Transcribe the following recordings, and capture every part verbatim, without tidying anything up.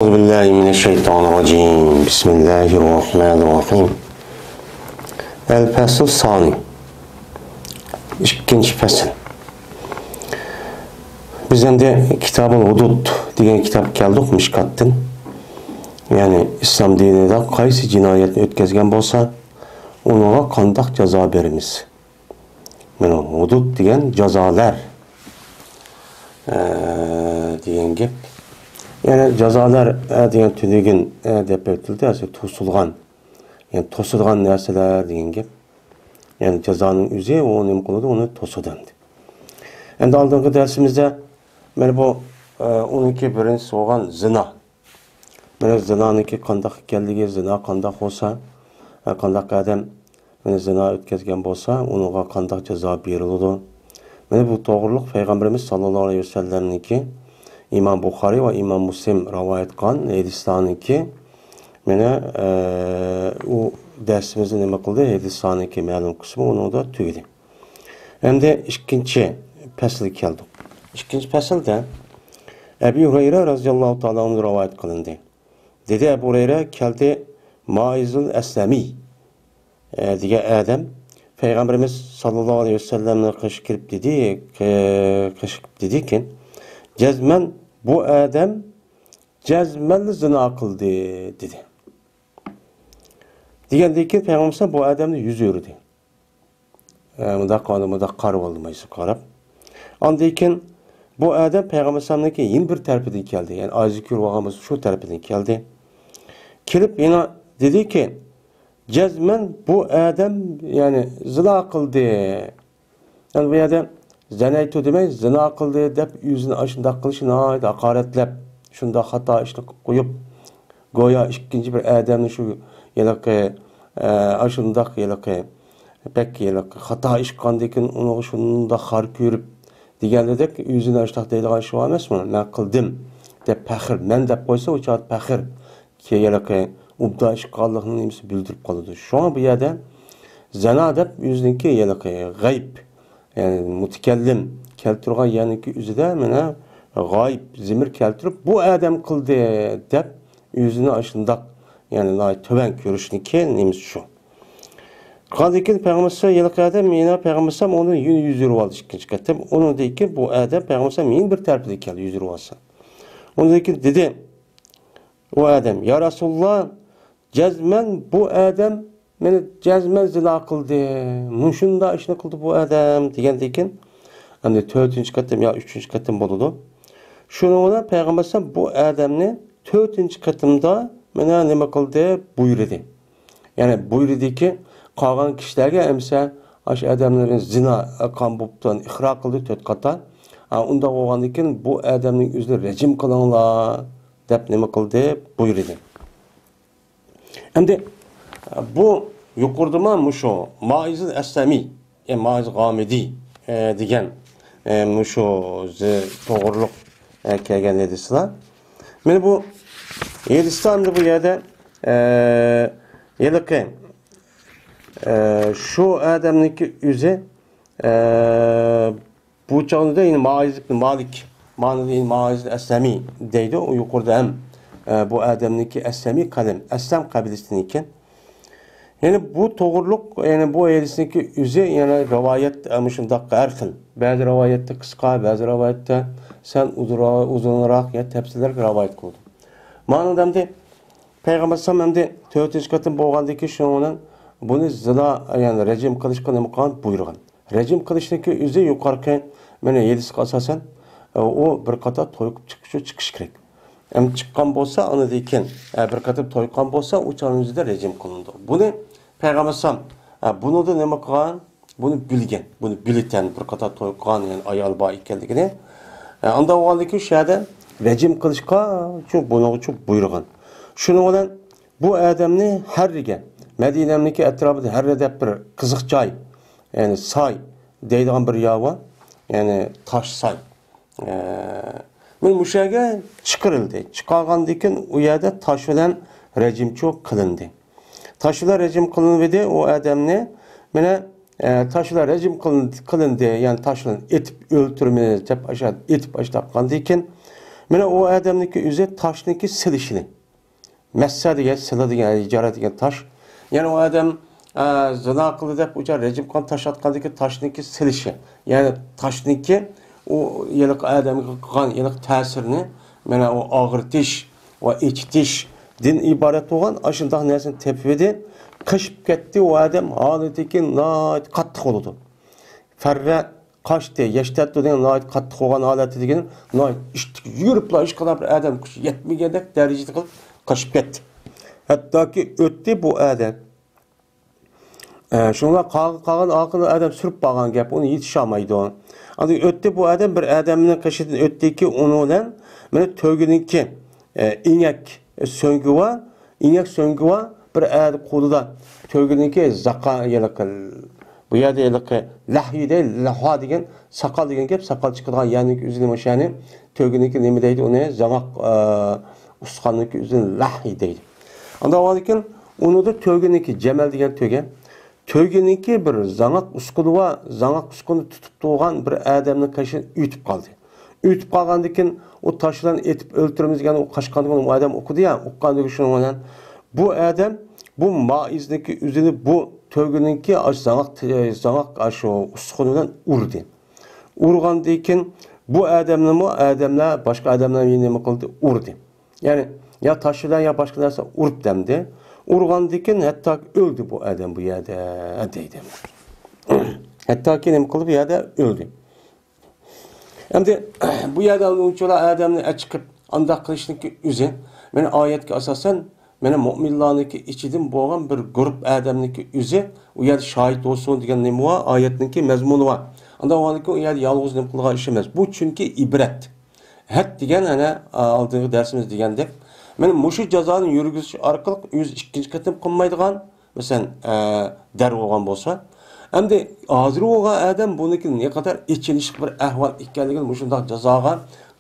أعوذ بالله من الشيطان الرجيم. بسم الله الرحمن الرحيم. الفصل الثاني. ئىككىنچى پەسىل. بىز ئەمدى كىتابۇل ھۇدۇد دېگەن كىتابقا كەلدۇق، مىشكاتتىن. يەنى ئىسلام دىنىدا قايسى جىنايەتنى ئۆتكەزگەن بولسا، ئۇنىڭغا قانداق جازا بېرىمىز؟ مانا ھۇدۇد دېگەن جازالار، ئە، دېگەن گەپ. يەنى جازالار، ئە، دېگەن تۈنۈگۈن، ئە، دەپ ئۆتۈلدى، ئەسلى توسۇلغان. يەنى توسىدىغان نەرسىلەر دېگەن گەپ. يەنى جازانىڭ ئۆزى ئۇ نېمە قىلىدۇ، ئۇنى توسىدۇ ئەمدى. ئەمدى ئالدىنقى دەرسىمىزدە مانا بۇ، ئە، ئۇنىڭكى بىرىنچىسى بولغان زىنا. مانا زىنانىڭكى قانداق ئىكەنلىكى، زىنا قانداق بولسا، ھە، قانداق ئادەم مانا زىنا ئۆتكەزگەن بولسا، ئۇنىڭغا قانداق جازا بېرىلىدۇ؟ مانا بۇ توغرۇلۇق پەيغەمبىرىمىز ساللاللاھۇ ئەلەيھى ۋەسەللەمنىڭكى ئىمام بۇخارىي ۋە ئىمام مۇسلىم رىۋايەت قىلغان ھەدىسلەرنىڭكى مانا، ئە، ئۇ دەرسىمىزنى نېمە قىلدى؟ ھەدىسلەرنىڭكى مەلۇم قىسمى ئۇنىڭدا تۈگىدى. ئەمدى ئىككىنچى پەسىلگە كەلدۇق. ئىككىنچى پەسىلدە ئەبى ھۇرەيرە رەزىياللاھۇ تائالا ئەنھۇ رىۋايەت قىلىندى. دېدى ئەبۇ ھۇرەيرە، كەلدى مائىزۇل ئەسلەمى، ئە، دېگەن ئادەم پەيغەمبىرىمىز ساللاللاھۇ ئەلەيھى ۋەسەللەمنىڭ قېشىغا كىرىپ دېدى، قېشىغا كىرىپ دېدىكەن، جەزمەن بۇ ئادەم جەزمەنلا زىنا قىلدى، دېدى. دېگەندىن كېيىن پەيغەمبەر بۇ ئادەمنى يۈز ئۆرۈدى. ئە، مۇنداق قىلىپ، مۇنداق قارىۋالدى مايسىغا قاراپ. ئاندىن كېيىن بۇ ئادەم پەيغەمبەر ئەلەيھىسسالامنىڭكى يەنە بىر تەرىپىدىن كەلدى. يەنى ئايىزى كۆرۈپ ئالغان بولسا شۇ تەرىپىدىن كەلدى. كېلىپ يەنە دېدىكى، جەزمەن بۇ ئادەم، يەنى زىنا قىلدى. يەنى بۇ يەردە زەنەيتۇ دېمەي، زىنا قىلدى دەپ ئۆزىنى ئاشۇنداق قىلىشى ناھايىتى ھاقارەتلەپ، شۇنداق خاتا ئىشنى قىلىپ قويۇپ، گويا ئىككىنچى بىر ئادەمنى شۇ ھېلىقى، ئە، ئاشۇنداق ھېلىقى بەك ھېلىقى خاتا ئىش قىلغاندىكىن ئۇنىڭغا شۇنداق خار كۆرۈپ دېگەنلىدەك ئۆزىنى ئاشۇنداق دەيدىغان ئىش بار ئەمەسمۇ؟ مەن قىلدىم دەپ پەخىر، مەن دەپ قويسا ئۇ چاغدا پەخىر. كېيىنلىكى ئوبدان ئىش قىلغانلىقىنىڭ نېمىسى بىلدۈرۈپ قالىدۇ. شۇڭا بۇ يەردە زىنا دەپ ئۆزىنىڭكى ھېلىقى غەيىب، يەنى مۇتەكەللىم كەلتۈرگەن يەرنىڭكى ئۆزىدە مانا غايىب زىمىر كەلتۈرۈپ، بۇ ئادەم قىلدى دەپ ئۆزىنى ئاشۇنداق، يەنى ناھايىتى تۆۋەن كۆرۈشنىڭكى نېمىسى شۇ. قالدىكىن پەيغەمبەر ھېلىقى ئادەم يەنە پەيغەمبەر ئۇنى يەنە يۈز ئۆرۈۋالدى ئىككىنچى قېتىم. ئۇنىڭدىن كېيىن بۇ ئادەم پەيغەمبەر يەنە بىر تەرىپىدىن كەلدى، يۈز ئۆرۈۋالسا. ئۇنىڭدىن كېيىن دېدى، ئۇ ئادەم، يا رەسۇلاللا، جەزمەن بۇ ئادەم مېنى جەزمەن زىنا قىلدى، مۇشۇنداق ئىشنى قىلدى بۇ ئادەم دېگەندىن كېيىن، ئەمدى تۆتىنچى قېتىم يا ئۈچىنچى قېتىم بولىدۇ. شۇنىڭ بىلەن پەيغەمبەر ئەلەيھىسسالام بۇ ئادەمنى تۆتىنچى قېتىمدا مانا نېمە قىلدى؟ بۇيرۇدى. يەنى بۇيرۇدىكى، قالغان كىشىلەرگە ئەمسە ئاشۇ ئادەملەرنى زىنا قىلغان بوپتۇ، ئىقرار قىلدى تۆت قاتا. ئا، ئۇنداق بولغاندىن كېيىن بۇ ئادەمنىڭ ئۆزىنى رەجىم قىلىڭلار دەپ نېمە قىلدى؟ بۇيرۇدى. ئەمدى، بۇ يۇقىرىدىمۇ مۇشۇ مائىزىل ئەسلەمى، ئە، مائىز غامىدى، ئە، دېگەن، ئە، مۇشۇ زى-، توغرۇلۇق، ئە، كەلگەن ھەدىسلەر. مانا بۇ ھەدىسلەر ئەمدى بۇ يەردە، ئە، ھېلىقى، ئە، شۇ ئادەمنىڭكى ئۆزى، ئە، بۇ چاغدا يەنە مائىز ئىبن مالىك، مانىدا يەنە مائىز ئەسلەمى دەيدۇ. ئۇ يۇقىرىدا ھەم، ئە، بۇ ئادەمنىڭكى ئەسلەمى قەلەم، ئەسلەم قەبىلىسىدىن ئىكەن. يەنى بۇ توغرۇلۇق، يەنى بۇ ھەدىسنىڭكى ئۆزى يەنە رىۋايەت، ئە، مۇشۇنداق ھەر خىل. بەزى رىۋايەتتە قىسقا، بەزى رىۋايەتتە سەل ئۇزۇنرا-، ئۇزۇنراق يا تەپسىللەرگە رىۋايەت قىلىدۇ. مانىدا ئەمدى پەيغەمبەر ئەلەيھىسسالام ئەمدى تۆتىنچى قېتىم بولغاندىن كېيىن شۇنىڭ بىلەن بۇنى زىنا، يەنى رەجىم قىلىشقا نېمە قىلغان؟ بۇيرۇغان. رەجىم قىلىشنىڭكى ئۆزى يۇقىرىقى مانا ھەدىسكە ئاساسەن، ئۇ بىر قاتار توي قىلىپ چىقىشى، چىقىشى كېرەك. ئەمدى چىققان بولسا، ئاندىن كېيىن، ئە، بىر قېتىم توي قىلغان بولسا، ئۇ چاغنىڭ ئۆزىدە رەجىم قىلىنىدۇ. بۇنى پەيغەمبەر ئەلەيھىسسالام، ئە، بۇنىڭدا نېمە قىلغان؟ بۇنى بىلگەن، بۇنى بىلىتەن بىر قاتار توي قىلغان، يەنى ئايال بار ئىكەنلىكىنى. ئە، ئانداق بولغاندىن كېيىن شۇ يەردە رەجىم قىلىشقا، شۇ بۇنىڭغا شۇ بۇيرۇغان. شۇنىڭ بىلەن بۇ ئادەمنى ھەررىگە، مەدىنەمنىڭكى ئەتراپىدا ھەررە دەپ بىر قىزىق جاي، يەنى ساي دەيدىغان بىر يەر بار، يەنى تاش ساي. ئە، مانا مۇشۇ يەرگە چىقىرىلدى. چىقارغاندىن كېيىن ئۇ يەردە تاش بىلەن رەجىمچۇ قىلىندى. تاش بىلەن رەجىم قىلىنىۋىدى، ئۇ ئادەمنى مانا، ئە، تاش بىلەن رەجىم قىلىن-، قىلىندى، يەنى تاش بىلەن ئېتىپ ئۆلتۈرىمىز دەپ ئاشۇ ئېتىپ ئاشۇنداق قىلغاندىن كېيىن، مانا ئۇ ئادەمنىڭكى ئۆزى تاشنىڭكى سېلىشىنى. مەسسە دېگەن، سىلە دېگەن، ھىجارە دېگەن تاش. يەنى ئۇ ئادەم، ئە، زىنا قىلدى دەپ ئۇچار رەجىم قىلغان تاش ئاتقاندىكى تاشنىڭكى سېلىشى. يەنى تاشنىڭكى ئۇ ھېلىقى ئادەمگە قىلغان ھېلىقى تەسىرىنى، مانا ئۇ ئاغرىتىش ۋە ئېچىتىشتىن ئىبارەت بولغان ئاشۇنداق نەرسىنى تېپىۋىدى. قېچىپ كەتتى. ئۇ ئادەم ھالىتىكى ناھايىتى قاتتىق بولىدۇ. فەررە قاچتى، يەشتەتتۇ دېگەن ناھايىتى قاتتىق بولغان ھالەتتە دېگىنى، ناھايىتى ئىشتىك يۈگۈرۈپلا ھېچقانداق بىر ئادەم كۈچى يەتمىگەندەك دەرىجىدە قىلىپ قېچىپ كەتتى. ھەتتاكى ئۆتتى بۇ ئادەم. ئە، شۇنىڭ بىلەن قالغان، قالغان ئاخىرىدا ئادەم سۈرۈپ بارغان گەپ، ئۇنى يېتىشالمايدۇ. ئاندىن ئۆتتى بۇ ئادەم، بىر ئادەمنىڭ قېشىدىن ئۆتتىكى، ئۇنىڭ بىلەن مانا تۆگىنىڭكى، ئە، ئېڭەك سۆڭىكى بار، ئېڭەك سۆڭىكى بار، بىر ئادەم قولىدا تۆگىنىڭكى زاقا-، ھېلىقى، بۇ يەردە ھېلىقى لەھيى دەي، لەھۋا دېگەن ساقال دېگەن گەپ، ساقال چىقىدىغان يەرنىڭكى ئۆزىنى مۇشۇنى تۆگىنىڭكى نېمە دەيدۇ، ئۇنى زاڭاق، ئە، ئۇستىخاننىڭكى ئۆزىنى لەھيى دەيدۇ. ئاندىن ئاۋۋالكىن ئۇنىڭدا تۆگىنىڭكى جەمەل دېگەن تۆگە. تۆگىنىڭكى بىر زاڭاق ئۇسكۇنى بار، زاڭاق ئۇسكۇنى تۇتۇپ تۇرغان بىر ئادەمنىڭ قېشىدىن ئۆتۈپ قالدى. ئۆتۈپ قالغاندىن كېيىن ئۇ تاش بىلەن ئېتىپ ئۆلتۈرىمىز دېگەن ئۇ قاچقاندىن كېيىن ئۇ ئادەم ئۇقىدۇ يا، ئۇققاندىن كېيىن شۇنىڭ بىلەن بۇ ئادەم بۇ مائىزنىڭكى ئۆزىنى بۇ تۆگىنىڭكى ئاشۇ زاڭاق، زاڭاق ئاشۇ ئۇسكۇنى بىلەن ئۇردى. ئۇرغاندىن كېيىن بۇ ئادەمنىمۇ ئادەملەر، باشقا ئادەملەر نېمە قىلدى؟ ئۇردى. يەنى يا تاش بىلەن يا باشقا نەرسە ئۇرۇپ دەمدى. ئۇرغاندىن كېيىن ھەتتاكى ئۆلدى بۇ ئادەم بۇ يەردە دەيدۇ. ھەتتاكى نېمە قىلدى؟ بۇ يەردە ئۆلدى. ئەمدى بۇ يەردە ئۇنچىلا ئادەمنى ئەچىقىپ ئانداق قىلىشنىڭكى ئۆزى، مانا ئايەتكە ئاساسەن، مانا مۆمىنلارنىڭكى ئىچىدىن بولغان بىر گۇرۇپ ئادەمنىڭكى ئۆزى ئۇ يەردە شاھىت بولسۇن دېگەن نېمە بار؟ ئايەتنىڭكى مەزمۇنى بار. ئاندىن ئۇ يەردە يالغۇز نېمە قىلغان ئىش ئەمەس. بۇ چۈنكى ئىبرەت. ھەد دېگەن، ئەنە، ئالدىنقى دەرسىمىز دېگەندەك، مانا مۇشۇ جازانى يۈرگۈزۈش ئارقىلىق ئۆزى ئىككىنچى قېتىم قىلمايدىغان، مەسىلەن، ئە، دەر بولغان بولسا، ئەمدى ھازىر بولغان ئادەم بۇنىڭكى نەقەدەر ئېچىنىشلىق بىر ئەھۋال ئىكەنلىكىنى، مۇشۇنداق جازاغا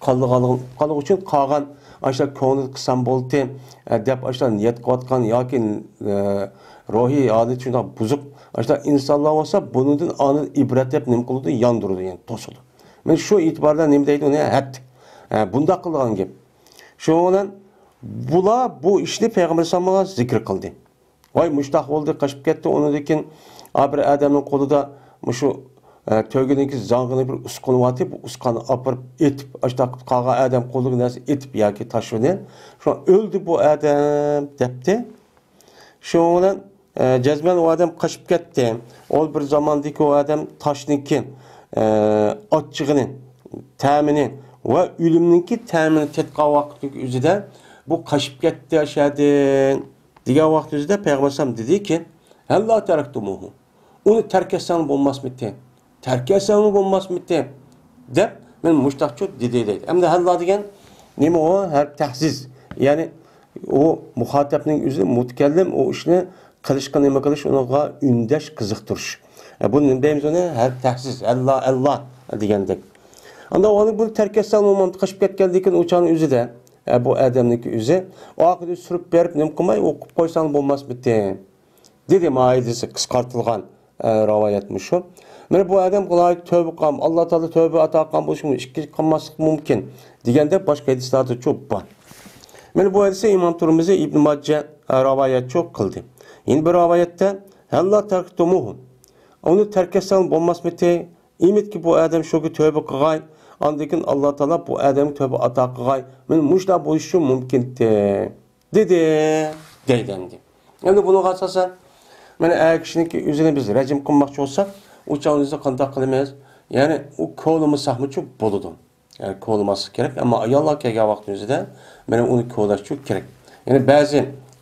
قالىدىغانلىقىنى ئۇققانلىقى ئۈچۈن قالغان، ئاشۇنداق كۆڭلىدە قىلسام بولدى، ئە، دەپ ئاشۇنداق نىيەت قىلىۋاتقان ياكى، ئە، روھىي ھالىتى شۇنداق بۇزۇق، ئاشۇنداق ئىنسانلار بولسا، بۇنىڭدىن ئاندىن ئىبرەت دەپ نېمە قىلىدۇ؟ ياندۇرىدۇ، يەنى توسىدۇ. مانا شۇ ئېتىباردا نېمە دەيدۇ ئۇنى؟ ھەد. ھە، بۇنداق قىلىدىغان گەپ. شۇنىڭ بىلەن بۇلار بۇ ئىشنى پەيغەمبەر ئەلەيھىسسالامغا زىكىر قىلدى. ۋاي، مۇشتاق بولدى، قېچىپ كەتتى. ئۇنىڭدىن كېيىن، ئا، بىر ئادەمنىڭ قولىدا مۇشۇ، ئە، تۆگىنىڭكى زاڭغىنى بىر ئۇسقۇنى بارتى. بۇ ئۇسقاننى ئاپىرىپ ئېتىپ، ئاشۇنداق قىلىپ قالغان ئادەم قولىدىكى نەرسە ئېتىپ ياكى تاش بىلەن، شۇڭا ئۆلدى بۇ ئادەم، دەپتى. شۇنىڭ بىلەن، ئە، جەزمەن ئۇ ئادەم قېچىپ كەتتى. ئۇ بىر زاماندىكى ئۇ ئادەم تاشنىڭكى، ئە، ئاچچىقىنى، تەمىنى ۋە ئۆلۈمنىڭكى تەمىنى تېتىغان ۋاقىتنىڭ ئۆزىدە بۇ قېچىپ كەتتى ئاشۇ يەردىن دېگەن ۋاقىت ئۆزىدە پەيغەمبەر ئەلەيھىسسالام دېدىكى، ھەللا تەرەكتۇمۇھۇ. ئۇنى تەرك ئەتسەڭلار بولماسمىتى؟ تەرك ئەتسەڭلار بولماسمىتى؟ دەپ، مەن مۇشتاقچۇ دېدى دەيدۇ. ئەمدى ھەللا دېگەن نېمە ئۇ؟ ھەرپ تەھزىز. يەنى ئۇ مۇخاتەبنىڭ ئۆزى، مۇتەكەللىم ئۇ ئىشنى قىلىشقا نېمە قىلىش، ئۇنىڭغا ئۈندەش، قىزىقتۇرۇش. ئە، بۇنى نېمە دەيمىز ئۇنى؟ ھەرپ تەھزىز. ھەللا، ھەللا دېگەندەك. ئاندىن ئۇنى بۇنى تەرك ئەتسەڭلار بولمامتى؟ قېچىپ كەتكەندىن كېيىن ئۇ چاغنىڭ ئۆزىدە، ئە، بۇ ئادەمنىڭكى ئۆزى ئارقىدىن سۈرۈپ بېرىپ نېمە قىلماي، ئۇ قىلىپ قويساڭلار بولماسمىتى؟ دېدى، ماھىيىتى قىسقارتىلغان، ئە، رىۋايەتمۇ شۇ. مانا بۇ ئادەم غايەت تۆۋە قىلغان، ئاللا تائالا تۆۋە ئاتا قىلغان بولۇشى مۇمكىن، ئىككىنچى قىلماسلىق مۇمكىن دېگەندەك باشقا ھەدىسلەردىچۇ بار. مانا بۇ ھەدىسنى ئىمام تۇرمىزى، ئىبن ماجە، ئە، رىۋايەتچۇ قىلدى. يەنە بىر رىۋايەتتە، ھەللا تەركتۇمۇھۇ. ئۇنى تەرك ئەتسەڭلار بولماسمىتى؟ ئۈمىدكى بۇ ئادەم شۇگە تۆۋە قىلغاي، ئاندىن كېيىن ئاللا تائالا بۇ ئادەمگە تۆۋە ئاتا قىلغاي. مانا مۇشۇنداق بولۇشى مۇمكىنتى. دېدى، دەيدۇ ئەمدى. ئەمدى بۇنىڭغا ئاساسەن، مانا ئەر كىشىنىڭكى ئۆزىنى بىز رەجىم قىلماقچى بولساق، ئۇ چاغنىڭ ئۆزىدە قانداق قىلىمىز؟ يەنى ئۇ كولىمىساقمۇچۇ بولىدۇ. يەنى كولىماسلىق كېرەك، ئەمما ئاياللار كەلگەن ۋاقىتنىڭ ئۆزىدە مانا ئۇنى كولاشچۇ كېرەك. يەنى بەزى،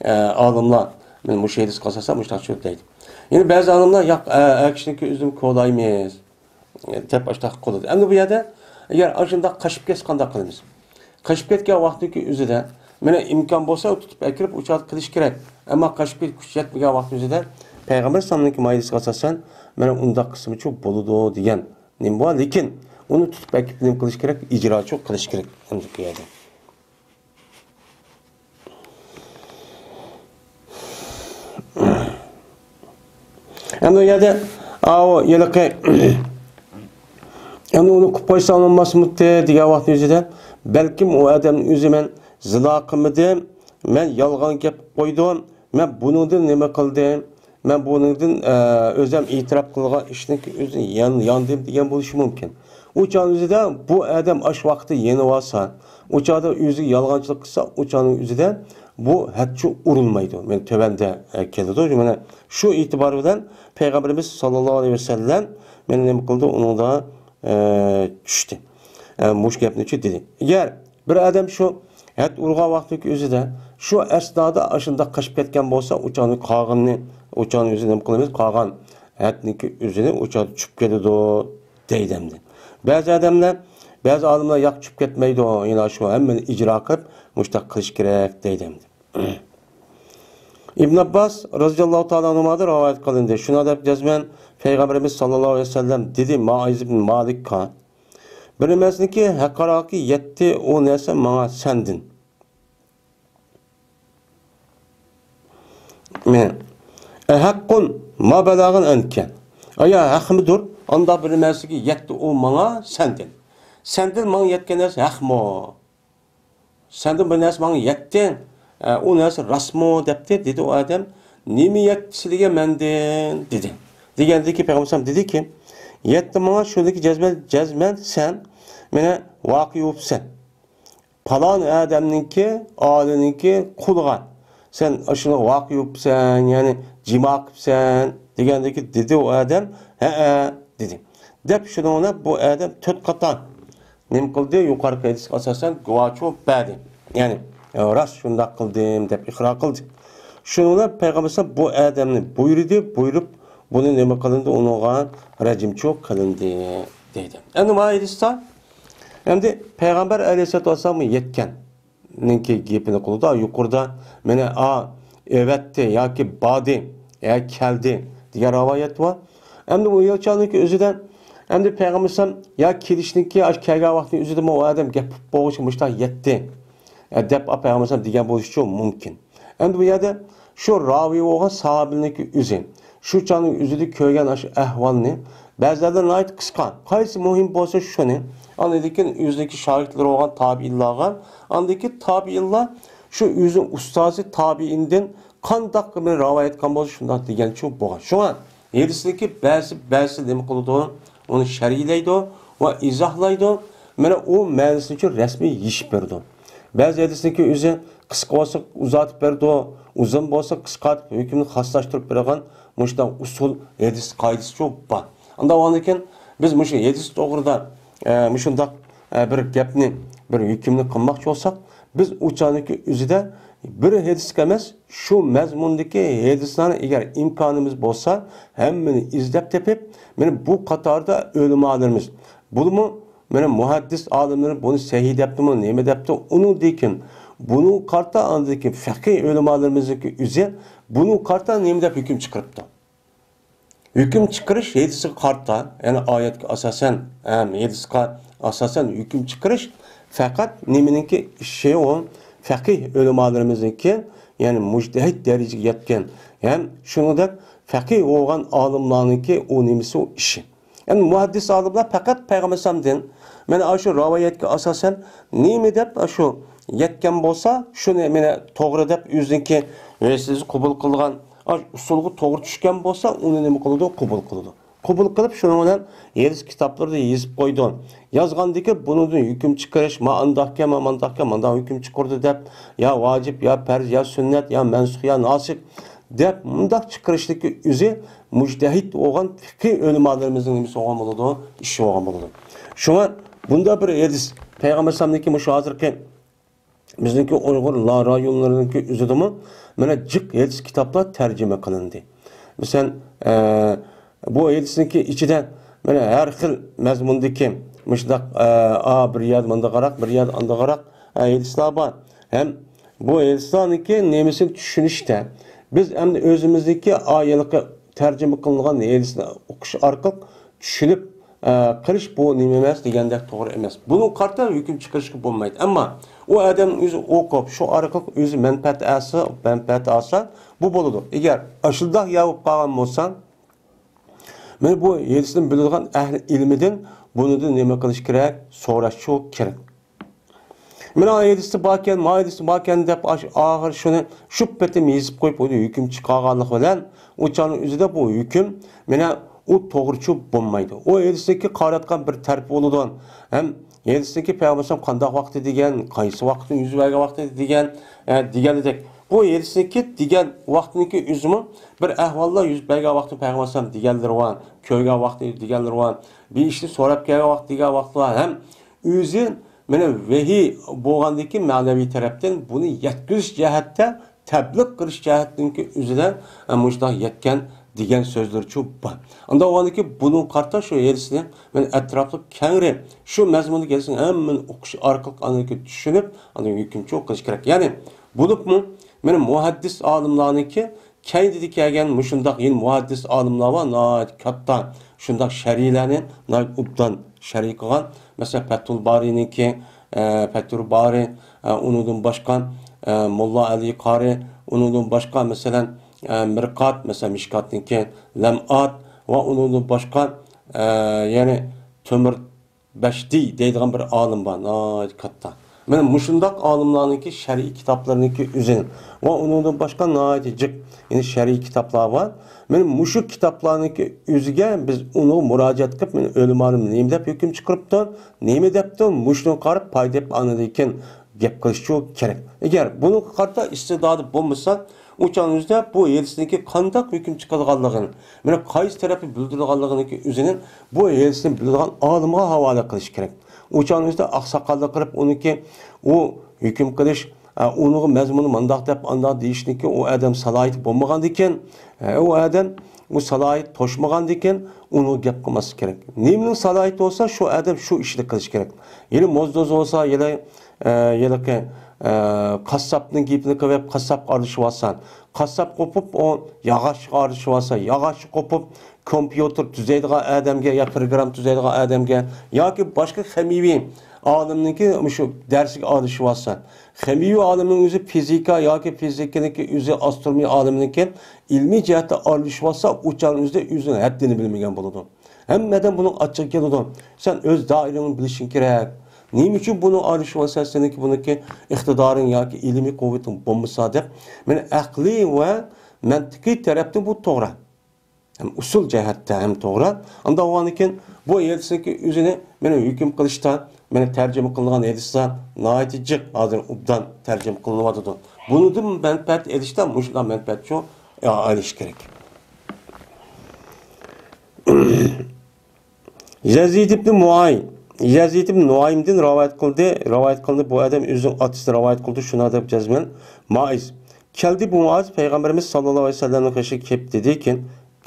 ئە، ئالىملار مانا مۇشۇ ھەدىسكە ئاساسەن مۇشۇنداقچۇ دەيدۇ. يەنى بەزى ئالىملار ياق، ئە، ئەر كىشىنىڭكى ئۆزىنى كولايمىز. دەپ ئاشۇنداق قىلىدۇ. ئەمدى بۇ يەردە ئەگەر ئاشۇنداق قېچىپ كەتسە قانداق قىلىمىز؟ قېچىپ كەتكەن ۋاقتىدىكى ئۆزىدە، مانا ئىمكان بولسا تۇتۇپ ئەكىرىپ ئۇ چاغدا قىلىش كېرەك. ئەمما قېچىپ كېتىش كۈچ يەتمىگەن ۋاقىت ئۆزىدە پەيغەمبەر ئەلەيھىسسالامنىڭكى مايىلىسىغا ئاساسەن، مانا ئۇنداق قىلسىمۇچۇ بولىدۇ دېگەن نېمە بار؟ لېكىن ئۇنى تۇتۇپ ئەكىپ نېمە قىلىش كېرەك؟ ئىجراچۇ قىلىش كېرەك. ئەمدى بۇ يەردە. ئەمدى ئۇ يەردە، ئاۋۇ ھېلىقى ئەمدى ئۇنى قىلىپ قويساڭ بولماسمىدى دېگەن ۋاقىتنىڭ ئۆزىدە، بەلكىم ئۇ ئادەمنىڭ ئۆزى مەن زىنا قىلمىدىم، مەن يالغان گەپ قىلىپ قويدۇم، مەن بۇنىڭدىن نېمە قىلدىم، مەن بۇنىڭدىن، ئە، ئۆزۈم ئېتىراپ قىلغان ئىشنىڭ ئۆزىنى يان-، ياندىم دېگەن بولۇشى مۇمكىن. ئۇ چاغنىڭ ئۆزىدە بۇ ئادەم ئاشۇ ۋاقىتتا يېنىۋالسا، ئۇ چاغدا ئۆزىگە يالغانچىلىق قىلسا، ئۇ چاغنىڭ ئۆزىدە بۇ ھەدچۇ ئۇرۇلمايدۇ. مەن تۆۋەندە، ئە، كېلىدۇ. مانا شۇ ئېتىبار بىلەن پەيغەمبىرىمىز ساللاللاھۇ ئەلەيھى ۋەسەللەم مېنى نېمە قىلدى؟ ئۇنىڭدا، ئە، چۈشتى. ئە، مۇشۇ گەپنىچۇ دېدى. ئەگەر بىر ئادەم شۇ ھەد ئۇرغان ۋاقتىدىكى ئۆزىدە شۇ ئەسنادا ئاشۇنداق قېچىپ كەتكەن بولسا، ئۇ چاغنىڭ قالغىنىنى، ئۇ چاغنىڭ ئۆزىنى نېمە قىلىمىز؟ قالغان ھەدنىڭكى ئۆزىنى ئۇ چاغدا چۈشۈپ كېتىدۇ دەيدۇ ئەمدى. بەزى ئادەملەر، بەزى ئالىملار ياق چۈشۈپ كەتمەيدۇ، يەنە شۇ ھەممىنى ئىجرا قىلىپ مۇشۇنداق قىلىش كېرەك دەيدۇ ئەمدى. ئىبن ئابباس رازىياللاھۇ تائالا ئەنھۇمادىن رىۋايەت قىلىندى. شۇنداق دەپ جەزمەن پەيغەمبىرىمىز ساللاللاھۇ ئەلەيھى ۋەسەللەم دېدى مائىز ئىبن مالىكقا، بىر نېمەسىنىڭكى ھەققىراقى يەتتى، ئۇ نەرسە ماڭا سەندىن. مەن، ئەھەققۇن ما بەلەغەن ئەنكە. ئايا ھەقمىدۇر؟ ئاندا بىر نەرسىگە يەتتى ئۇ ماڭا سەندىن. سەندىن ماڭا يەتكەن نەرسە ھەقمۇ؟ سەندىن بىر نەرسە ماڭا يەتتى. ئە، ئۇ نەرسە راستمۇ؟ دەپتى. دېدى ئۇ ئادەم، نېمە يەتتى سىلىگە مەندىن؟ دېدى. دېگەندىكى پەيغەمبەر ئەلەيھىسسالام دېدىكى، يەتتى ماڭا شۇنىڭكى جەزمەن، جەزمەن سەن مېنى ۋاقىئ بوپسەن. پالان ئادەمنىڭكى، ئالىنىڭكى قۇلىغا سەن ئاشۇنى ۋاقىئ بوپسەن، يەنى جىما قىپسەن دېگەندىكى دېدى ئۇ ئادەم، ھەئە دېدى. دەپ شۇنىڭ بىلەن بۇ ئادەم تۆت قاتار نېمە قىلدى؟ يۇقىرىقى ھەدىسكە ئاساسەن گۇۋاچۇ بەردى. يەنى، راست شۇنداق قىلدىم دەپ ئىقرار قىلدى. شۇنىڭ بىلەن پەيغەمبەر ئەلەيھىسسالام بۇ ئادەمنى بۇيرۇدى، بۇيرۇپ بۇنى نېمە قىلىندى؟ ئۇنىڭغا رەجىمچۇ قىلىندى دەيدۇ. ئەمدى ما ھەدىستا ئەمدى پەيغەمبەر ئەلەيھىسسالاتۇ ۋەسسالامغا يەتكەننىڭكى گېپىنى قىلىدۇ. يۇقىرىدا مانا، ئا، ئەۋەتتى ياكى باردى، يا كەلدى دېگەن رىۋايەت بار. ئەمدى بۇ يەرچانىڭكى ئۆزىدە، ئەمدى پەيغەمبەر ئەلەيھىسسالام يا كېلىشنىڭكى، ئاشۇ كەلگەن ۋاقتىنىڭ ئۆزىدىمۇ ئۇ ئادەم گەپ بولغۇچە مۇشۇنداق يەتتى، ئە، دەپ پەيغەمبەر ئەلەيھىسسالام دېگەن بولۇشىچۇ مۇمكىن. ئەمدى بۇ يەردە شۇ راۋى بولغان ساھابىنىڭكى ئۆزى، شۇ چاغنىڭ ئۆزىدە كۆرگەن ئاشۇ ئەھۋالنى بەزىلەردە ناھايىتى قىسقا، قايسى مۇھىم بولسا شۇنى، ئاندىن كېيىن ئۆزىنىڭكى شاگىرتلىرى بولغان تابىئىنلارغا، ئاندىن كېيىن تابىئىنلار شۇ ئۆزىنىڭ ئۇستازى تابىئىندىن قانداق بىر رىۋايەت قىلغان بولسا شۇنداق دېگەنچۇ بولغان. شۇڭا ھەدىسنىڭكى بەزى، بەزىسى نېمە قىلىدۇ؟ ئۇنى شەرھلەيدۇ ۋە ئىزاھلايدۇ. مانا ئۇ مەنىسىنى رەسمىي يېشىپ بېرىدۇ. بەزى ھەدىسنىڭكى ئۆزى قىسقا بولسا ئۇزارتىپ بېرىدۇ، ئۇزۇن بولسا قىسقارتىپ ھۆكۈمنى خاسلاشتۇرۇپ بېرىدىغان مۇشۇنداق ئۇسۇل، ھەدىس قائىدىسىچۇ بار. ئاندىن كېيىن بىز مۇشۇ ھەدىس توغرىدا، ئە، مۇشۇنداق، ئە، بىر گەپنى، بىر ھۆكۈمنى قىلماقچى بولساق، بىز ئۇ چاغنىڭكى ئۆزىدە بىر ھەدىسكە ئەمەس، شۇ مەزمۇندىكى ھەدىسلەرنى ئەگەر ئىمكانىمىز بولسا، ھەممىنى ئىزدەپ تېپىپ، مانا بۇ قاتاردا ئۆلىمالىرىمىز، بولۇپمۇ مانا مۇھەددىس ئالىملىرى بۇنى سەھىھ دەپتىمۇ، نېمە دەپتۇ، ئۇنىڭدىن كېيىن بۇنىڭغا قارىتا ئاندىن كېيىن فەقىھ ئۆلىمالىرىمىزنىڭكى ئۆزى بۇنىڭغا قارىتا نېمە دەپ ھۆكۈم چىقىرىپتۇ؟ ھۆكۈم چىقىرىش ھەدىسىگە قارىتا، يەنى ئايەتكە ئاساسەن، ھەم ھەدىسقا ئاساسەن ھۆكۈم چىقىرىش پەقەت نېمىنىڭكى ئىشى ئۇ؟ فەقىھ ئۆلىمالىرىمىزنىڭكى، يەنى مۇجتەھىد دەرىجىگە يەتكەن، ھەم شۇنىڭدەك فەقىھ بولغان ئالىملارنىڭكى ئۇ نېمىسى، ئۇ ئىشى. يەنى مۇھەددىس ئالىملار پەقەت پەيغەمبەر ئەلەيھىسسالامدىن، مانا ئاشۇ رىۋايەتكە ئاساسەن نېمە دەپ ئاشۇ يەتكەن بولسا، شۇنى مانا توغرا دەپ ئۆزىنىڭكى ۋەسىلىسى قوبۇل قىلغان ئۇسۇلغا توغرا چۈشكەن بولسا، ئۇنى نېمە قىلىدۇ؟ قوبۇل قىلىدۇ. قوبۇل قىلىپ، شۇنىڭ بىلەن ھەدىس كىتابلىرىدا يېزىپ قويىدۇ. يازغاندىكى بۇنىڭدىن ھۆكۈم چىقىرىش، ما ئانداقكەن، ما مانداقكەن، مانداق ھۆكۈم چىقىرىدۇ دەپ، يا ۋاجىپ، يا پەرز، يا سۈننەت، يا مەنسۇخ، يا ناسىخ دەپ مۇنداق چىقىرىشنىڭكى ئۆزى مۇجتەھىد بولغان پىقھىي ئۆلىمالىرىمىزنىڭ نېمىسى بولغان بولىدۇ؟ ئىشى بولغان بولىدۇ. شۇڭا بۇنداق بىر ھەدىس، پەيغەمبەر ئەلەيھىسسالامنىڭكى مۇشۇ ھازىرقى بىزنىڭكى ئۇيغۇر لا-، رايونلىرىنىڭكى ئۆزىدىمۇ مانا جىق ھەدىس كىتابلار تەرجىمە قىلىندى. مىسال، ئە، بۇ ھەدىسنىڭكى ئىچىدە مانا ھەر خىل مەزمۇندىكى مۇشۇنداق، ئە، ئا، بىر يەردە مۇنداقراق، بىر يەردە ئانداقراق، ئە، ھەدىسلار بار. ھەم بۇ ھەدىسلارنىڭكى نېمىسىنى چۈشىنىشتە بىز ئەمدى ئۆزىمىزدىكى ئايەتكە تەرجىمە قىلىنغان ھەدىسنى ئوقۇش ئارقىلىق چۈشىنىپ، ئە، قىلىش بۇ نېمە ئەمەس دېگەندەك توغرا ئەمەس. بۇنىڭغا قارىتا ھۆكۈم چىقىرىشقا بولمايدۇ. ئەمما ئۇ ئادەم ئۆزى ئوقۇپ، شۇ ئارقىلىق ئۆزى مەنپەئەت ئالسا، مەنپەئەت ئالسا، بۇ بولىدۇ. ئەگەر ئاشۇنداق يا بولۇپ قالغان بولسا، مانا بۇ ھەدىسنى بىلىدىغان ئەھلى ئىلمىدىن بۇنىدىن نېمە قىلىش كېرەك؟ سوراشچۇ كېرەك. مانا ھەدىستە باركەن، ما ھەدىستە باركەن دەپ ئاش-، ئاخىر شۇنى شۇ پېتىم يېزىپ قويۇپ، ئۇنى ھۆكۈم چىقارغانلىق بىلەن ئۇ چاغنىڭ ئۆزىدە بۇ ھۆكۈم مانا ئۇ توغرىچۇ بولمايدۇ. ئۇ ھەدىستىكى قاراتقان بىر تەرىپى بولىدۇ. ھەم ھەدىستىكى پەيغەمبەر قانداق ۋاقىتتا دېگەن، قايسى ۋاقىتتا يۈز بەرگەن ۋاقىتتا دېگەن، ئە، دېگەندەك. بۇ ھەدىستىكى دېگەن ۋاقىتنىڭكى ئۆزىمۇ بىر ئەھۋاللار يۈز بەرگەن ۋاقىتتا پەيغەمبەر دېگەنلىرى بار، كۆرگەن ۋاقىتتا دېگەنلىرى بار، بىر ئىشنى سوراپ كەلگەن ۋاقىت دېگەن ۋاقىت بار. ھەم ئۆزى مانا ۋەھىي بولغاندىكى مەنىۋى تەرەپتىن بۇنى يەتكۈزۈش جەھەتتە، تەبلىغ قىلىش جەھەتتىنكى ئۆزىدە، ئە، مۇشۇنداق يەتكەن دېگەن سۆزلىرىچۇ بار. ئانداق بولغاندىكى بۇنىڭغا قارىتا شۇ ھەدىسنى مانا ئەتراپلىق كەڭرى شۇ مەزمۇندىكى ھەدىسنى ھەممىنى ئوقۇش ئارقىلىق ئاندىن كېيىن چۈشىنىپ، ئاندىن ھۆكۈمچۇ قىلىش كېرەك. يەنى بولۇپمۇ مانا مۇھەددىس ئالىملارنىڭكى كەينىدە كەلگەن مۇشۇنداق يەنە مۇھەددىس ئالىملار بار، ناھايىتى كاتتا شۇنداق شەرھلەرنى ناھايىتى ئوبدان شەرھ قىلغان. مەسىلەن، پەتھۇل بارىنىڭكى، ئە، پەتھۇل بارى، ئە، ئۇنىڭدىن باشقا، ئە، موللا ئەلى قارى، ئۇنىڭدىن باشقا، مەسىلەن، ئە، مىرقات، مەسىلەن، مىشكاتنىڭكى، لەمئات ۋە ئۇنىڭدىن باشقا، ئە، يەنى تۆمۈر بەشتى دەيدىغان بىر ئالىم بار، ناھايىتى كاتتا. مانا مۇشۇنداق ئالىملارنىڭكى شەرئىي كىتابلىرىنىڭكى ئۆزىنى ۋە ئۇنىڭدىن باشقا ناھايىتى جىق، يەنى شەرئىي كىتابلار بار. مانا مۇشۇ كىتابلارنىڭكى ئۆزىگە بىز ئۇنىڭغا مۇراجىئەت قىلىپ، مانا ئۆلىمالار نېمە دەپ ھۆكۈم چىقىرىپتۇ، نېمە دەپتۇ، مۇشۇنىڭغا قاراپ پايدا دەپ ئاندىن كېيىن گەپ قىلىشچۇ كېرەك. ئەگەر بۇنىڭغا قارىتا ئىستىدادى بولمىسا، ئۇ چاغنىڭ ئۆزىدە بۇ ھەدىستىكى قانداق ھۆكۈم چىقىدىغانلىقىنى، مانا قايسى تەرەپنى بىلدۈرىدىغانلىقىنىڭكى ئۆزىنى بۇ ھەدىسنى بىلىدىغان ئالىمغا ھاۋالە قىلىش كېرەك. ئۇ چاغنىڭ ئۆزىدە ئاقساقاللىق قىلىپ، ئۇنىڭكى ئۇ ھۆكۈم قىلىش، ئە، ئۇنىڭغا مەزمۇنى مانداق دەپ ئانداق دېيىشنىڭكى ئۇ ئادەم سالاھىيىتى بولمىغاندىكىن، ئە، ئۇ ئادەم ئۇ سالاھىيىتى توشمىغاندىكىن ئۇنىڭغا گەپ قىلماسلىق كېرەك. نېمىنىڭ سالاھىيىتى بولسا، شۇ ئادەم شۇ ئىشنى قىلىشى كېرەك. يەنى موزدوز بولسا، يەنى، ئە، ھېلىقى، ئە، قاسساپنىڭ گېپىنى قىلىپ، قاسساپقا ئارىلىشىۋالسا، قاسساپ قوپۇپ، ئۇ ياغاچقا ئارىلىشىۋالسا، ياغاچ قوپۇپ، كومپيۇتېر تۈزەيدىغان ئادەمگە يا پروگرامما تۈزەيدىغان ئادەمگە ياكى باشقا خىمىيىۋى ئالىمنىڭكى مۇشۇ دەرسىگە ئارىلىشىۋالسا، خىمىيىۋى ئالىمنىڭ ئۆزى فىزىكا ياكى فىزىكىنىڭكى ئۆزى ئاسترونومىيە ئالىمىنىڭكى ئىلمىي جەھەتتە ئارىلىشىۋالسا، ئۇ چاغنىڭ ئۆزىدە ئۆزىنىڭ ھەددىنى بىلمىگەن بولىدۇ. ھەممە ئادەم بۇنىڭ ئاچچىقى كېلىدۇ. سەن ئۆز دائىرەڭنى بىلىشىڭ كېرەك. نېمە ئۈچۈن بۇنىڭ ئارىلىشىۋالىسەن، سېنىڭكى بۇنىڭكى ئىقتىدارىڭ ياكى ئىلمىي قۇۋۋىتىڭ بولمىسا دەپ. مانا ئەقلىي ۋە مەنتىقىي تەرەپتىن بۇ توغرا. ھەم ئۇسۇل جەھەتتە ھەم توغرا. ئانداق بولغاندىكىن بۇ ھەدىسنىڭكى ئۆزىنى مانا ھۆكۈم قىلىشتا، مانا تەرجىمە قىلىنغان ھەدىسلەر ناھايىتى جىق، ھازىر ئوبدان تەرجىمە قىلىنىۋاتىدۇ. بۇنىڭدىن مەنپەئەت ئېلىشتا مۇشۇنداق مەنپەئەتچۇ ئېلىش كېرەك. يەزىد ئىبن مۇئاي، يەزىد ئىبن نۇئايمدىن رىۋايەت قىلدى، رىۋايەت قىلدى، بۇ ئادەم ئۆزىنىڭ ئاتىسىدىن رىۋايەت قىلدى، شۇنداق دەپ جەزمەن مائىز. كەلدى بۇ مائىز پەيغەمبىرىمىز ساللاللاھۇ ئەلەيھى ۋەسەللەمنىڭ قېشىغا كېلىپ دېدىكىن،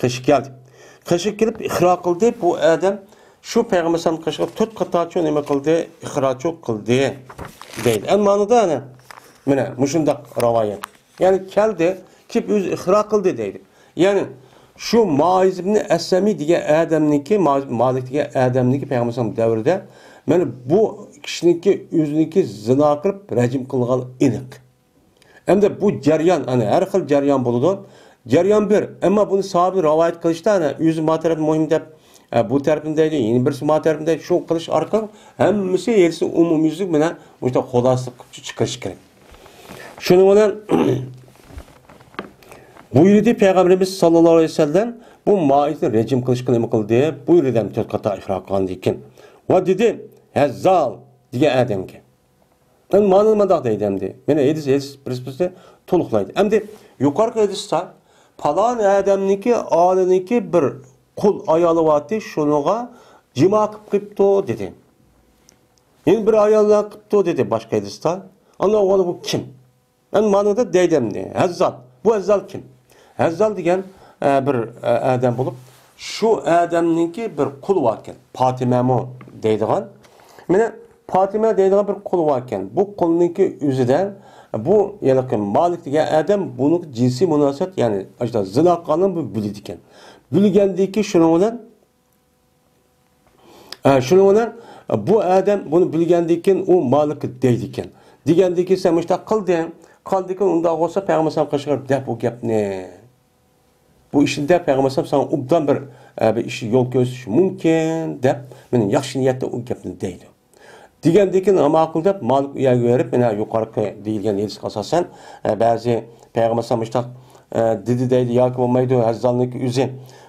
قېشىغا كەلدى. قېشىغا كېلىپ ئىقرار قىلدى، بۇ ئادەم شۇ پەيغەمبەر ئەلەيھىسسالام قېشىغا تۆت قاتارچۇ نېمە قىلدى، ئىقرارچۇ قىلدى دەيدۇ. ئەمما مانىدا ئەنە، مانا مۇشۇنداق رىۋايەت. يەنى كەلدى، كېلىپ ئۆزى ئىقرار قىلدى دەيدۇ. يەنى شۇ مائىز ئىبنى ئەسەمى دېگەن ئادەمنىڭكى، ما-، مالىك دېگەن ئادەمنىڭكى پەيغەمبەر ئەلەيھىسسالام دەۋرىدە، مانا بۇ كىشىنىڭكى ئۆزىنىڭكى زىنا قىلىپ رەجىم قىلغانلىقى ئېنىق. ئەمدى بۇ جەريان، ئەنە ھەر خىل جەريان بولىدۇ. جەريان بىر، ئەمما بۇنى ساھابە رىۋايەت قىلىشتا، ئەنە ئۆزى ما تەرەپنى مۇھىم دەپ، ئە، بۇ تەرىپىنى دەيدۇ، يەنە بىرسى ما تەرەپنى دەيدۇ، شۇ قىلىش ئارقىلىق ھەممىسى ھەدىسنى ئومۇميۈزلۈك بىلەن مۇشۇنداق خۇلاسە قىلىپ چىقىرىش كېرەك. شۇنىڭ بىلەن بۇيرۇدى پەيغەمبىرىمىز ساللاللاھۇ ئەلەيھى ۋەسەللەم بۇ مائىزنى رەجىم قىلىشقا نېمە قىلدى؟ بۇيرۇدى ھەم تۆت قاتار ئىقرار قىلغاندىن كېيىن. ۋە دېدى، ھەززال دېگەن ئادەمگە. ئەمدى مانا مۇنداق دەيدۇ ئەمدى. مانا ھەدىس، ھەدىس بىرسى بىرسى تولۇقلايدۇ. ئەمدى يۇقىرىقى ھەدىستە پالان ئادەمنىڭكى ئالىنىڭكى بىر قۇل ئايالى بارتى، شۇنىڭغا جىما قىلىپ قىپتۇ دېدى. يەنە بىر ئاياللار قىپتۇ دېدى باشقا ھەدىستە. ئاندىن ئۇ بۇ كىم؟ مەن مانىدا دەيدۇ ئەمدى. ھەززال. بۇ ھەززال كىم؟ ھەززال دېگەن، ئە، بىر، ئە، ئادەم بولۇپ، شۇ ئادەمنىڭكى بىر قۇلى باركەن. پاتىمەمۇ دەيدىغان. مانا پاتىمە دەيدىغان بىر قۇلى باركەن. بۇ قۇلنىڭكى ئۆزىدە بۇ ھېلىقى مالىك دېگەن ئادەم بۇنىڭ جىنسىي مۇناسىۋەت، يەنى ئاشۇنداق زىنا قىلغانلىقىنى بۇ بىلىدىكەن. بىلگەندىكى شۇنىڭ بىلەن ئە، شۇنىڭ بىلەن بۇ ئادەم بۇنى بىلگەندىن كېيىن ئۇ مالىكقا دەيدىكەن. دېگەندىن كېيىن سەن مۇشۇنداق قىلدىڭ، قىلغاندىن كېيىن ئۇنداق بولسا پەيغەمبەر ئەلەيھىسسالام قېشىغا دەپ بۇ گەپنى. بۇ ئىشنى دەپ پەيغەمبەر ئەلەيھىسسالام ساڭا ئوبدان بىر، ئە، بىر ئىش يول كۆرسىتىشى مۇمكىن دەپ، مانا ياخشى نىيەتتە ئۇ گەپنى دەيدۇ. دېگەندىن كېيىن مالىك ئۇ يەرگە بېرىپ، مانا يۇقىرىقى دېيىلگەن ھەدىسكە ئاساسەن، ئە، بەزى پەيغەمبەر ئەلەيھىسسالام مۇشۇنداق، ئە، دېدى دەيدۇ ياكى بولمايدۇ، ھەززالنىڭكى ئۆزى،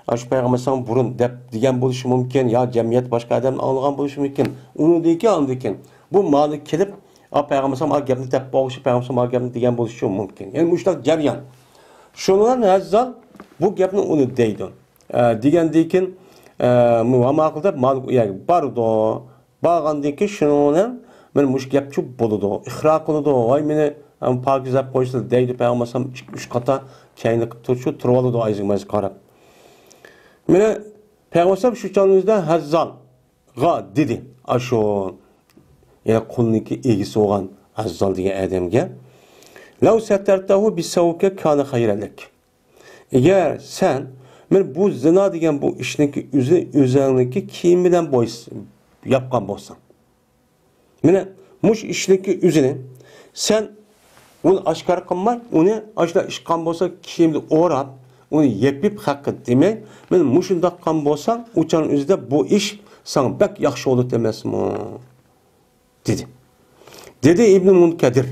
ئاشۇ پەيغەمبەر ئەلەيھىسسالام بۇرۇن دەپ دېگەن بولۇشى مۇمكىن، يا جەمئىيەت باشقا ئادەمدىن ئاڭلىغان بولۇشى مۇمكىن. ئۇنىڭدىن كېيىن، ئاندىن كېيىن بۇ مالىك كېلىپ، ئا، پەيغەمبەر ئەلەيھىسسالام ئا گەپنى دەپ بولغۇچە، پەيغەمبەر ئەلەيھىسسالام ئا گەپنى دېگەن بولۇشى مۇمكىن. يەنى مۇشۇنداق جەريان. شۇنىڭ بىلەن ھەززال بۇ گەپنى ئۇنى دەيدۇ. ئە، دېگەندىن كېيىن، ئە، مۇ-، ۋە ماقۇل دەپ مالىك ئۇ يەرگە بارىدۇ. بارغاندىن كېيىن شۇنىڭ بىلەن مانا مۇشۇ گەپچۇ بولىدۇ. ئىقرار قىلىدۇ. ۋاي، مېنى، ئەم، پاكىز دەپ قويسىلا دەيدۇ. پەيغەمبەر ئەلەيھىسسالام ئىككى، ئۈچ قاتا كەينىگە قىلىپ تۇرۇشۇ، تۇرۇۋالىدۇ ئايىزىغا قاراپ. مانا پەيغەمبەر ئەلەيھىسسالام شۇ چاغنىڭ ئۆزىدە ھەززالغا دېدى. ئاشۇ، يەنى قۇلنىڭكى ئىگىسى بولغان ھەززال دېگەن ئادەمگە، لو سترته بثوبك كان خيرا لك. ئەگەر سەن مانا بۇ زىنا دېگەن بۇ ئىشنىڭكى ئۆزى، ئۆزۈڭنىڭكى كىيىم بىلەن بويس-، ياپقان بولساڭ. مانا مۇشۇ ئىشنىڭكى ئۆزىنى سەن ئۇنى ئاشكارا قىلماي، ئۇنى ئاشۇنداق ئىش قىلغان بولسا، كىيىمنى ئوراپ، ئۇنى يېپىپ، خەققە دېمەي، مانا مۇشۇنداق قىلغان بولساڭ، ئۇ چاغنىڭ ئۆزىدە بۇ ئىش ساڭا بەك ياخشى بولىدۇ ئەمەسمۇ؟ دېدى. دېدى ئىبنى مۇنكەدىر.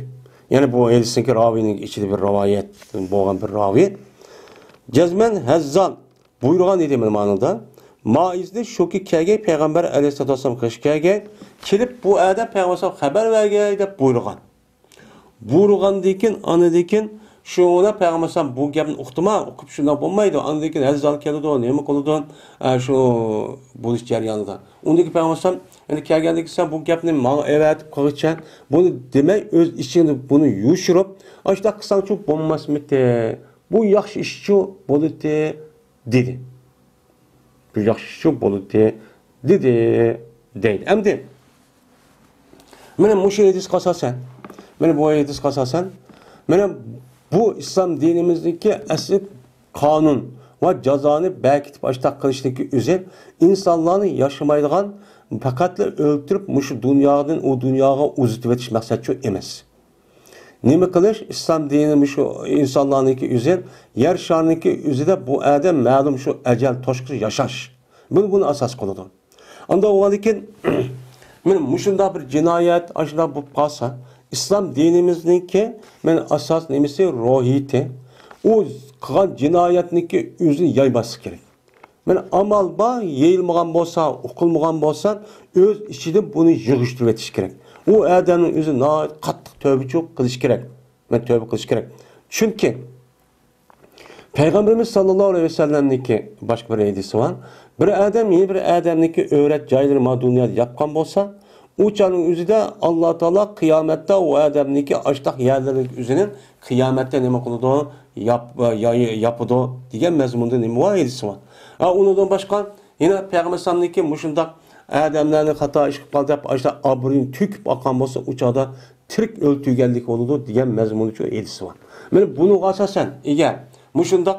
يەنى بۇ ھەدىسنىڭكى راۋىنىڭ ئىچىدە بىر رىۋايەت بولغان بىر راۋى. جەزمەن ھەززال بۇيرۇغان ئىدى مانا مانىدا. مائىزنى شۇكى كەلگەي پەيغەمبەر ئەلەيھىسسالاتۇ ۋەسسالام قېشىغا كەلگەي، كېلىپ بۇ ئادەم پەيغەمبەر خەۋەر بەرگەي دەپ بۇيرۇغان. بۇيرۇغاندىن كېيىن، ئاندىن كېيىن شۇ پەيغەمبەر بۇ گەپنى ئۇقتىما، ئۇقۇپ شۇنداق بولمايدۇ. ئاندىن كېيىن ھەززال كېلىدۇ، نېمە قىلىدۇ، ئە، شۇ بولۇش جەريانىدا. ئۇندىن كېيىن پەيغەمبەر ئەمدى كەلگەندىن كېيىن سەن بۇ گەپنى ماڭا ئەۋەتىپ قىلغىچە، بۇنى دېمەي، ئۆز ئىچىڭدە بۇنى يوشۇرۇپ، ئاشۇنداق قىلساڭچۇ بولماسمىتى؟ بۇ ياخشى ئىشچۇ بولىدۇ، دېدى. بۇ ياخشى ئىشچۇ بولىدۇ، دېدى، دەيدۇ. ئەمدى مانا مۇشۇ ھەدىسكە ئاساسەن، مانا بۇ ھەدىسكە ئاساسەن، مانا بۇ ئىسلام دىنىمىزدىكى ئەسلى قانۇن ۋە جازانى بەكىتىپ ئاشتاق قىلىشنىڭكى ئۆزى ئىنسانلارنى ياشىمايدىغان، پەقەتلا ئۆلتۈرۈپ، مۇشۇ دۇنيادىن ئۇ دۇنياغا ئۇزىتىۋېتىش مەقسەتچۇ ئەمەس. نېمە قىلىش؟ ئىسلام دىنى مۇشۇ ئىنسانلارنىڭكى ئۆزى، يەر شارىنىڭكى ئۆزىدە بۇ ئادەم مەلۇم شۇ ئەجەل توشقۇچە ياشاش. بۇنى، بۇنى ئاساس قىلىدۇ. ئاندا بولغاندىكىن، مانا مۇشۇنداق بىر جىنايەت، ئاشۇنداق بولۇپ قالسا، ئىسلام دىنىمىزنىڭكى، مانا ئاساس نېمىسى، روھىيىتى، ئۇ قىلغان جىنايەتنىڭكى ئۆزىنى يايماسلىق كېرەك. مانا ئامال بار، يېيىلمىغان بولسا، ئۇقۇلمىغان بولسا، ئۆز ئىچىدە بۇنى يىغىشتۇرۇۋېتىش كېرەك. ئۇ ئادەمنىڭ ئۆزى ناھايىتى قاتتىق تۆۋبىچۇ قىلىش كېرەك. مانا تۆۋبە قىلىش كېرەك. چۈنكى پەيغەمبىرىمىز ساللاللاھۇ ئەلەيھى ۋەسەللەمنىڭكى باشقا بىر ھەدىسى بار. بىر ئادەم يەنە بىر ئادەمنىڭكى ئۆۋرەت جايلىرى ما دۇنيادا ياپقان بولسا، ئۇ چاغنىڭ ئۆزىدە ئاللا تائالا قىيامەتتە ئۇ ئادەمنىڭكى ئاشتاق يەرلىرىنىڭ ئۆزىنى قىيامەتتە نېمە قىلىدۇ؟ ياپ-، ياي-، ياپىدۇ دېگەن مەزمۇندا نېمە بار؟ ھەدىسى بار. ھە، ئۇنىڭدىن باشقا يەنە پەيغەمبەر ئەلەيھىسسالامنىڭكى مۇشۇنداق ئادەملەرنى خاتا ئىش قىلىپ قالدى دەپ، ئاشۇنداق ئابرۇيىنى تۆكۈپ ئالغان بولسا، ئۇ چاغدا تىرىك ئۆلتۈرگەنلىك بولىدۇ دېگەن مەزمۇندا شۇ ھەدىس بار. مانا بۇنىڭغا ئاساسەن، ئەگەر مۇشۇنداق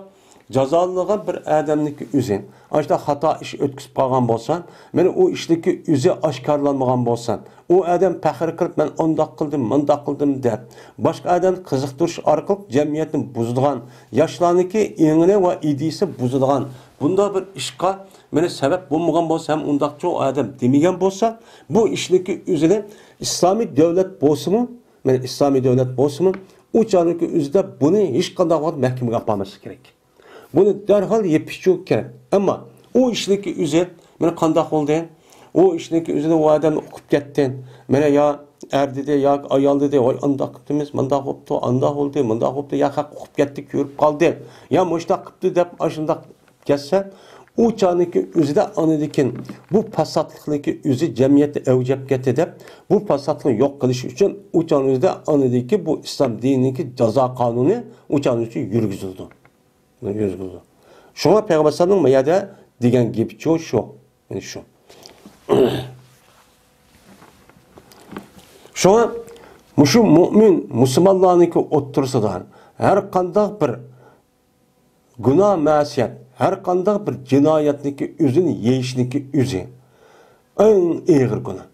جازالىنغان بىر ئادەمنىڭكى ئۆزى ئاشۇنداق خاتا ئىش ئۆتكۈزۈپ قالغان بولسا، مانا ئۇ ئىشنىڭكى ئۆزى ئاشكارىلانمىغان بولسا، ئۇ ئادەم پەخىر قىلىپ، مەن ئۇنداق قىلدىم، مۇنداق قىلدىم دەپ، باشقا ئادەمنى قىزىقتۇرۇش ئارقىلىق جەمئىيەتنى بۇزىدىغان، ياشلارنىڭكى ئېڭىنى ۋە ئىدىيىسى بۇزىدىغان بۇنداق بىر ئىشقا مانا سەۋەب بولمىغان بولسا ھەم ئۇنداقچۇ ئادەم دېمىگەن بولسا، بۇ ئىشنىڭكى ئۆزىنى ئىسلامىي دۆلەت بولسىمۇ، مانا ئىسلامىي دۆلەت بولسىمۇ، ئۇ چاغنىڭكى ئۆزىدە بۇنى ھېچقانداق ۋاقىت مەھكىمىگە ئاپارماسلىق كېرەك. بۇنى دەرھال يېپىشچۇ كېرەك. ئەمما ئۇ ئىشنىڭكى ئۆزى مانا قانداق بولدى؟ ئۇ ئىشنىڭكى ئۆزىنى ئۇ ئادەم ئۇقۇپ كەتتى. مانا يا ئەر دېدى، ياكى ئايال دېدى، ۋاي ئانداق قىپتىمىز، مانداق بوپتۇ، ئانداق بولدى، مانداق بوپتۇ، يا خەق ئۇقۇپ كەتتى، كۆرۈپ قالدى، يا مۇشتاق قىپتۇ دەپ ئاشۇنداق كەتسە، ئۇ چاغنىڭكى ئۆزىدە ئاندىن كېيىن بۇ پاساتلىقنىڭكى ئۆزى جەمئىيەتتە ئەۋج ئېلىپ كەتتى دەپ، بۇ پاساتلىقنى يوق قىلىش ئۈچۈن ئۇ چاغنىڭ ئۆزىدە ئاندىن كېيىن بۇ ئىسلام دىنىنىڭكى جازا قانۇنى ئۇ چاغنىڭ ئۈچۈن يۈرگۈزۈلىدۇ. يۈرگۈزۈلىدۇ. شۇڭا پەيغەمبەر ئەلەيھىسسالامنىڭ ما يەردە دېگەن گېپىچۇ شۇ. يەنى شۇ. شۇڭا مۇشۇ مۇئمىن مۇسۇلمانلارنىڭكى ئوتتۇرىسىدا ھەر قانداق بىر گۇناھ مەسىيەت، ھەر قانداق بىر جىنايەتنىڭكى ئۆزىنى يەيشنىڭكى ئۆزى ئەڭ ئېغىر گۇناھ.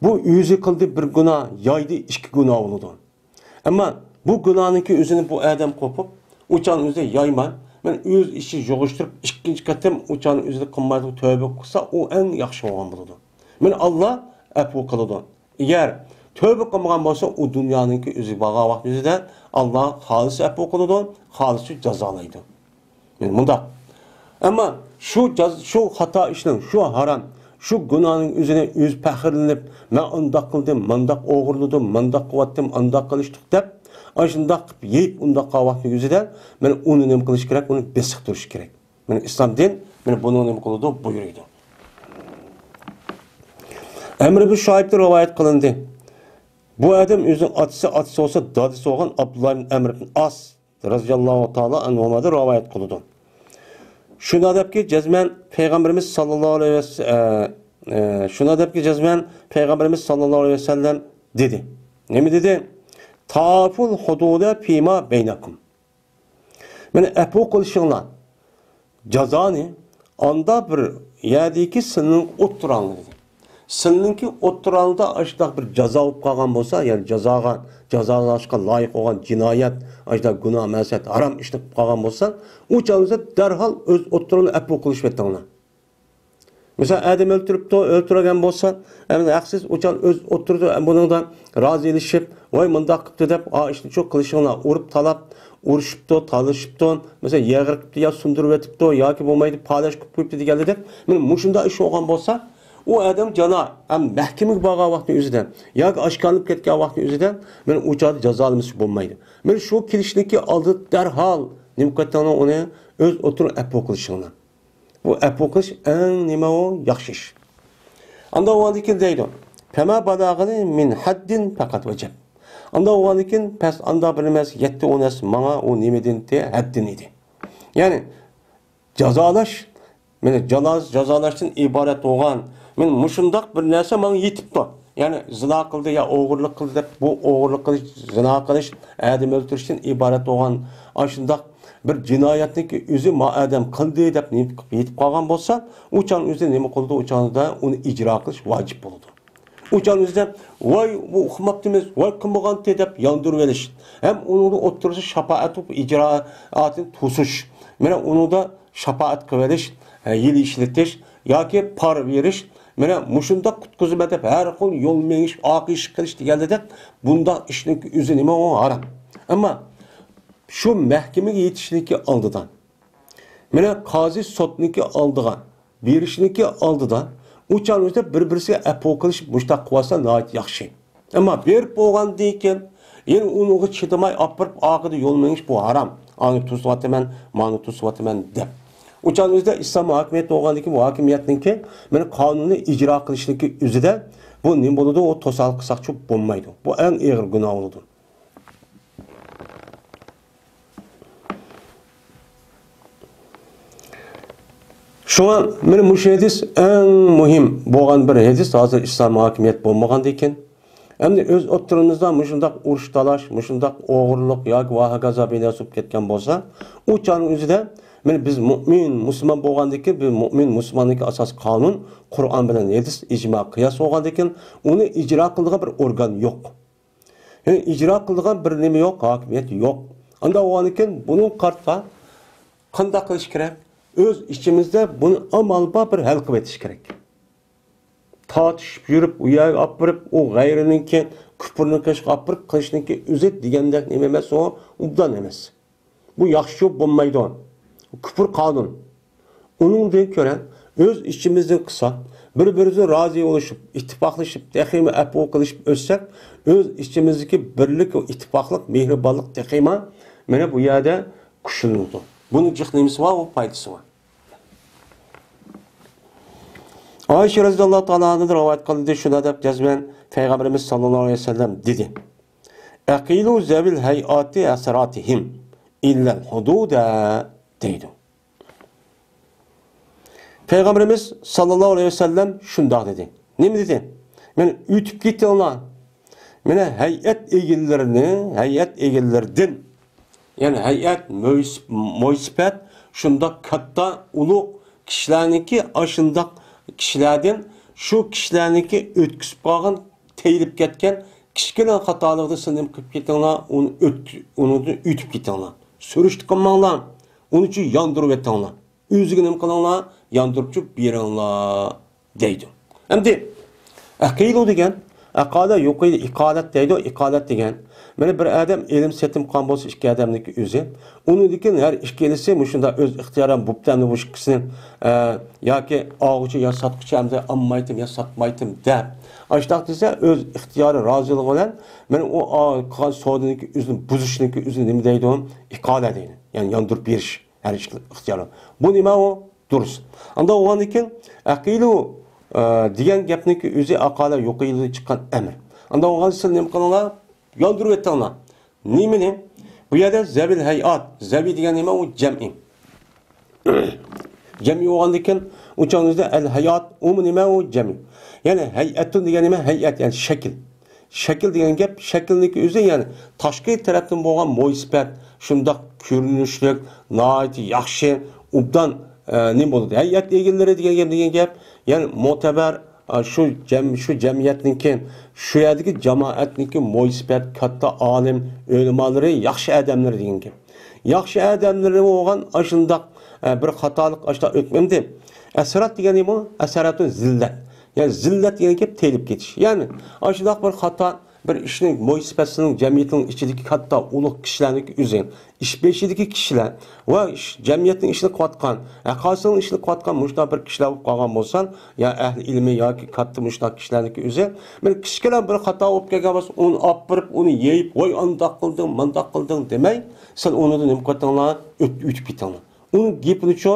بۇ ئۆزى قىلدى بىر گۇناھ، يايدى ئىككى گۇناھ بولىدۇ. ئەمما بۇ گۇناھنىڭكى ئۆزىنى بۇ ئادەم قوپۇپ، ئۇ چاغنىڭ ئۆزىدە يايماي، مەن ئۆز ئىچى يىغىشتۇرۇپ، ئىككىنچى قېتىم ئۇ چاغنى ئۆزىدە قىلمايدىغان تۆبە قىلسا، ئۇ ئەڭ ياخشى بولغان بولىدۇ. مەن ئاللا ئەپۇ قىلىدۇ. ئەگەر تۆبە قىلمىغان بولسا، ئۇ دۇنيانىڭكى ئۆزى بارغان ۋاقىت ئۆزىدە ئاللا خالىسا ئەپۇ قىلىدۇ، خالىسا جازالايدۇ. يەنى مۇنداق. ئەمما شۇ جاز-، شۇ خاتا ئىشنىڭ، شۇ ھارام، شۇ گۇناھنىڭ ئۆزىنى ئۆزى پەخىرلىنىپ، مەن ئۇنداق قىلدىم، مۇنداق ئوغرىلىدىم، مۇنداق قىلىۋەتتىم، ئانداق قىلىشتۇق دەپ، ئاشۇنداق قىلىپ يېيىپ ئۇنداق قىلغان ۋاقتىنىڭ ئۆزىدە مەن ئۇنى نېمە قىلىش كېرەك؟ ئۇنى بېسىقتۇرۇش كېرەك. مانا ئىسلام دىن مانا بۇنى نېمە قىلىدۇ؟ بۇيرۇيدۇ. ئەمر ئىبن شۇئەيبتىن رىۋايەت قىلىندى. بۇ ئادەم ئۆزىنىڭ ئاتىسى، ئاتىسى بولسا دادىسى بولغان ئابدۇللا ئىبن ئەمر ئىبن ئاس رەزىياللاھۇ تائالا ئەنھۇمادىن رىۋايەت قىلىدۇ. شۇنى دەپكى، جەزمەن پەيغەمبىرىمىز ساللاللاھۇ ئەلەيھى ۋەس-، ئە، ئە، شۇنى دەپكى، جەزمەن پەيغەمبىرىمىز ساللاللاھۇ ئەلەيھى ۋەسەللەم دېدى. نېمە دېدى؟ تافۇل ھۇدۇدە فىما بەينەكۇم. مانا ئەپۇ قىلىشىڭلار جازانى ئاندا بىر يەردىكى سىلىنىڭ ئوتتۇراڭدا دېدى. سىلىنىڭكى ئوتتۇراڭدا ئاشۇنداق بىر جازا بولۇپ قالغان بولسا، يەنى جازاغا، جازالاشقا لايىق بولغان جىنايەت، ئاشۇنداق گۇناھ، مەسىيەت، ھارام ئىشنى قىلىپ قالغان بولسا، ئۇ چاغدا دەرھال ئۆز ئوتتۇراڭدا ئەپۇ قىلىشىۋېتىڭلار. مىسال، ئادەم ئۆلتۈرۈپتۇ، ئۆلتۈرگەن بولسا، ئەمدى ھەقسىز ئۇچان ئۆز ئوتتۇرىدا بۇنىڭدا رازىلىشىپ، ۋاي مۇنداق قىپتۇ دەپ، ئا ئىشنى شۇ قىلىشىڭلار، ئۇرۇپ تالاپ، ئۇرۇشۇپتۇ، تالىشىپتۇ، مىسال، يەرگە قىپتۇ يا سۇندۇرۇۋېتىپتۇ ياكى بولمايدۇ، پالەچ قىلىپ قويۇپتۇ دېگەنلەر دەپ، مانا مۇشۇنداق ئىش بولغان بولسا، ئۇ ئادەم جانا ھەم مەھكىمىگە بارغان ۋاقتى ئۆزىدە ياكى ئاشكارىلىنىپ كەتكەن ۋاقتى ئۆزىدە، مانا ئۇ چاغدا جازالىمىسا بولمايدۇ. مانا شۇ كېلىشنىڭكى ئالدىدا دەرھال نېمە قىلىۋېتىڭلار، ئۇنى ئۆز ئوتتۇرىدا ئەپۇ قىلىشىڭلار. بۇ ئەپۇ قىلىش ئەڭ نېمە ئۇ؟ ياخشى ئىش. ئاندا بولغاندىن كېيىن دەيدۇ، فەما بەلەغەنى مىن ھەددىن پەقەت ۋەجەب. ئاندا بولغاندىن كېيىن پەس ئاندا بىر ئەمەس، يەتتە ئون ئەس ماڭا ئۇ نېمىدىن ئىدى؟ ھەددىن ئىدى. يەنى جازالاش، مانا جالا-، جازالاشتىن ئىبارەت بولغان، مانا مۇشۇنداق بىر نەرسە ماڭا يېتىپتۇ. يەنى زىنا قىلدى يا ئوغرىلىق قىلدى دەپ، بۇ ئوغرىلىق قىلىش، زىنا قىلىش، ئادەم ئۆلتۈرۈشتىن ئىبارەت بولغان ئاشۇنداق بىر جىنايەتنىكى ئۆزى ما ئادەم قىلدى دەپ نېمە قىلىپ يېتىپ قالغان بولسا، ئۇ چاغنىڭ ئۆزىدە نېمە قىلىدۇ؟ ئۇ چاغدا ئۇنى ئىجرا قىلىش ۋاجىپ بولىدۇ. ئۇ چاغنىڭ ئۆزىدە، ۋاي، بۇ ئۇقماپتىمىز، ۋاي، قىلمىغانتى دەپ ياندۇرۇۋېلىش ھەم ئۇنىڭدا ئوتتۇرىسى شاپائەت بولۇپ ئىجرائاتىنى توسۇش، مانا ئۇنىڭدا شاپائەت قىلىۋېلىش، ھە، ھىيلە ئىشلىتىش ياكى پارا بېرىش، مانا مۇشۇنداق قۇتقۇزىمەن دەپ ھەر خىل يول مېڭىش، ئاق ئىش قىلىش دېگەندەك بۇنداق ئىشنىڭ ئۆزى نېمە ئۇ؟ ھارام. ئەمما شۇ مەھكىمىگە يېتىشنىڭكى ئالدىدا، مانا قازى سوتنىڭكى ئالدىغا بېرىشنىڭكى ئالدىدا ئۇ چاغنىڭ ئۆزىدە بىر-بىرسىگە ئەپۇ قىلىشىپ مۇشۇنداق قىلىۋالسا ناھايىتى ياخشى. ئەمما بېرىپ بولغاندىن كېيىن يەنە ئۇنىڭغا چىدىماي ئاپىرىپ ئارقىدا يول مېڭىش بۇ ھارام. ئانى توسۇۋاتىمەن، مانى توسۇۋاتىمەن دەپ. ئۇ چاغنىڭ ئۆزىدە ئىسلام ھاكىمىيەت بولغاندىن كېيىن بۇ ھاكىمىيەتنىڭكى مانا قانۇننى ئىجرا قىلىشنىڭكى ئۆزىدە بۇ نېمە بولىدۇ؟ ئۇ توسالغۇ قىلساقچۇ بولمايدۇ. بۇ ئەڭ ئېغىر گۇناھ بولىدۇ. شۇڭا مانا مۇشۇ ھەدىس ئەڭ مۇھىم بولغان بىر ھەدىس، ھازىر ئىسلام ھاكىمىيەت بولمىغاندىكىن. ئەمدى ئۆز ئوتتۇرىمىزدا مۇشۇنداق ئۇرۇش تالاش، مۇشۇنداق ئوغرىلىق ياكى ۋاھاكازا بىنەسى بولۇپ كەتكەن بولسا، ئۇ چاغنىڭ ئۆزىدە مانا بىز مۇئمىن، مۇسۇلمان بولغاندىكىن، بىز مۇئمىن، مۇسۇلماننىڭكى ئاساسىي قانۇن قۇرئان بىلەن ھەدىس، ئىجما، قىياس بولغاندىكىن، ئۇنى ئىجرا قىلىدىغان بىر ئورگان يوق. يەنى ئىجرا قىلىدىغان بىر نېمە يوق، ھاكىمىيەت يوق. ئانداق بولغاندىكىن بۇنىڭغا قارىتا قانداق قىلىش كېرەك؟ ئۆز ئىچىمىزدە بۇنى ئامال بار بىر ھەل قىلىۋېتىش كېرەك. تارتىشىپ يۈرۈپ، ئۇ يەرگە ئاپىرىپ، ئۇ غەيرىنىڭكى، كۇپۇرنىڭ قېشىغا ئاپىرىپ قىلىشنىڭكى ئۆزى دېگەندەك نېمە ئەمەس، ئۇ ئوبدان ئەمەس. بۇ ياخشى بولمايدۇ. كۇپۇر قانۇن. ئۇنىڭدىن كۆرە ئۆز ئىچىمىزدىن قىلساق، بىر-بىرىمىزدىن رازى بولۇشۇپ، ئىتتىپاقلىشىپ، تېخىمۇ ئەپۇ قىلىشىپ ئۆتسەك، ئۆز ئىچىمىزدىكى بىرلىك ۋە ئىتتىپاقلىق، مېھرىبانلىق تېخىمۇ مانا بۇ يەردە كۈچلىنىدۇ. بۇنىڭ جىق نېمىسى بار، بۇ پايدىسى بار. ئائىشە رەزىياللاھۇ تائالا ئانھادىن رىۋايەت قىلىندى، شۇنداق دەپ جەزمەن پەيغەمبىرىمىز ساللاللاھۇ ئەلەيھى ۋەسەللەم دېدى، ئەقىلۇ زەۋىل ھەيئاتى ئەسراتىھىم ئىللەل ھۇدۇدە دەيدۇ. پەيغەمبىرىمىز ساللاللاھۇ ئەلەيھى ۋەسەللەم شۇنداق دېدى. نېمە دېدى؟ مانا ئۆتۈپ كېتىڭلار. مانا ھەيئەت ئىگىلىرىنى، ھەيئەت ئىگىلىرىدىن، يەنى ھەيئەت، مويس-، مويسىپەت، شۇنداق كاتتا، ئۇلۇغ كىشىلەرنىڭكى، ئاشۇنداق كىشىلەردىن، شۇ كىشىلەرنىڭكى ئۆتكۈزۈپ قالغان، تېيىلىپ كەتكەن كىچىككىنە خاتالىقنى سىلەر نېمە قىلىپ كېتىڭلار، ئۇنى ئۆت-، ئۇنىڭدىن ئۆتۈپ كېتىڭلار. سۈرۈشتە قىلماڭلار. ئۇنى چۇ ياندۇرۇۋېتىڭلار. ئۆزىگە نېمە قىلىڭلار؟ ياندۇرۇپچۇ بېرىڭلار دەيدۇ. ئەمدى ئەقىلۇ دېگەن، ئەقالە يۇقىلۇ ئىقالەت دەيدۇ، ئىقالەت دېگەن. مانا بىر ئادەم ئېلىم سېتىم قىلغان بولسا ئىككى ئادەمنىڭكى ئۆزى. ئۇنىڭدىن كېيىن ھەر ئىككىلىسى مۇشۇنداق ئۆز ئىختىيارى بوپتۇ ئەمدى بۇ ئىككىسىنى، ئە، ياكى ئالغۇچى يا ساتقۇچى ئەمدى ئالمايتتىم يا ساتمايتتىم دەپ. ئاشۇنداق دېسە ئۆز ئىختىيارى رازىلىقى بىلەن مانا ئۇ ئا-، قىلغان سودىنىڭكى ئۆزىنى بۇزۇشنىڭكى ئۆزىنى نېمە دەيدۇ؟ ئىقالە دەيدۇ. يەنى ياندۇرۇپ بېرىش. ھەر ئىككى ئىختىيارى. بۇ نېمە ئۇ؟ دۇرۇس. ئانداق بولغاندىن كېيىن، ئەقىلۇ، ئە، دېگەن گەپنىڭكى ئۆزى ئەقالە يۇقىلۇدىن چىققان ئەمىر. ئانداق بولغاندا سىز نېمە قىلىڭلار؟ ياندۇرۇۋېتىڭلار. نېمىنى؟ بۇ يەردە زەۋىل ھەيئات. زەۋى دېگەن نېمە؟ ئۇ جەمئىي. جەمئىي بولغاندىن كېيىن، ئۇ چاغدا ئەل ھەيئات، ئۇمۇ نېمە؟ ئۇ جەمئىي. يەنى ھەيئەتۇن دېگەن نېمە؟ ھەيئەت، يەنى شەكىل. شەكىل دېگەن گەپ، شەكىلنىڭكى ئۆزى، يەنى تاشقى تەرەپتىن بولغان مويسىپەت، شۇنداق كۆرۈنۈشلۈك، ناھايىتى ياخشى، ئوبدان، ئە، نېمە بولىدۇ؟ ھەيئەت ئىگىلىرى دېگەن گەپ، دېگەن گەپ، يەنى مۆتەبەر، ئا، شۇ جەم-، شۇ جەمئىيەتنىڭكى، شۇ يەردىكى جامائەتنىڭكى مويسىپەت، كاتتا ئالىم، ئۆلىمالىرى، ياخشى ئادەملىرى دېگەن گەپ. ياخشى ئادەملىرى بولغان ئاشۇنداق، ئە، بىر خاتالىق ئاشۇنداق ئۆتمەمدى. ئەسرات دېگەن نېمە؟ ئەسراتۇن زىللەت. يەنى زىللەت دېگەن گەپ تېيىلىپ كېتىش. يەنى ئاشۇنداق بىر خاتا، بىر ئىشنىڭ مويسىپەتسىنىڭ جەمئىيەتنىڭ ئىچىدىكى كاتتا ئۇلۇغ كىشىلەرنىڭكى ئۆزى، ئىش بېشىدىكى كىشىلەر ۋە ئىش، جەمئىيەتنىڭ ئىشىنى قىلىۋاتقان، ھەققاسىنىڭ ئىشىنى قىلىۋاتقان مۇشۇنداق بىر كىشىلەر بولۇپ قالغان بولسا، يا ئەھلى ئىلمى ياكى كاتتا مۇشۇنداق كىشىلەرنىڭكى ئۆزى، بىر كىچىككىنە بىر خاتا بولۇپ كەلگەن بولسا، ئۇنى ئاپىرىپ، ئۇنى يېيىپ، ۋاي ئانداق قىلدىڭ، مانداق قىلدىڭ دېمەي، سىز ئۇنىڭدىن نېمە قىلىۋېتىڭلار؟ ئۆت-، ئۆتۈپ كېتىڭلار. ئۇنىڭ گېپىنىچۇ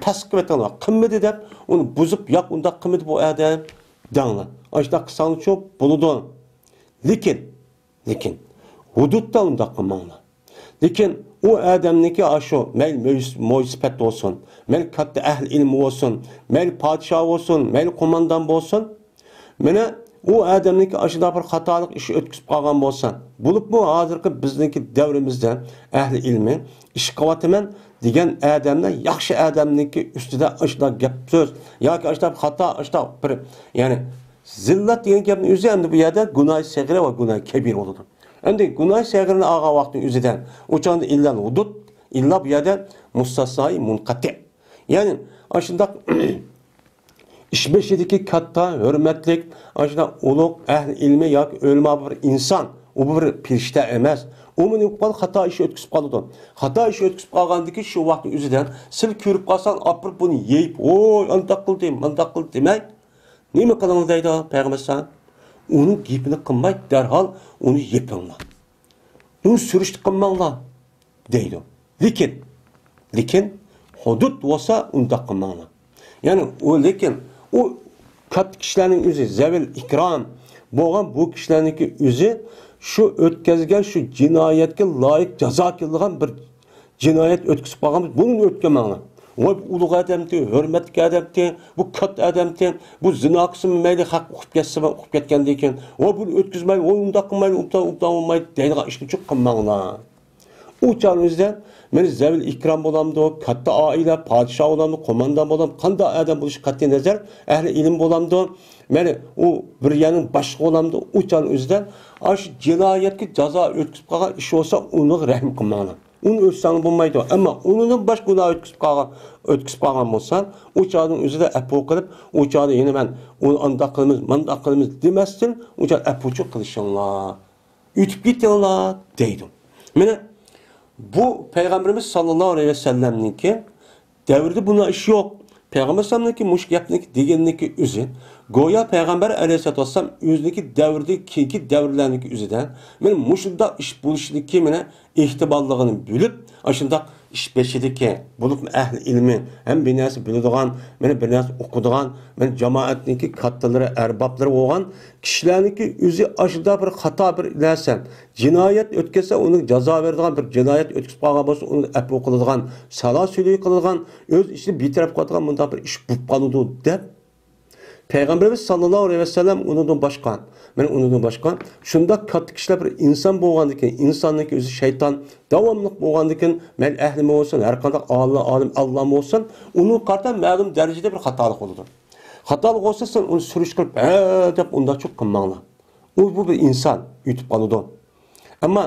پەس قىلىۋېتىڭلار. قىلمىدى دەپ ئۇنى بۇزۇپ، ياق ئۇنداق قىلمىدى بۇ ئادەم دەڭلار. ئاشۇنداق قىلساڭلارچۇ بولىدۇ. لېكىن، لېكىن ھۇدۇدتا ئۇنداق قىلماڭلار. لېكىن ئۇ ئادەمنىڭكى ئاشۇ مەيلى مۆيس-، مويسىپەت بولسۇن، مەيلى كاتتا ئەھلى ئىلمى بولسۇن، مەيلى پادىشاھ بولسۇن، مەيلى قوماندان بولسۇن، مانا ئۇ ئادەمنىڭكى ئاشۇنداق بىر خاتالىق ئىش ئۆتكۈزۈپ قالغان بولسا، بولۇپمۇ ھازىرقى بىزنىڭكى دەۋرىمىزدە ئەھلى ئىلمى ئىش قىلىۋاتىمەن دېگەن ئادەملەر ياخشى ئادەمنىڭكى ئۈستىدە ئاشۇنداق گەپ سۆز ياكى ئاشۇنداق خاتا، ئاشۇنداق بىر، يەنى زىللەت دېگەن گەپنىڭ ئۆزى ئەمدى بۇ يەردە گۇناھى سەغىرە ۋە گۇناھى كەبىر بولىدۇ. ئەمدى گۇناھى سەغىرىنى ئالغان ۋاقىتنىڭ ئۆزىدە ئۇ چاغدا ئىللەل ھۇدۇد، ئىللا بۇ يەردە مۇستەسنائى مۇنقەتىئ. يەنى ئاشۇنداق ئىش بېشىدىكى كاتتا، ھۆرمەتلىك، ئاشۇنداق ئۇلۇغ ئەھلى ئىلمى ياكى ئۆلىما بىر ئىنسان، ئۇ بىر پىرىشتە ئەمەس. ئۇ مۇنى خاتا ئىش ئۆتكۈزۈپ قالىدۇ. خاتا ئىش ئۆتكۈزۈپ قالغاندىكى شۇ ۋاقىتنىڭ ئۆزىدە سىل كۆرۈپ قالساڭ، ئاپىرىپ بۇنى يېيىپ، ۋوي، ئانداق قىلدى، مانداق قىلدى دېمەي، نېمە قىلىڭلار دەيدۇ پەيغەمبەر ئەلەيھىسسالام؟ ئۇنىڭ گېپىنى قىلماي، دەرھال ئۇنى يېپىڭلار. ئۇنى سۈرۈشتە قىلماڭلار دەيدۇ. لېكىن، لېكىن ھۇدۇد بولسا ئۇنداق قىلماڭلار. يەنى ئۇ، لېكىن ئۇ كاتتا كىشىلەرنىڭ ئۆزى، زەۋىل ئىكرام بولغان بۇ كىشىلەرنىڭكى ئۆزى شۇ ئۆتكەزگەن شۇ جىنايەتكە لايىق جازا كېلىدىغان بىر جىنايەت ئۆتكۈزۈپ قالغان، بۇنى ئۆتكۈزمەڭلار. ۋاي، بۇ ئۇلۇغ ئادەمتى، ھۆرمەتلىك ئادەمتى، بۇ كاتتا ئادەمتى، بۇ زىنا قىلسىمۇ مەيلى، خەق ئۇقۇپ كەتسىمۇ، ئۇقۇپ كەتكەندىن كېيىن، ۋاي، بۇنى ئۆتكۈزمەيلى، ۋاي، ئۇنداق قىلمايلى، ئۇنداق، ئۇنداق بولمايدۇ دەيدىغان ئىشنى چوق قىلماڭلار. ئۇ چاغنىڭ ئۆزىدە مانا زەۋىل ئىكرام بولامدۇ، كاتتا ئائىلە، پادىشاھ بولامدۇ، قوماندان بولامدۇ، قانداق ئادەم بولۇشى قەتئىي نەزەر، ئەھلى ئىلىم بولامدۇ، مانا ئۇ بىر يەرنىڭ باشلىقى بولامدۇ، ئۇ چاغنىڭ ئۆزىدە ئاشۇ جىنايەتكە جازا ئۆتكۈزۈپ قالغان ئىش بولسا، ئۇنىڭغا رەھىم قىلماڭلار. ئۇنى ئۆتسەڭلار بولمايدۇ. ئەمما ئۇنىڭدىن باشقا گۇناھ ئۆتكۈزۈپ قالغان، ئۆتكۈزۈپ قالغان بولسا، ئۇ چاغنىڭ ئۆزىدە ئەپۇ قىلىپ، ئۇ چاغدا يەنە مەن ئۇنى ئانداق قىلىمىز، مانداق قىلىمىز دېمەستىن، ئۇ چاغ ئەپۇچۇ قىلىشىڭلار. ئۆتۈپ كېتىڭلار دەيدۇ. مانا بۇ پەيغەمبىرىمىز ساللاللاھۇ ئەلەيھى ۋەسەللەمنىڭكى دەۋرىدە بۇنداق ئىش يوق. پەيغەمبەر ئەلەيھىسسالامنىڭكى مۇشۇ گەپنىڭكى دېگىنىكى ئۆزى، گويا پەيغەمبەر ئەلەيھىسسالاتۇ ۋەسسالام ئۆزىنىڭكى دەۋرىدىن كېيىنكى دەۋرلەرنىڭكى ئۆزىدە مانا مۇشۇنداق ئىش بولۇشىدىكى مانا ئېھتىماللىقىنى بىلىپ، ئاشۇنداق ئىش بېشىدىكى، بولۇپمۇ ئەھلى ئىلمى، ھەم بىر نەرسە بىلىدىغان، مانا بىر نەرسە ئوقۇيدىغان، مانا جامائەتنىڭكى كاتتىلىرى، ئەربابلىرى بولغان كىشىلەرنىڭكى ئۆزى ئاشۇنداق بىر خاتا بىر نەرسە، جىنايەت ئۆتكەزسە، ئۇنىڭ جازا بېرىدىغان، بىر جىنايەت ئۆتكۈزۈپ قالغان بولسا، ئۇنى ئەپۇ قىلىدىغان سالا سۈلۈك قىلىدىغان، ئۆز ئىچىنى بىتەرەپ قىلىدىغان مۇنداق بىر ئىش بولۇپ قالىدۇ دەپ، پەيغەمبىرىمىز ساللاللاھۇ ئەلەيھى ۋەسەللەم ئۇنىڭدىن باشقا، مانا ئۇنىڭدىن باشقا، شۇنداق كاتتا كىشىلەر بىر ئىنسان بولغاندىكىن، ئىنساننىڭكى ئۆزى شەيتان داۋاملىق بولغاندىكىن، مەيلى ئەھلىمۇ بولسۇن، ھەر قانداق ئالىم، ئالىم، ئاللام بولسۇن، ئۇنىڭغا قارىتا مەلۇم دەرىجىدە بىر خاتالىق بولىدۇ. خاتالىق بولسا، سىز ئۇنى سۈرۈشتۈرۈپ، ھە دەپ ئۇنداق چوق قىلماڭلار. ئۇ، بۇ بىر ئىنسان، ئۆتۈپ قالىدۇ. ئەمما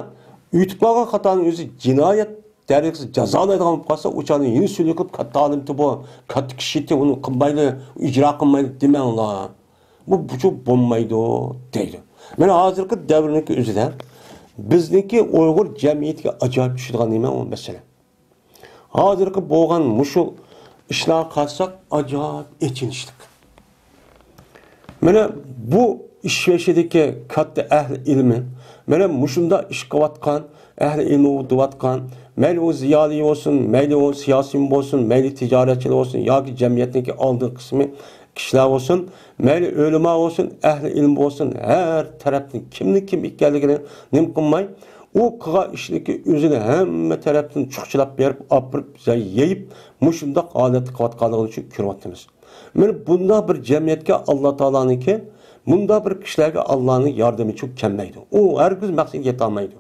ئۆتۈپ قالغان خاتانىڭ ئۆزى جىنايەت دەرىجىسى جازالايدىغان بولۇپ قالسا، ئۇ چاغدا يەنە سۈلۈكۈپ، كاتتا ئالىمتى بۇ، كاتتا كىشىتى، ئۇنى قىلمايلى، ئىجرا قىلمايلى دېمەڭلار. بۇ، بۇچۇ بولمايدۇ دەيدۇ. مانا ھازىرقى دەۋرنىڭكى ئۆزىدە بىزنىڭكى ئۇيغۇر جەمئىيىتىگە ئاجايىپ چۈشىدىغان نېمە ئۇ مەسىلە. ھازىرقى بولغان مۇشۇ ئىشلارغا قارىساق، ئاجايىپ ئېچىنىشلىق. مانا بۇ ئىش بېشىدىكى كاتتا ئەھلى ئىلمى، مانا مۇشۇنداق ئىش قىلىۋاتقان، ئەھلى ئىلمى دەۋاتقان، مەيلى ئۇ زىيالىي بولسۇن، مەيلى ئۇ سىياسىي بولسۇن، مەيلى تىجارەتچىلەر بولسۇن ياكى جەمئىيەتنىڭكى ئالدىنقى قىسمى كىشىلەر بولسۇن، مەيلى ئۆلىما بولسۇن، ئەھلى ئىلمى بولسۇن، ھەر تەرەپتىن كىمنىڭ كىم ئىكەنلىكىنى نېمە قىلماي، ئۇ قىلغان ئىشنىڭكى ئۆزىنى ھەممە تەرەپتىن چۇخچىلاپ بېرىپ، ئاپىرىپ، يېيىپ، مۇشۇنداق ھالەتتە قىلىۋاتقانلىقىنى شۇ كۆرۈۋاتىمىز. مانا بۇنداق بىر جەمئىيەتكە ئاللا تائالانىڭكى، مۇنداق بىر كىشىلەرگە ئاللانىڭ ياردىمى شۇ كەلمەيدۇ. ئۇ ھەرگىز مەقسىتىگە يېتەلمەيدۇ.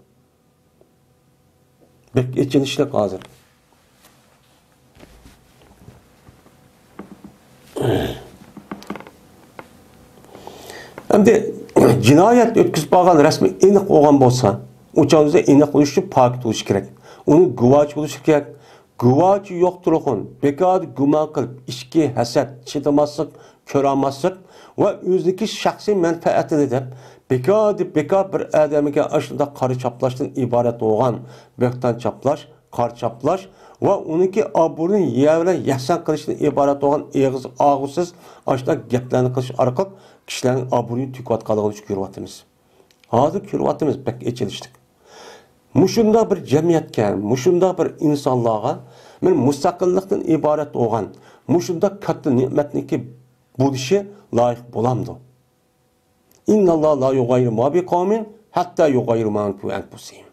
بەك ئېچىنىشلىق ھازىر. ئەمدى جىنايەت ئۆتكۈزۈپ بارغان رەسمى ئېنىق بولغان بولسا، ئۇ چاغدا ئېنىق بولۇش ئۈچۈن پاكىت بولۇشى كېرەك. ئۇنىڭ گۇۋاھچى بولۇشى كېرەك. گۇۋاھچى يوق تۇرغۇن، بىكاردا گۇمان قىلىپ، ئىچكى ھەسەت، چىدىماسلىق، كۆرەلمەسلىك ۋە ئۆزىنىڭكى شەخسىي مەنپەئەتىنى دەپ، بىكاردىن بىكار بىر ئادەمگە ئاشۇنداق قارا چاپلاشتىن ئىبارەت بولغان بۆھتان چاپلاش، قارا چاپلاش ۋە ئۇنىڭكى ئابرۇيىنى يەر بىلەن يەكسان قىلىشتىن ئىبارەت بولغان ئېغىز ئاغۇسىز ئاشۇنداق گەپلەرنى قىلىش ئارقىلىق كىشىلەرنىڭ ئابرۇيىنى تۆكۈۋاتقانلىقىنى كۆرۈۋاتىمىز. ھازىر كۆرۈۋاتىمىز، بەك ئېچىنىشلىق. مۇشۇنداق بىر جەمئىيەتكە، مۇشۇنداق بىر ئىنسانلارغا، مانا مۇستەقىللىقتىن ئىبارەت بولغان مۇشۇنداق كاتتا نېمەتنىڭكى بولۇشى لايىق بولامدۇ؟ ئىنناللاھە لا يۇغەييىرۇ ما بىقەۋمىن ھەتتا يۇغەييىرۇ ما بىئەنفۇسىھىم.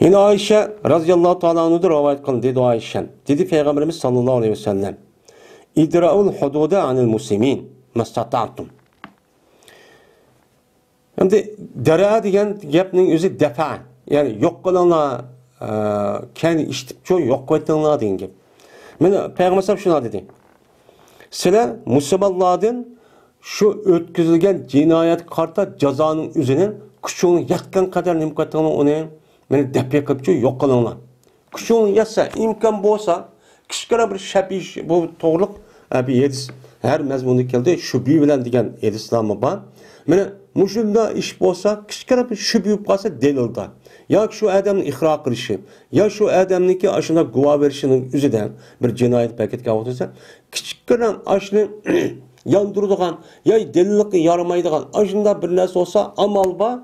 يەنە ئائىشە رەزىياللاھۇ تائالا ئەنھۇدىن رىۋايەت قىلىندى، دېدى ئائىشە، دېدى پەيغەمبىرىمىز ساللاللاھۇ ئەلەيھى ۋەسەللەم، ئىدرەئۇل ھۇدۇدە ئەنىل مۇسلىمىن مەستەتەئتۇم. ئەمدى دەرە دېگەن گەپنىڭ ئۆزى دەفە، يەنى يوق قىلىڭلار، ئە، كەينى ئىشتىپچۇ يوق قىلىۋېتىڭلار دېگەن گەپ. مانا پەيغەمبەر ئەلەيھىسسالام شۇنداق دېدى، سىلەر مۇسۇلمانلاردىن شۇ ئۆتكۈزۈلگەن جىنايەتكە قارىتا جازانىڭ ئۆزىنى كۈچۈڭلار يەتكەن قەدەر نېمە قىلىۋېتىڭلار ئۇنى، مانا دەپە قىلىپچۇ يوق قىلىڭلار. كۈچۈڭ يەتسە، ئىمكان بولسا، كىچىككىنە بىر شەپىش، بۇ توغرىلىق، ئە، بىر ھەدىس ھەر مەزمۇندا كەلدى. شۈبھە بىلەن دېگەن ھەدىسلەرمۇ بار. مانا مۇشۇنداق ئىش بولسا، كىچىككىنە بىر شۈبھە بولۇپ قالسا دەلىلدا، ياكى شۇ ئادەمنى ئىقرار قىلىشى، يا شۇ ئادەمنىڭكى ئاشۇنداق گۇۋاھ بېرىشىنىڭ ئۆزىدە بىر جىنايەت پەكەتكە ئولتۇرسا، كىچىككىنە ئاشۇنى ياندۇرىدىغان، يا دەلىللىقى يارىمايدىغان ئاشۇنداق بىر نەرسە بولسا، ئامال بار،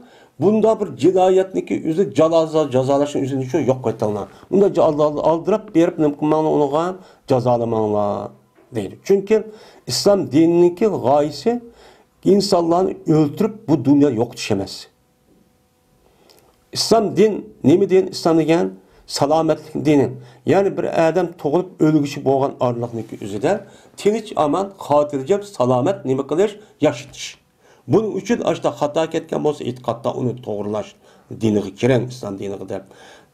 بۇنداق بىر جىنايەتنىڭكى ئۆزى جازا-، جازالاشنىڭ ئۆزىنى شۇ يوق قىلىۋېتىڭلار. ئۇنداق جا-، ئالدىراپ بېرىپ نېمە قىلماڭلار، ئۇنىڭغا جازالىماڭلار دەيدۇ. چۈنكى ئىسلام دىنىنىڭكى غايىسى ئىنسانلارنى ئۆلتۈرۈپ بۇ دۇنيا يوقىتىش ئەمەس. ئىسلام دىن نېمە دىن؟ ئىسلام دېگەن سالامەتلىك دىنى. يەنى بىر ئادەم تۇغۇلۇپ ئۆلگۈچە بولغان ئارىلىقنىڭكى ئۆزىدە تىنچ، ئامان، خاتىرجەم، سالامەت نېمە قىلىش؟ ياشىتىش. بۇنىڭ ئۈچۈن ئاشتا خاتا كەتكەن بولسا، ئېتىقادتا ئۇنى توغرىلاش دىنىغا كىرىڭ، ئىسلام دىنىغا دەپ.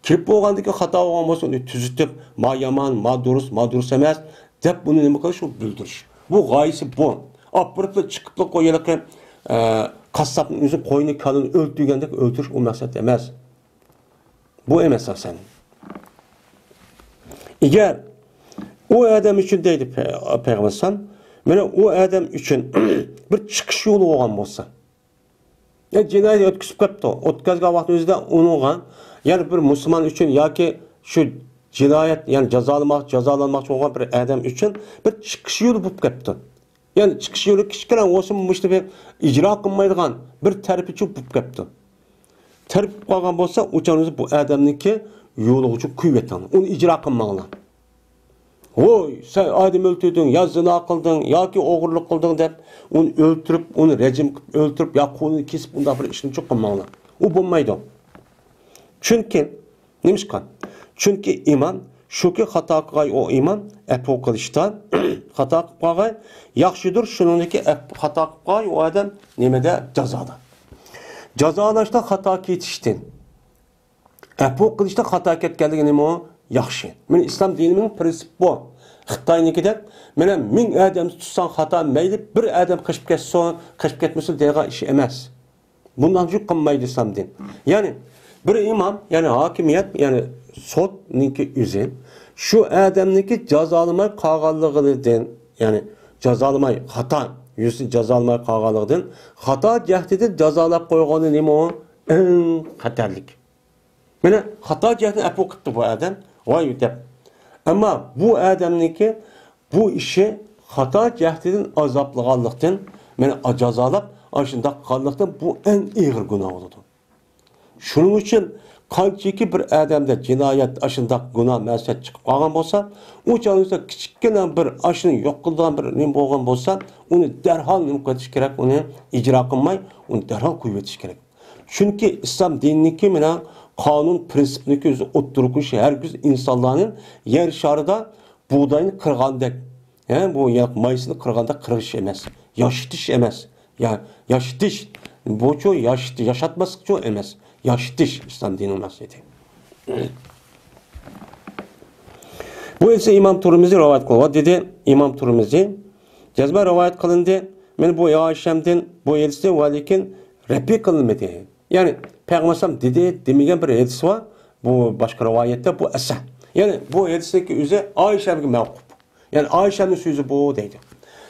كىرىپ بولغاندىكىن خاتا بولغان بولسا، ئۇنى تۈزىتىپ، ما يامان، ما دۇرۇس، ما دۇرۇس ئەمەس دەپ، بۇنى نېمە قىلىش؟ ئۇ بىلدۈرۈش. بۇ غايىسى بۇ. ئاپىرىپلا چىقىپلا قويۇۋېلىقى، ئە، قاسساپنىڭ ئۆزى قوينى، كالىنى ئۆلتۈرگەندەك ئۆلتۈرۈش ئۇ مەقسەت ئەمەس. بۇ ئەمەس ئاساسەن. ئەگەر ئۇ ئادەم ئۈچۈن دەيدۇ پەي-، پەيغەمبەر ئەلەيھىسسالام، مانا ئۇ ئادەم ئۈچۈن بىر چىقىش يولى بولغان بولسا، يا جىنايەت ئۆتكۈزۈپ قويۇپتۇ، ئۆتكۈزگەن ۋاقتى ئۆزىدە ئۇنىڭغا، يەنى بىر مۇسۇلمان ئۈچۈن ياكى شۇ جىنايەت، يەنى جازالىماق-، جازالانماقچى بولغان بىر ئادەم ئۈچۈن بىر چىقىش يولى بولۇپ قويۇپتۇ. يەنى چىقىش يولى كىچىككىنە بولسىمۇ، مۇشۇنى بىر ئىجرا قىلمايدىغان بىر تەرىپىچۇ بولۇپ قاپتۇ. تەرىپ قىلىپ قالغان بولسا، ئۇ چاغدا بۇ ئادەمنىڭكى يولىغىچۇ قويۇۋېتىڭلار. ئۇنى ئىجرا قىلماڭلار. ۋوي، سەن ئادەم ئۆلتۈردۈڭ، يا زىنا قىلدىڭ، ياكى ئوغرىلىق قىلدىڭ دەپ، ئۇنى ئۆلتۈرۈپ، ئۇنى رەجىم قىلىپ ئۆلتۈرۈپ، يا قولىنى كېسىپ، ئۇنداق بىر ئىشنى قىلماڭلار. ئۇ بولمايدۇ. چۈنكى، نېمىشقا؟ چۈنكى ئىمان شۇكى، خاتا قىلغاي ئۇ ئىمان، ئەپۇ قىلىشتا خاتا قىلىپ قالغاي، ياخشىدۇر شۇنىڭدىكى ئەپ-، خاتا قىلىپ قالغاي ئۇ ئادەم نېمىدە؟ جازادا. جازالاشتا خاتا كېتىشتىن، ئەپۇ قىلىشتا خاتا كەتكەنلىكى نېمە ئۇ؟ ياخشى. مېنىڭ ئىسلام دىنىمنىڭ پرىنسىپى بۇ. خىتاينىڭكىدەك، مانا مىڭ ئادەم تۇتساڭ خاتا، مەيلى بىر ئادەم قېچىپ كەتسۇن، قېچىپ كەتمىسۇن دەيدىغان ئىش ئەمەس. بۇنداق قىلمايدۇ ئىسلام دىن. يەنى بىر ئىمام، يەنى ھاكىمىيەت، يەنى سوتنىڭكى ئۆزى شۇ ئادەمنىڭكى جازالىماي قالغانلىقىدىن، يەنى جازالىماي، خاتا يۈزىسىنى جازالىماي قالغانلىقىدىن، خاتا جەھىتىدىن جازالاپ قويغىنى نېمە ئۇ؟ ئەڭ خەتەرلىك. مانا خاتا جەھەتتىن ئەپۇ قىپتۇ بۇ ئادەم، ۋاي دەپ. ئەمما بۇ ئادەمنىڭكى بۇ ئىشى خاتا جەھىتىدىن ئازابلىغانلىقتىن، مانا جازالاپ، ئاشۇنداق قىلغانلىقتىن بۇ ئەڭ ئېغىر گۇناھ بولىدۇ. شۇنىڭ ئۈچۈن قانچىكى بىر ئادەمدە جىنايەت، ئاشۇنداق گۇناھ مەسىيەت چىقىپ قالغان بولسا، ئۇ چاغدا كىچىككىنە بىر ئاشۇنى يوق قىلىدىغان بىر نېمە بولغان بولسا، ئۇنى دەرھال نېمە قىلىش كېرەك؟ ئۇنى ئىجرا قىلماي، ئۇنى دەرھال قويۇۋېتىش كېرەك. چۈنكى ئىسلام دىنىنىڭكى مانا قانۇن پرىنسىپنىڭكى ئۆزى ئوتتۇرىغا قويۇش ھەرگىز ئىنسانلارنى يەر شارىدا بۇغداينى قىرغاندەك، ھە، بۇ يا-، مايسىنى قىرغاندەك قىرغىش ئەمەس، ياشىتىش ئەمەس. يا-، ياشىتىش، بۇچۇ ياشىت-، ياشاتماسلىقچۇ ئەمەس، ياشىتىش ئىسلام دىنىنىڭ مەقسىتى. بۇ ئىسى ئىمام تۇرمىزى رىۋايەت قىلغان دېدى. ئىمام تۇرمىزى جەزمەن رىۋايەت قىلىندى. مانا بۇ ئائىشەمدىن بۇ ھەدىسنى ۋە لېكىن رەپى قىلمىدى. يەنى پەيغەمبەر ئەلەيھىسسالام دېدى دېمىگەن بىر ھەدىس بار. بۇ باشقا رىۋايەتتە بۇ ئەسەھ. يەنى بۇ ھەدىسنىڭكى ئۆزى ئائىشەمگە مەۋقۇپ. يەنى ئائىشەنىڭ سۆزى بۇ دەيدۇ.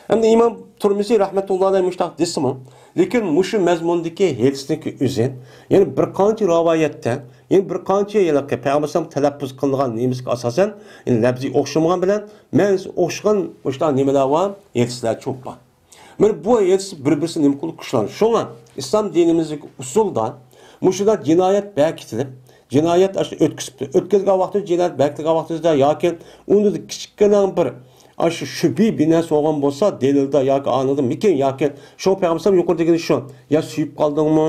ئەمدى ئىمام تۇرمىزى رەھمەتۇللاھى ئەلەيھى مۇشۇنداق دېسىمۇ، لېكىن مۇشۇ مەزمۇندىكى ھەدىسنىڭكى ئۆزى، يەنى بىر قانچە رىۋايەتتە، يەنى بىر قانچە ھېلىقى پەيغەمبەر ئەلەيھىسسالام تەلەپپۇز قىلغان نېمىسىگە ئاساسەن، يەنى لەپزى ئوخشىمىغان بىلەن مەنىسى ئوخشىغان مۇشۇنداق نېمىلەر بار، ھەدىسلەر چوپ بار. مانا بۇ ھەدىس بىر-بىرسىنى نېمە قىلىدۇ؟ كۈچلەندۈرىدۇ. شۇڭا ئىسلام دىنىمىزدىكى ئۇسۇلدا مۇشۇنداق جىنايەت بەكىتىلىپ، جىنايەت ئاشۇ ئۆتكۈزۈپتۇ. ئۆتكۈزگەن ۋاقتىدا، جىنايەت بەكىتىلگەن ۋاقتىدا ياكى ئۇنىڭدا كىچىككىنە بىر ئاشۇ شۈبھە بىنەسى بولغان بولسا، دەلىلدا ياكى ئانىدا مىكىن ياكى شۇ پەيغەمبەر يۇقىرىدا دېگىنى شۇ، يا سۆيۈپ قالدىڭمۇ،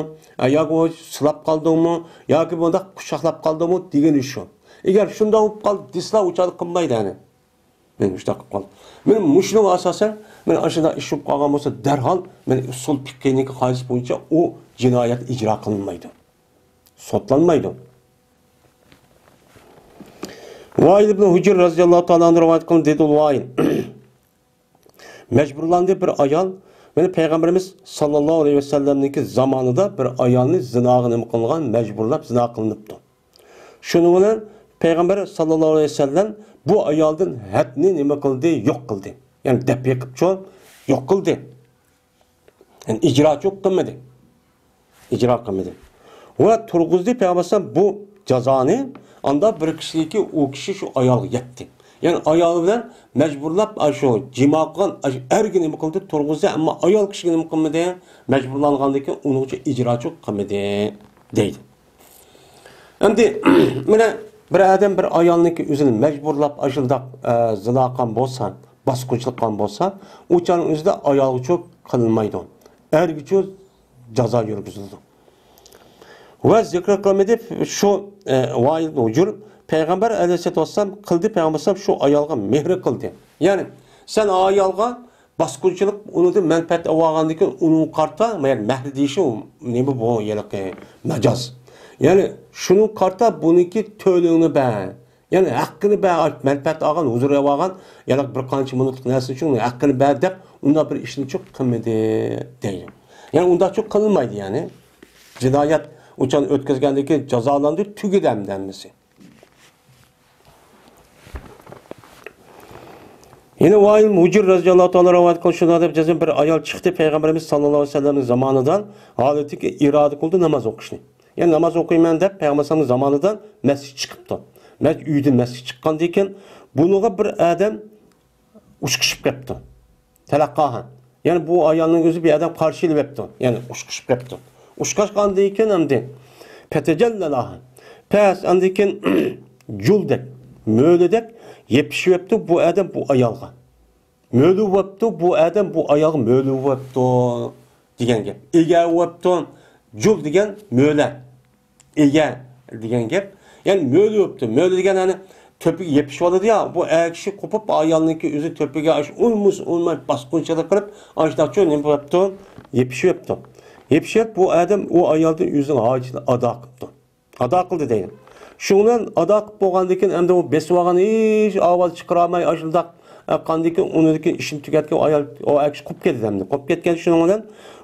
ياكى ئۇ سىلاپ قالدىڭمۇ، ياكى بۇنداق قۇچاقلاپ قالدىڭمۇ دېگىنى شۇ. ئەگەر شۇنداق بولۇپ قالدى دېسىلا، ئۇ چاغدا قىلمايدۇ يەنى. مەن مۇشۇنداق قىلىپ قالدىم. مانا مۇشۇنىڭغا ئاساسەن، مانا ئاشۇنداق ئىش بولۇپ قالغان بولسا، دەرھال مانا ئۇسۇل پىقھىنىڭكى قائىدىسى بويىچە ئۇ جىنايەت ئىجرا قىلىنمايدۇ. سوتلانمايدۇ. ۋائىل ئىبن ھۇجر رەزىياللاھۇ تائالا ئەنھۇ رىۋايەت قىلىندى، دېدى ۋائىل. مەجبۇرلاندى بىر ئايال، مانا پەيغەمبىرىمىز ساللاللاھۇ ئەلەيھى ۋەسەللەمنىڭكى زامانىدا بىر ئايالنى زىناغا نېمە قىلغان، مەجبۇرلاپ زىنا قىلىنىپتۇ. شۇنىڭ بىلەن پەيغەمبەر ساللاللاھۇ ئەلەيھى ۋەسەللەم بۇ ئايالدىن ھەدنى نېمە قىلدى؟ يوق قىلدى. يەنى دەپ بېقىپچۇ، يوق قىلدى. يەنى ئىجراچۇ قىلمىدى. ئىجرا قىلمىدى. ۋە تۇرغۇزدى پەيغەمبەر ئەلەيھىسسالام بۇ جازانى، ئاندا بىر كىشىدىكى ئۇ كىشى شۇ ئايالغا يەتتى. يەنى ئايالى بىلەن مەجبۇرلاپ ئاشۇ جىما قىلغان ئاشۇ ئەرگە نېمە قىلدى؟ تۇرغۇزدى، ئەمما ئايال كىشىگە نېمە قىلمىدى؟ مەجبۇرلانغاندىن كېيىن ئۇنىڭغىچە ئىجراچۇ قىلمىدى دەيدۇ. ئەمدى مانا بىر ئادەم بىر ئايالنىڭكى ئۆزىنى مەجبۇرلاپ ئاشۇنداق، ئە، زىنا قىلغان بولسا، باسقۇنچىلىق قىلغان بولسا، ئۇ چاغنىڭ ئۆزىدە ئايالغىچۇ قىلىنمايدۇ. ئەرگىچۇ جازا يۈرگۈزۈلىدۇ. ۋە زىكىر قىلمىدى شۇ، ئە، ۋائىل ھۇجۇر پەيغەمبەر ئەلەيھىسسالاتۇ ۋەسسالام قىلدى، پەيغەمبەر ئەلەيھىسسالام شۇ ئايالغا مېھرى قىلدى. يەنى سەن ئايالغا باسقۇنچىلىق، ئۇنىڭدىن مەنپەئەت ئالغاندىن كېيىن ئۇنىڭغا قارىتا، يەنى مەھرى دېيىشى ئۇ نېمە بۇ ھېلىقى مەجاز. يەنى شۇنىڭغا قارىتا بۇنىڭكى تۆلىڭنى بەر. يەنى ھەققىنى بەر، مەنپەئەت ئالغان، ھۇزۇر ئالغان، يەنى بىر قانچە مىنۇتلۇق نەرسە ئۈچۈن ھەققىنى بەر دەپ ئۇنداق بىر ئىشنى چۇ قىلمىدى دەيدۇ. يەنى ئۇنداق چۇ قىلمايدۇ يەنى. جىنايەت ئۇچان ئۆتكۈزگەندىن كېيىن جازالاندى، تۈگىدى ھەمدە ھەممىسى. يەنە ۋائىل ھۇجۇر رەزىياللاھۇ تائالا رىۋايەت قىلغان شۇنداق دەپ جەزم بىر ئايال چىقتى پەيغەمبىرىمىز ساللاللاھۇ ئەلەيھى ۋەسەللەمنىڭ زامانىدا ھالىتىگە ئىرادە قىلدى ناماز ئوقۇشنى. يەنى ناماز ئوقۇيمەن دەپ پەيغەمبەر ئەلەيھىسسالامنىڭ زامانىدا مەسچىتكە چىقىپتۇ. مەس-، ئۆيدىن مەسچىتكە چىققاندىن كېيىن بۇنىڭغا بىر ئادەم ئۇچقىشىپ كەپتۇ. تەلەققاھا. يەنى بۇ ئايالنىڭ ئۆزى بىر ئادەم قارشى ئېلىۋەپتۇ. يەنى ئۇچقىشىپ كەپتۇ. ئۇچقاشقاندىن كېيىن ئەمدى پەتەجەللەلاھا. پەس ئاندىن كېيىن جۇلدەك، مۆلىدەك يېپىشىۋەپتۇ بۇ ئادەم بۇ ئايالغا. مۆلە بوپتۇ بۇ ئادەم بۇ ئايالغا مۆلە بوپتۇ دېگەن گەپ. ئىگە بوپتۇ. جۇل دېگەن مۆلە. ئىگە دېگەن گەپ. يەنى مۆلە بوپتۇ. مۆلە دېگەن يەنى تۆپىگە يېپىشىۋالىدۇ يا، بۇ ئەر كىشى قوپۇپ ئايالنىڭكى ئۆزى تۆپىگە ئاشۇ ئۇرمىسا ئۇرماي باسقۇنچىلىق قىلىپ، ئاشۇنداقچۇ نېمە بوپتۇ؟ يېپىشىۋەپتۇ. يېپىشىپ بۇ ئادەم ئۇ ئايالدىن ئۆزىنىڭ ھاجىتىنى ئادا قىپتۇ. ئادا قىلدى دەيدۇ. شۇنىڭ بىلەن ئادا قىلىپ بولغاندىن كېيىن ئەمدى ئۇ بېسىۋالغان ھېچ ئاۋاز چىقىرالماي ئاشۇنداق قاندىن كېيىن ئۇنىڭدىن كېيىن ئىشىنى تۈگەتكەن ئايال، ئۇ ئەر كىشى قوپۇپ كەتتى ئەمدى. قوپۇپ كەتكەن شۇنىڭ بىلەن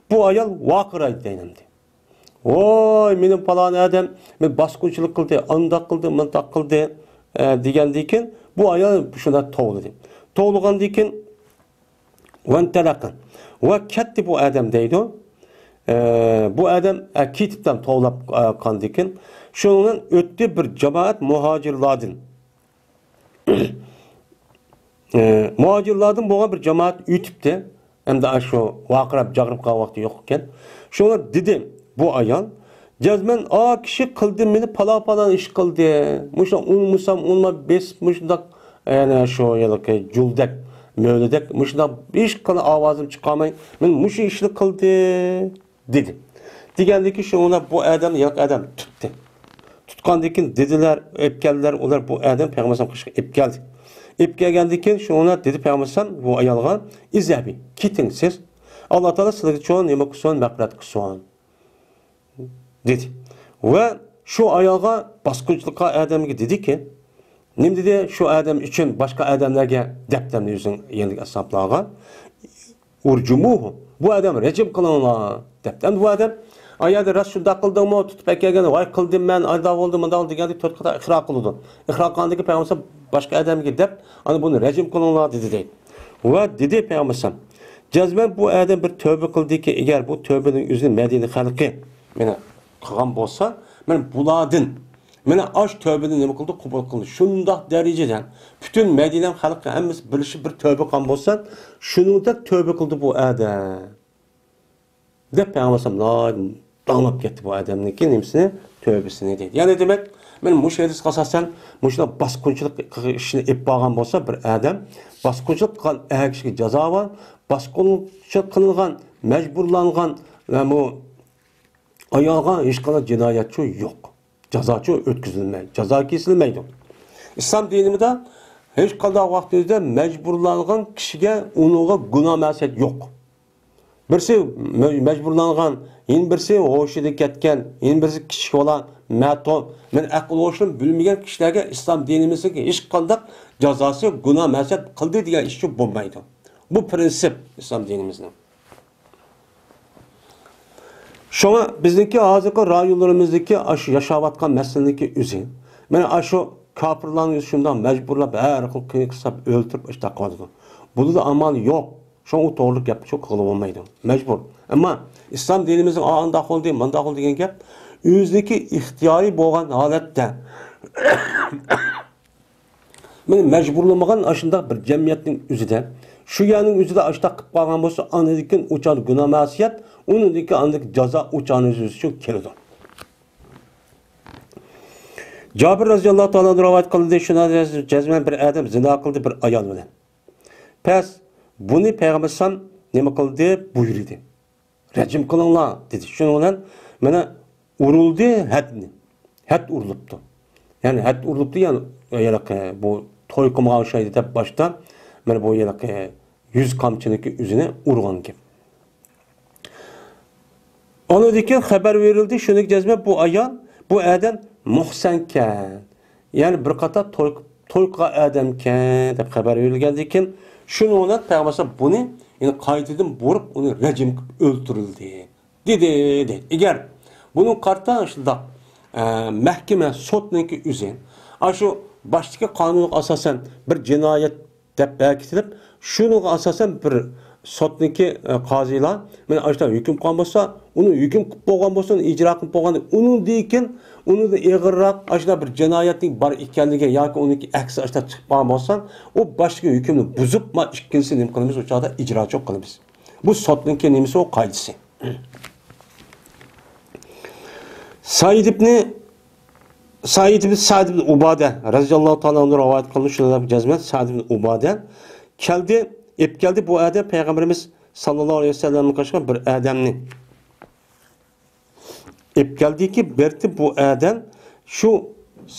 بۇ ئايال ۋارقىرايدۇ دەيدۇ ئەمدى. ۋاي، مېنى پالان ئادەم، مېنى باسقۇنچىلىق قىلدى، ئانداق قىلدى، مۇنداق قىلدى، ئە، دېگەندىن كېيىن بۇ ئايال شۇنداق توۋلىدى. توۋلىغاندىن كېيىن ۋەنتەلەقە. ۋە كەتتى بۇ ئادەم دەيدۇ. ئە، بۇ ئادەم، ئە، كېتىپتۇ توۋلاپ، ئە، قاندىكىن. شۇنىڭدىن ئۆتتى بىر جامائەت مۇھاجىرلاردىن. ئە، مۇھاجىرلاردىن بولغان بىر جامائەت ئۆتۈپتۇ. ئەمدى ئاشۇ ۋارقىراپ، جاغرىپ قالغان ۋاقتى يوق ئىكەن. شۇڭا دېدى بۇ ئايال، جەزمەن، ئا كىشى قىلدى، مېنى پالا-پالا ئىش قىلدى. مۇشۇنداق ئۇنىمىسام، ئۇنىما بېسىپ، مۇشۇنداق، يەنە شۇ ھېلىقى جۇلدەك، مۆلىدەك، مۇشۇنداق ھېچقانداق ئاۋازىم چىقارماي، مېنى مۇشۇ ئىشنى قىلدى، دېدى. دېگەندىن كېيىن شۇنىڭ بىلەن بۇ ئادەمنى ھېلىقى ئادەم تۇتتى. تۇتقاندىن كېيىن دېدىلەر، ئېلىپ كەلدىلەر، ئۇلار بۇ ئادەم پەيغەمبەر ئەلەيھىسسالام قېشىغا ئېلىپ كەلدى. ئېلىپ كەلگەندىن كېيىن شۇنىڭ بىلەن دېدى پەيغەمبەر ئەلەيھىسسالام، بۇ ئايالغا، ئىزھەبى، كېتىڭ سىز. ئاللا تائالا سىلەرگە چوڭ نېمە قىلسۇن، مەغپىرەت قىلسۇن. دېدى. ۋە شۇ ئايالغا باسقۇنچىلىققا ئادەمگە دېدىكى، نېمە دېدى؟ شۇ ئادەم ئۈچۈن باشقا ئادەملەرگە دەپتەمنى يۈزۈڭ يېنىدىكى ئەسھابلارغا، ئۇرجۇمۇھۇ، بۇ ئادەم رەجىم قىلىڭلار، دەپتۇ. ئەمدى بۇ ئادەم، ئا يەردە راست شۇنداق قىلدىڭمۇ؟ تۇتۇپ ئەكەلگەن، ۋاي قىلدىم مەن، ئانداق بولدى، مۇنداق بولدى دېگەندە تۆت قېتىم ئىقرار قىلىدۇ. ئىقرار قىلغاندىن كېيىن پەيغەمبەر باشقا ئادەمگە دەپ، ئانا بۇنى رەجىم قىلىڭلار دېدى دەيدۇ. ۋە دېدى پەيغەمبەر، جەزمەن بۇ ئادەم بىر تۆبە قىلدىكى، ئەگەر بۇ تۆبىنىڭ ئۆزىنى مەدىنە خەلقى مانا قىلغان بولسا، مانا بۇلاردىن، مانا ئاش تۆبىنى نېمە قىلدى؟ قوبۇل قىلدى. شۇنداق دەرىجىدە پۈتۈن مەدىنە خەلقى ھەممىسى بىرلىشىپ بىر تۆبە قىلغان بولسا، شۇنىڭدەك تۆبە قىلدى بۇ ئادەم. دەپ پەيغەمبەر ئەلەيھىسسالام داڭلاپ كەتتى بۇ ئادەمنىڭكى نېمىسىنى، تۆبىسىنى دېدى. يەنى دېمەك، مەن مۇشۇ ھەدىسكە ئاساسەن مۇشۇنداق باسقۇنچىلىق ئىشنى ئېلىپ بارغان بولسا بىر ئادەم، باسقۇنچىلىق قىلغان ئەر كىشىگە جازا بار، باسقۇنچىلىق قىلىنغان، مەجبۇرلانغان ۋە بۇ ئايالغا ھېچقانداق جىنايەتچۇ يوق. جازاچۇ ئۆتكۈزۈلمەي، جازا كېسىلمەيدۇ. ئىسلام دىنىمىزدا ھېچقانداق ۋاقتىمىزدا مەجبۇرلانغان كىشىگە، ئۇنىڭغا گۇناھ مەسىيەت يوق. بىرسى مە-، مەجبۇرلانغان، يەنە بىرسى ھوشىدىن كەتكەن، يەنە بىرسى كىچىك بالا، مەتۇن، مەن ئەقىل ھوشىنى بىلمىگەن كىشىلەرگە ئىسلام دىنىمىزدىكى ھېچقانداق جازاسى، گۇناھ مەسىيەت قىلدى دېگەن ئىشچۇ بولمايدۇ. بۇ پرىنسىپ ئىسلام دىنىمىزنىڭ. شۇڭا بىزنىڭكى ھازىرقى رايونلىرىمىزدىكى ئاشۇ ياشاۋاتقان مەسىلىنىڭكى ئۆزى، مانا ئاشۇ كاپىرلارنى شۇنداق مەجبۇرلاپ، ھەر خىل قىيىن قىستاپ ئۆلتۈرۈپ، ئىشتاق قىلىۋاتىدۇ. بۇنىڭدا ئامال يوق. شۇڭا ئۇ توغرىلىق گەپ شۇ قىلغىلى بولمايدۇ. مەجبۇر. ئەمما ئىسلام دىنىمىزنىڭ ئا-، ئانداق بولدى، مانداق بولدى دېگەن گەپ ئۆزىنىڭكى ئىختىيارىي بولغان ھالەتتە مېنى مەجبۇرلىمىغان ئاشۇنداق بىر جەمئىيەتنىڭ ئۆزىدە، شۇ يەرنىڭ ئۆزىدە ئاشۇنداق قىلىپ قالغان بولسا، ئاندىن كېيىن ئۇ چاغدا گۇناھ مەسىيەت، ئۇنىڭدىن كېيىن ئاندىن كېيىن جازا ئۇ چاغنىڭ ئۆزى ئۈچۈن كېلىدۇ. جابىر رەزىياللاھۇ تائالا ئەنھۇ رىۋايەت قىلدى، شۇنىڭ جەزمەن بىر ئادەم زىنا قىلدى بىر ئايال بىلەن. پەس بۇنى پەيغەمبەر ئەلەيھىسسالام نېمە قىلدى؟ بۇيرۇدى. رەجىم قىلىڭلار، دېدى. شۇنىڭ بىلەن مانا ئۇرۇلدى ھەدنى. ھەد ئۇرۇلۇپتۇ. يەنى ھەد ئۇرۇلۇپتۇ، يەنى، يەنى بۇ توي قىلمىغان ئوخشايدۇ دەپ باشتا، مانا بۇ يەنى يۈز قامچىنىڭكى ئۆزىنى ئۇرغان گەپ. ئاندىن كېيىن خەۋەر بېرىلدى، شۇنىڭ جەزمەن بۇ ئايال، بۇ ئادەم مۇھسەنكەن. يەنى بىر قاتار توي، توي قىلغان ئادەمكەن دەپ خەۋەر بېرىلگەندىن كېيىن، شۇنىڭ بىلەن پەيغەمبەر بۇنى، يەنى قايتىدىن بۇرۇپ، ئۇنى رەجىم قىلىپ ئۆلتۈرۈلدى، دېدى، دېدى. ئەگەر بۇنىڭغا قارىتا شۇنداق، ئە، مەھكىمە، سوتنىڭكى ئۆزى، ئاشۇ باشتىكى قانۇنغا ئاساسەن بىر جىنايەت دەپ بەكىتىلىپ، شۇنىڭغا ئاساسەن بىر سوتنىڭكى، ئە، قازىلار مانا ئاشۇنداق ھۆكۈم قىلغان بولسا، ئۇنى ھۆكۈم قىلىپ بولغان بولسا، ئۇنى ئىجرا قىلىپ بولغان، ئۇنىڭدىن كېيىن ئۇنىڭدىن ئېغىرراق ئاشۇنداق بىر جىنايەتنىڭ بار ئىكەنلىكى ياكى ئۇنىڭكى ئەكسى ئاشۇنداق چىقىپ قالغان بولسا، ئۇ باشتىكى ھۆكۈمنى بۇزۇپ، ما ئىككىنچىسى نېمە قىلىمىز، ئۇ چاغدا ئىجراچى قىلىمىز. بۇ سوتنىڭكى نېمىسى، ئۇ قائىدىسى. سەئىد ئىبنى، سەئىد ئىبنى سەئد ئىبنى ئۇبادە رەزىياللاھۇ تائالا ئەنھۇ رىۋايەت قىلدى، شۇنداق جەزمەن سەئد ئىبنى ئۇبادە كەلدى، ئېلىپ كەلدى بۇ ئادەم پەيغەمبىرىمىز ساللاللاھۇ ئەلەيھى ۋەسەللەمنىڭ قېشىغا بىر ئادەمنى. ئېلىپ كەلدىكى، بەرتى بۇ ئادەم شۇ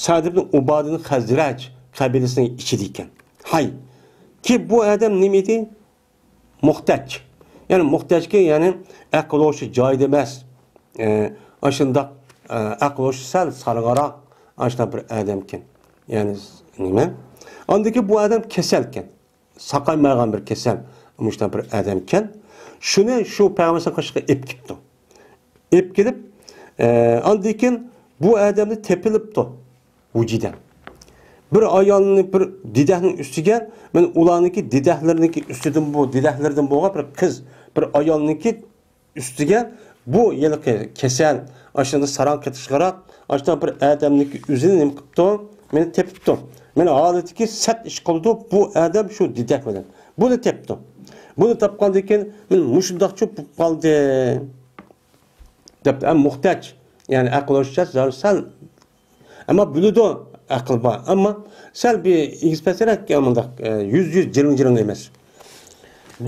سەئد ئىبنى ئۇبادىنىڭ خەزرەج قەبىلىسىنىڭ ئىچىدە ئىكەن. ھاي، كى بۇ ئادەم نېمە ئىدى؟ موھتاج. يەنى موھتاجكى، يەنى ئەقىل ھوشى جايىدا ئەمەس. ئە، ئاشۇنداق، ئە، ئەقىل ھوشى سەل سارغاراق، ئاشۇنداق بىر ئادەمكەن. يەنى نېمە؟ ئاندىكى بۇ ئادەم كېسەلكەن. ساقايمايدىغان بىر كېسەل، مۇشۇنداق بىر ئادەمكەن. شۇنى شۇ پەيغەمبەر قېشىغا ئېلىپ كېلىپتۇ. ئېلىپ كېلىپ، ئە، ئاندىن كېيىن بۇ ئادەمنى تېپىلىپتۇ ۋۇجىدەن. بىر ئايالنى بىر دېدەكنىڭ ئۈستىگە، مەن ئۇلارنىڭكى دېدەكلىرىنىڭكى ئۈستىدىن بۇ، دېدەكلىرىدىن بولغان بىر قىز، بىر ئايالنىڭكى ئۈستىگە بۇ ھېلىقى كېسەل، ئاشۇنداق ساراڭ قېتىشقىراق، ئاشۇنداق بىر ئادەمنىڭكى ئۆزىنى نېمە قىپتۇ؟ مېنى تېپىپتۇ. مېنى ھالىتىكى سەت ئىش قىلىدۇ، بۇ ئادەم شۇ دېدەك بىلەن. بۇنى تېپىپتۇ. بۇنى تاپقاندىن كېيىن، مەن مۇشۇنداقچۇ بولۇپ قالدىم. دەپتۇ. ئەم مۇھتاج، يەنى ئەقىل ھوشى سەل، ئەمما بىلىدۇ، ئەقىل بار، ئەمما سەل بىر ئېگىز پەسرەك، مۇنداق، ئە، يۈز، يۈز جىرىڭ جىرىڭ ئەمەس.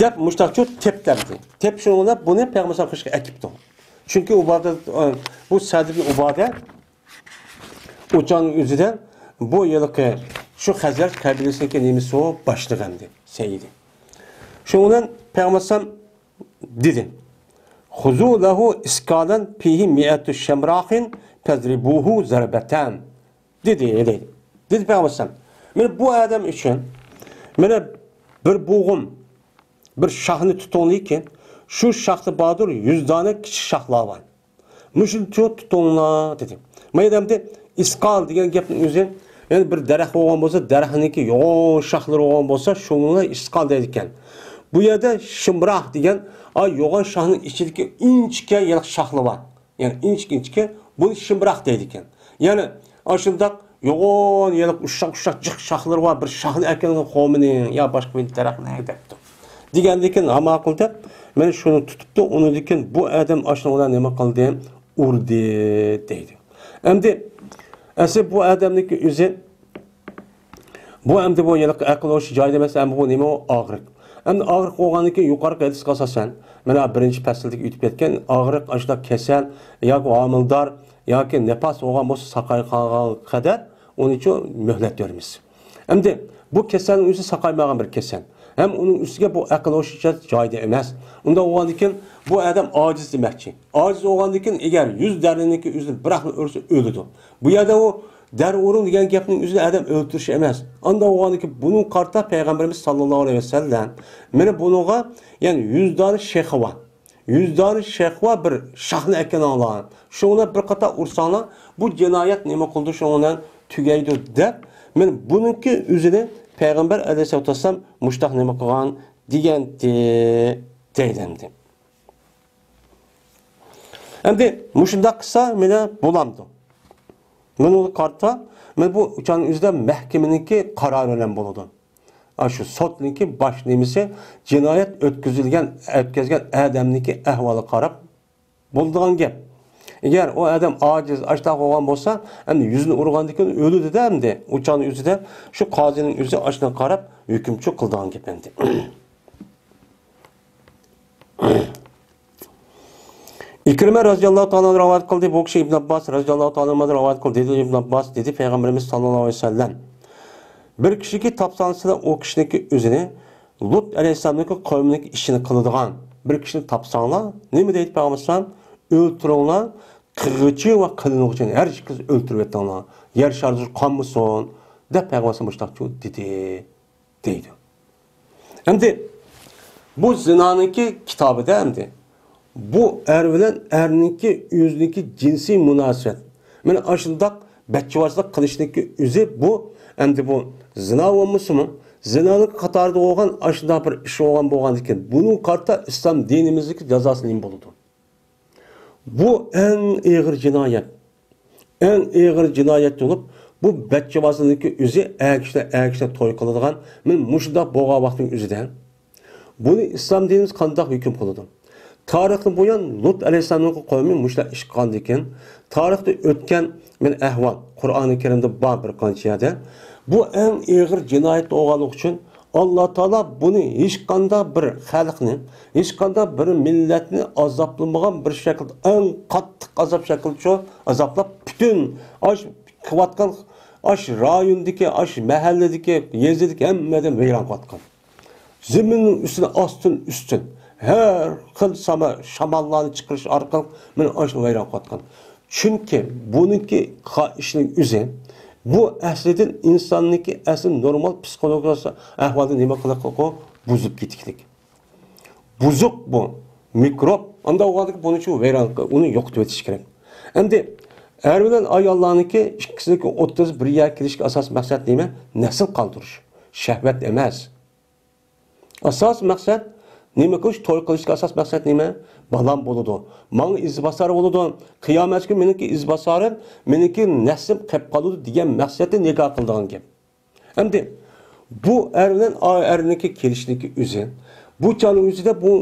دەپ مۇشتاقچۇ تېپ دەپتۇ. تېپ شۇنىڭ بىلەن بۇنى پەيغەمبەر ئەلەيھىسسالام قېشىغا ئەكىپتۇ. چۈنكى ئۇبادە، ئە، بۇ سەد ئىبن ئۇبادە ئۇچان ئۆزىدە بۇ ھېلىقى شۇ خەزرەج قەبىلىسىنىڭكى نېمىسى ئۇ باشلىقى ئەمدى، سەييىدى. شۇنىڭ بىلەن پەيغەمبەر ئەلەيھىسسالام دېدى. خۇزۇ لەھۇ ئىسكالەن فىھى مىئەتۇ شەمراخىن فەزرىبۇھۇ زەربەتەن. دېدى، دېدى. دېدى پەيغەمبەر ئەلەيھىسسالام. مانا بۇ ئادەم ئۈچۈن، مانا بىر بوغۇم، بىر شاخنى تۇتۇڭلىكىن، شۇ شاختا باردۇر، يۈز دانە كىچىك شاخلار بار. مۇشۇنى تۇتۇڭلار، دېدى. ما ئادەمدە ئىسقال دېگەن گەپنىڭ ئۆزى، يەنى بىر دەرەخ بولغان بولسا، دەرەخنىڭكى يوغان شاخلىرى بولغان بولسا، شۇنىڭغا ئىسقال دەيدىكەن. بۇ يەردە شىمراھ دېگەن، ئا، يوغان شاخنىڭ ئىچىدىكى ئىنچىكە يېلىق شاخلار بار. يەنى ئىنچىكە-ئىنچىكە، بۇنى شىمراھ دەيدىكەن. يەنى ئاشۇنداق يوغان يېلىق ئۇششاق-ئۇششاق جىق شاخلىرى بار بىر شاخنى ئەكەلگەن قومىنى يا باشقا بىر دەرەخنى دەپتۇ. دېگەندىن كېيىن، ھا ماقۇل دەپ، مانا شۇنى تۇتۇپتۇ. ئۇنىڭدىن كېيىن بۇ ئادەم ئاشۇنىڭ بىلەن نېمە قىلدى؟ ئۇردى دەيدۇ. ئەمدى ئەسلى بۇ ئادەمنىڭكى ئۆزى، بۇ ئەمدى بۇ ھېلىقى ئەقىل ھوشى جايىدا ئەمەس، ئەمدى بۇ نېمە ئۇ؟ ئاغرىق. ئەمدى ئاغرىق بولغاندىن كېيىن يۇقىرىقى ھەدىسكە ئاساسەن، مانا بىرىنچى پەسىلدىكى ئۆتۈپ كەتكەن ئاغرىق، ئاشۇنداق كېسەل ياكى ھامىلىدار ياكى نىپاس بولغان بولسا ساقايغانغا قەدەر ئۇنىڭ ئۈچۈن مۆھلەت بېرىمىز. ئەمدى بۇ كېسەلنىڭ ئۆزى ساقايمىغان بىر كېسەل. ھەم ئۇنىڭ ئۈستىگە بۇ ئەقىل ھوشى جايىدا ئەمەس. ئۇنداق بولغاندىن كېيىن بۇ ئادەم ئاجىز دېمەكچى. ئاجىز بولغاندىن كېيىن ئەگەر يۈز دەررىنىڭكى ئۆزىنى بىراقلا ئۆرسە ئۆلىدۇ. بۇ يەردە ئۇ دەر ئۇرۇڭ دېگەن گەپنىڭ ئۆزى ئادەم ئۆلتۈرۈش ئەمەس. ئانداق بولغاندىكىن بۇنىڭغا قارىتا پەيغەمبىرىمىز ساللاللاھۇ ئەلەيھى ۋەسەللەم، مانا بۇنىڭغا، يەنى يۈز دانە شېخى بار. يۈز دانە شېخى بار بىر شاخنى ئەكېلىڭلار. شۇنىڭ بىلەن بىر قاتار ئۇرساڭلار، بۇ جىنايەت نېمە قىلىدۇ، شۇنىڭ بىلەن تۈگەيدۇ دەپ، مانا بۇنىڭكى ئۆزىنى پەيغەمبەر ئەلەيھىسسالاتۇ ۋەسسالام مۇشتاق نېمە قىلغان دېگەنتى دەيدۇ ئەمدى. ئەمدى مۇشۇنداق قىلسا، مانا بولامدۇ؟ مانا ئۇنى قارىتا، مانا بۇ ئۇچانىڭ ئۆزىدە مەھكىمىنىڭكى قارارى بىلەن بولىدۇ. ئاشۇ سوتنىڭكى باش نېمىسى، جىنايەت ئۆتكۈزۈلگەن، ئۆتكۈزگەن ئادەمنىڭكى ئەھۋالىغا قاراپ بولىدىغان گەپ. ئەگەر ئۇ ئادەم ئاجىز، ئاشتاق بولغان بولسا، ئەمدى يۈزىنى ئۇرغاندىن كېيىن ئۆلىدۇ-دە ئەمدى. ئۇچانىڭ ئۆزىدە شۇ قازىنىڭ ئۆزى ئاشۇنى قاراپ ھۆكۈم چىقىدىغان گەپ ئەمدى. ئىكرىمە رەزىياللاھۇ تائالا ئەنھۇ رىۋايەت قىلدى. بۇ كىشى ئىبن ئابباس رەزىياللاھۇ تائالا ئەنھۇدىن رىۋايەت قىلدى. دېدى ئىبن ئابباس، دېدى پەيغەمبىرىمىز ساللاللاھۇ ئەلەيھى ۋەسەللەم، بىر كىشىگە تاپساڭلار سىلەر ئۇ كىشىنىڭكى ئۆزىنى لۇت ئەلەيھىسسالامنىڭكى قەۋمىنىڭكى ئىشىنى قىلىدىغان بىر كىشىنى تاپساڭلار، نېمە دەيدۇ پەيغەمبەر ئەلەيھىسسالام؟ ئۆلتۈرۈڭلار، قىلغۇچى ۋە قىلىنغۇچىنى ھەر ئىككىسىنى ئۆلتۈرۈۋېتىڭلار، يەر شارى قالمىسۇن، دەپ پەيغەمبەر ئەلەيھىسسالام مۇشۇنداق دېدى. دەيدۇ. ئەمدى بۇ زىنانىڭكى كىتابىدا ئەمدى بۇ ئەر بىلەن ئەرنىڭكى ئۆزىنىڭكى جىنسىي مۇناسىۋەت، مانا ئاشۇنداق بەچچىۋازلىق قىلىشنىڭكى ئۆزى بۇ، ئەمدى بۇ زىنا بولمىسىمۇ، زىنانىڭ قاتارىدا بولغان ئاشۇنداق بىر ئىش بولغان بولغاندىكىن، بۇنىڭغا قارىتا ئىسلام دىنىمىزدىكى جازاسى نېمە بولىدۇ؟ بۇ ئەڭ ئېغىر جىنايەت. ئەڭ ئېغىر جىنايەت بولۇپ، بۇ بەچچىۋازلىقنىڭكى ئۆزى ئەگىشتە، ئەگىشتە توي قىلىدىغان، مانا مۇشۇنداق بولغان ۋاقىتنىڭ ئۆزىدە. بۇنى ئىسلام دىنىمىز قانداق ھۆكۈم قىلىدۇ؟ تارىختىن بۇيان لۇت ئەلەيھىسسالامنىڭ قەۋمى مۇشۇنداق ئىش قىلغاندىكىن، تارىختا ئۆتكەن، مانا ئەھۋال، قۇرئانى كەرىمدە بار بىر قانچە يەردە. بۇ ئەڭ ئېغىر جىنايەت بولغانلىقى ئۈچۈن، ئاللا تائالا بۇنى ھېچقانداق بىر خەلقنى، ھېچقانداق بىر مىللەتنى ئازابلىمىغان بىر شەكىلدە، ئەڭ قاتتىق ئازاب شەكلىدىچۇ ئازابلاپ، پۈتۈن ئاش قىلىۋاتقان، ئاش رايوندىكى، ئاش مەھەللىدىكى، يېزىدىكى ھەممە ئادەم ۋەيران قىلىۋاتقان. زېمىننىڭ ئۈستىنى ئاستىن ئۈستۈن ھەر خىل ساما-، شاماللارنى چىقىرىش ئارقىلىق مانا ئاشۇنى ۋەيران قىلىۋاتقان. چۈنكى بۇنىڭكى قا-، ئىشنىڭ ئۆزى، بۇ ئەسلىدىن ئىنساننىڭكى ئەسلى نورمال پسىخولوگىيە ئەھۋالىنى نېمە قىلىقلىقى بۇزۇپ كېتىكلىك. بۇزۇق بۇ، مىكروب. ئانداق بولغاندىكىن بۇنى شۇ ۋەيران قىل-، ئۇنى يوقىتىۋېتىش كېرەك. ئەمدى ئەر بىلەن ئاياللارنىڭكى ئىككىسىنىڭكى ئوتتۇرىسىدا بىر يەرگە كېلىشكە ئاساسىي مەقسەت نېمە؟ نەسىل قالدۇرۇش. شەھۋەت ئەمەس. ئاساسىي مەقسەت نېمە قىلىش؟ توي قىلىشتا ئاساسىي مەقسەت نېمە؟ بالام بولىدۇ. ماڭا ئىزباسار بولىدۇ. قىيامەت كۈنى مېنىڭكى ئىزباسارىم، مېنىڭكى نەسلىم قېلىپ قالىدۇ دېگەن مەقسەتتە نىكاھ قىلىدىغان گەپ. ئەمدى بۇ ئەر بىلەن ئا-، ئەرنىڭكى كېلىشنىكى ئۆزى. بۇ چاغنىڭ ئۆزىدە بۇ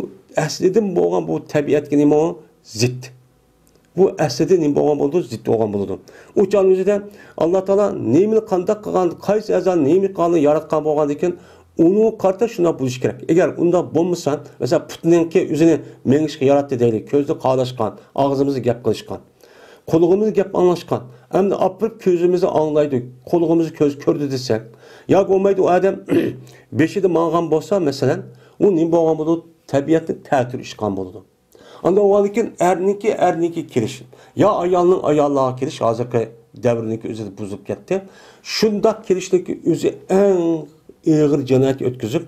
ئەسلىدىن بولغان بۇ تەبىئەتكە نېمە ئۇ؟ زىت. بۇ ئەسلىدە نېمە بولغان بولىدۇ؟ زىت بولغان بولىدۇ. ئۇ چاغنىڭ ئۆزىدە ئاللا تائالا نېمىنى قانداق قىلغان، قايسى ئەزانى نېمە قىلغاننى ياراتقان بولغاندىكىن، ئۇنىڭغا قارىتا شۇنداق بولۇشى كېرەك. ئەگەر ئۇنداق بولمىسا، مەسىلەن، پۇتنىڭكى ئۆزىنى مېڭىشقا ياراتتى دەيلى، كۆزى قاراشقان، ئاغزىمىزدا گەپ قىلىشقان، قۇلىقىمىز گەپ ئاڭلاشقان، ئەمدى ئاپىرىپ كۆزىمىزنى ئاڭلايدۇ، قۇلىقىمىز كۆز كۆردى دېسەك، ياكى بولمايدۇ ئۇ ئادەم بېشىدا ماڭغان بولسا، مەسىلەن، ئۇ نېمە بولغان بولىدۇ؟ تەبىئەتنى تەتۈر ئىشقان بولىدۇ. ئاندىن بولغاندىكىن ئەرنىڭكى، ئەرنىڭكى كېلىشى، يا ئايالنىڭ ئاياللارغا كېلىش ھازىرقى دەۋرنىڭكى ئۆزىدە بۇزۇلۇپ كەتتى. شۇنداق كېلىشنىڭكى ئۆزى ئەڭ ئېغىر جىنايەت ئۆتكۈزۈپ،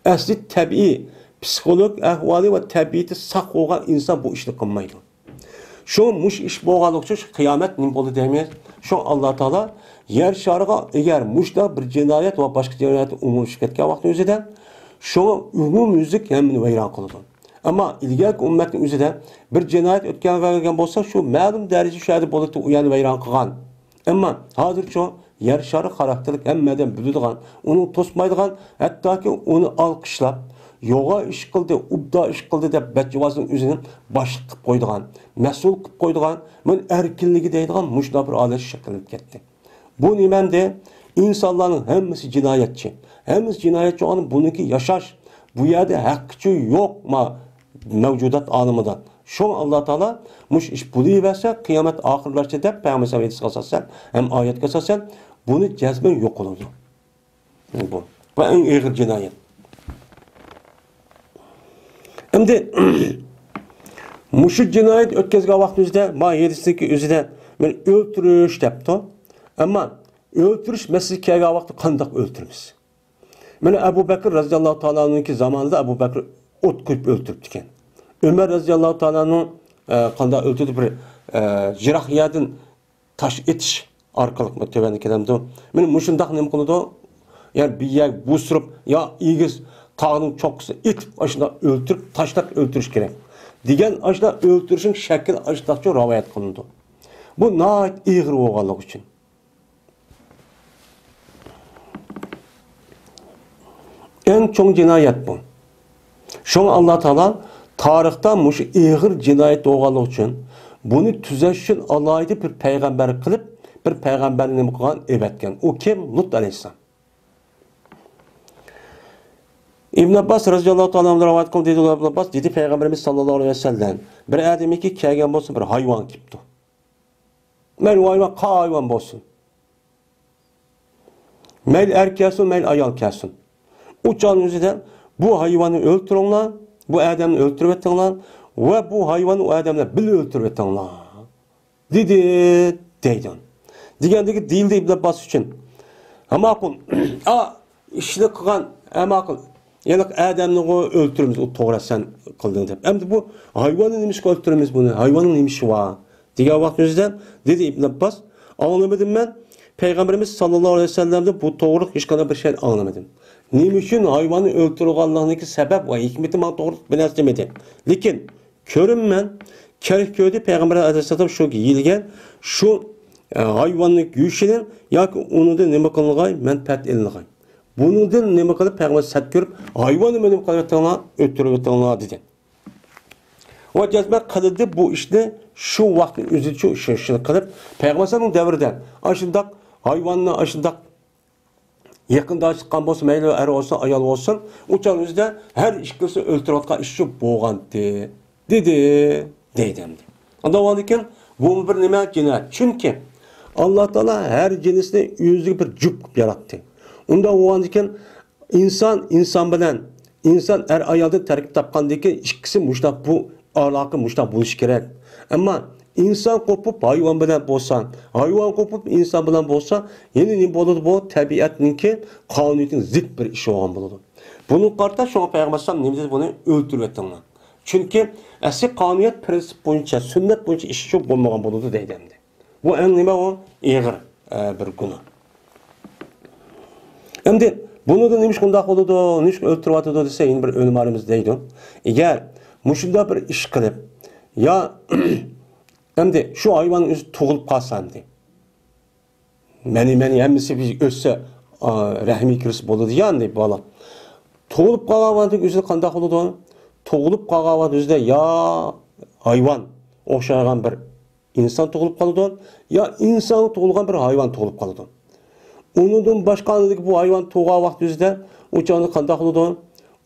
ئەسلى تەبىئىي پسىخولوگ ئەھۋالى ۋە تەبىئىتى ساق بولغان ئىنسان بۇ ئىشنى قىلمايدۇ. شۇ مۇش ئىش بولغانلىقى ئۈچۈن شۇ قىيامەت نېمە بولدى دەيمىز؟ شۇ ئاللا تائالا يەر شارىغا ئەگەر مۇشۇنداق بىر جىنايەت ۋە باشقا جىنايەت ئومۇملىشىپ كەتكەن ۋاقىتنىڭ ئۆزىدە، شۇ ئومۇميۈزلۈك ھەممىنى ۋەيران قىلىدۇ. ئەمما ئىلگەركى ئۈممەتنىڭ ئۆزىدە بىر جىنايەت ئۆتكەن بولسا، شۇ مەلۇم دەرىجىدە شۇ يەردە بولۇپتۇ، ئۇ يەرنى ۋەيران قىلغان. ئەمما ھازىرچۇ يەر شارى خاراكتېرلىك ھەممە ئادەم بىلىدىغان، ئۇنىڭ توسمايدىغان، ھەتتاكى ئۇنى ئالقىشلاپ، يوغان ئىش قىلدى، ئوبدان ئىش قىلدى دەپ بەچچىۋازنىڭ ئۆزىنى باشلىق قىلىپ قويىدىغان، مەسئۇل قىلىپ قويىدىغان، مەن ئەركىنلىكى دەيدىغان مۇشۇنداق بىر ھالەت شەكىللىنىپ كەتتى. بۇ نېمەندى؟ ئىنسانلارنىڭ ھەممىسى جىنايەتچى. ھەممىسى جىنايەتچى بولغان بۇنىڭكى ياشاش، بۇ يەردە ھەققىچۇ يوق ما مەۋجۇدات ئالىمىدا. شۇڭا ئاللا تائالا مۇشۇ ئىش بولۇۋەرسە، قىيامەت ئاخىرلاشتى دەپ پەيغەمبەر ھەدىسكە ئاساسەن، ھەم ئايەتكە ئاساسەن، بۇنى جەزمەن يوق قىلىدۇ. بۇ. بۇ ئەڭ ئېغىر جىنايەت. ئەمدى مۇشۇ جىنايەت ئۆتكەزگەن ۋاقتىمىزدا، ما ھەدىستىكى ئۆزىدە مەن ئۆلتۈرۈش دەپتۇ. ئەمما ئۆلتۈرۈش مەسىلىسى كەلگەن ۋاقىتتا قانداق ئۆلتۈرىمىز؟ مانا ئەبۇ بەكرى رەزىياللاھۇ تائالا ئانھۇنىڭكى زامانىدا ئەبۇ بەكرى ئوت قويۇپ ئۆلتۈرۈپتىكەن. ئۆمەر رەزىياللاھۇ تائالا ئانھۇ، ئە، قانداق ئۆلتۈردى؟ بىر، ئە، يىراق يەردىن تاش ئېتىش ئارقىلىق تۆۋەنگە كېلەمدۇ؟ مانا مۇشۇنداق نېمە قىلىدۇ؟ يا بىر يەرگە بوسۇرۇپ، يا ئېگىز تاغنىڭ چوققىسىغا ئېتىپ، ئاشۇنداق ئۆلتۈرۈپ، تاشلاپ ئۆلتۈرۈش كېرەك دېگەن، ئاشۇنداق ئۆلتۈرۈشنىڭ شەكلى ئاشۇنداقچە رىۋايەت قىلىنىدۇ. بۇ ناھايىتى ئېغىر بولغانلىقى ئۈچۈن. ئەڭ چوڭ جىنايەت بۇ. شۇڭا ئاللا تائالا تارىختا مۇشۇ ئېغىر جىنايەت بولغانلىقى ئۈچۈن، بۇنى تۈزەش ئۈچۈن ئالاھىدە بىر پەيغەمبەر قىلىپ، بىر پەيغەمبەرنى نېمە قىلغان؟ ئەۋەتكەن. ئۇ كىم؟ لۇت ئەلەيھىسسالام. ئىبن ئابباس رەزىياللاھۇ تائالا ئانھۇ رىۋايەت قىلدى، دېدى ئىبن ئابباس، دېدى پەيغەمبىرىمىز ساللاللاھۇ ئەلەيھى ۋەسەللەم، بىر ئادەمكى كەلگەن بولسا، بىر ھايۋان كېلىپتۇ. مەيلى ھايۋان، قانداق ھايۋان بولسۇن. مەيلى ئەر كەلسۇن، مەيلى ئايال كەلسۇن. ئۇ چاغنىڭ ئۆزىدە بۇ ھايۋاننى ئۆلتۈرۈڭلار، بۇ ئادەمنى ئۆلتۈرۈۋېتىڭلار ۋە بۇ ھايۋاننى ئۇ ئادەم بىلەن بىللە ئۆلتۈرۈۋېتىڭلار، دېدى، دەيدۇ. دېگەندىكى دېيىلدى ئىبن ئابباس ئۈچۈن. ھە ماقۇل. ئا، ئىشنى قىلغان، ھە ماقۇل. ھېلىقى ئادەمنىغۇ ئۆلتۈرىمىز، ئۇ توغرا سەن قىلدىڭ دەپ. ئەمدى بۇ ھايۋاننى نېمىشقا ئۆلتۈرىمىز بۇنى؟ ھايۋاننىڭ نېمە ئىشى بار؟ دېگەن ۋاقتىمىزدا دېدى ئىبن ئابباس، ئاڭلىمىدىم مەن. پەيغەمبىرىمىز ساللاللاھۇ ئەلەيھى ۋەسەللەمدىن بۇ توغرىلىق ھېچقانداق بىر شەيئىنى ئاڭلىمىدىم. نېمە ئۈچۈن ھايۋاننى ئۆلتۈرۈلغانلىقىنىڭكى سەۋەب ۋە ھېكمىتى ماڭا توغرىلىق بىر نەرسە دېمىدى. لېكىن كۆرۈممەن، كەلگۈدە پەيغەمبەر ئەلەيھىسسالام شۇ يېيىلگەن شۇ، ئە، ھايۋاننىڭ گۆشىدىن ياكى ئۇنىڭدىن نېمە قىلىنغاي، مەنپەئەت ئېلىنغاي. بۇنىڭدىن نېمە قىلىپ پەيغەمبەر سەت كۆرۈپ، ھايۋاننى نېمە قىلىۋېتىڭلار، ئۆلتۈرۈۋېتىڭلار دېدى. ۋە جەزمەن قىلدى بۇ ئىشنى شۇ ۋاقىتنىڭ ئۆزىدە شۇ ئىشنى قىلىپ، پەيغەمبەر ئەلەيھىسسالامنىڭ دەۋرىدە ئاشۇنداق ھايۋاننى ئاشۇنداق يېقىندا چىققان بولسا، مەيلى ئەر بولسۇن، ئايال بولسۇن، ئۇ چاغنىڭ ئۆزىدە ھەر ئىككىلىسى ئۆلتۈرۈۋاتقان ئىش شۇ بولغانتى، دېدى، دەيدۇ ئەمدى. ئاندىن بولغاندىكىن، بۇمۇ بىر نېمە؟ جىنايەت. چۈنكى ئاللا تائالا ھەر جىنسنى ئۆزىگە بىر جۈپ قىلىپ ياراتتى. ئۇنداق بولغاندىكىن، ئىنسان ئىنسان بىلەن، ئىنسان ئەر ئايالدىن تەركىب تاپقاندىكىن، ئىككىسى مۇشۇنداق بۇ ئالاقە مۇشۇنداق بولۇشى كېرەك. ئەمما ئىنسان قوپۇپ ھايۋان بىلەن بولسا، ھايۋان قوپۇپ ئىنسان بىلەن بولسا، يەنە نېمە بولىدۇ؟ بۇ تەبىئەتنىڭكى قانۇنىيىتىگە زىت بىر ئىش بولغان بولىدۇ. بۇنىڭغا قارىتا شۇڭا پەيغەمبەر ئەلەيھىسسالام نېمە دېدى؟ بۇنى ئۆلتۈرۈۋېتىڭلار. چۈنكى ئەسلى قانۇنىيەت پىرىنسىپ بويىچە، سۈننەت بويىچە ئىش ئىشلەپ بولمىغان بولىدۇ دەيدۇ ئەمدى. بۇ ئەڭ نېمە ئۇ؟ ئېغىر، ئە، بىر گۇناھ. ئەمدى بۇنىڭدا نېمىشقا ئۇنداق بولىدۇ، نېمىشقا ئۆلتۈرۈۋاتىدۇ دېسە، يەنە بىر ئۆلىمالىمىز دەيدۇ. ئەگەر مۇشۇنداق بىر ئىش قىلىپ، يا ئەمدى شۇ ھايۋان ئۆزى تۇغۇلۇپ قالسا ئەمدى. مەنى، مەنى ھەممىسى بىر ئۆتسە، ئا، رەھمىگە كىرسە بولىدۇ يا ئەمدى بالا. تۇغۇلۇپ قالغان ۋاقتىدا ئۆزى قانداق بولىدۇ؟ تۇغۇلۇپ قالغان ۋاقتىدا ئۆزىدە يا ھايۋان ئوخشايدىغان بىر ئىنسان تۇغۇلۇپ قالىدۇ، يا ئىنسانغا تۇغۇلغان بىر ھايۋان تۇغۇلۇپ قالىدۇ. ئۇنىڭدىن باشقا ئانىدىكى بۇ ھايۋان تۇغۇلغان ۋاقتى ئۆزىدە ئۇ چاغدا قانداق بولىدۇ؟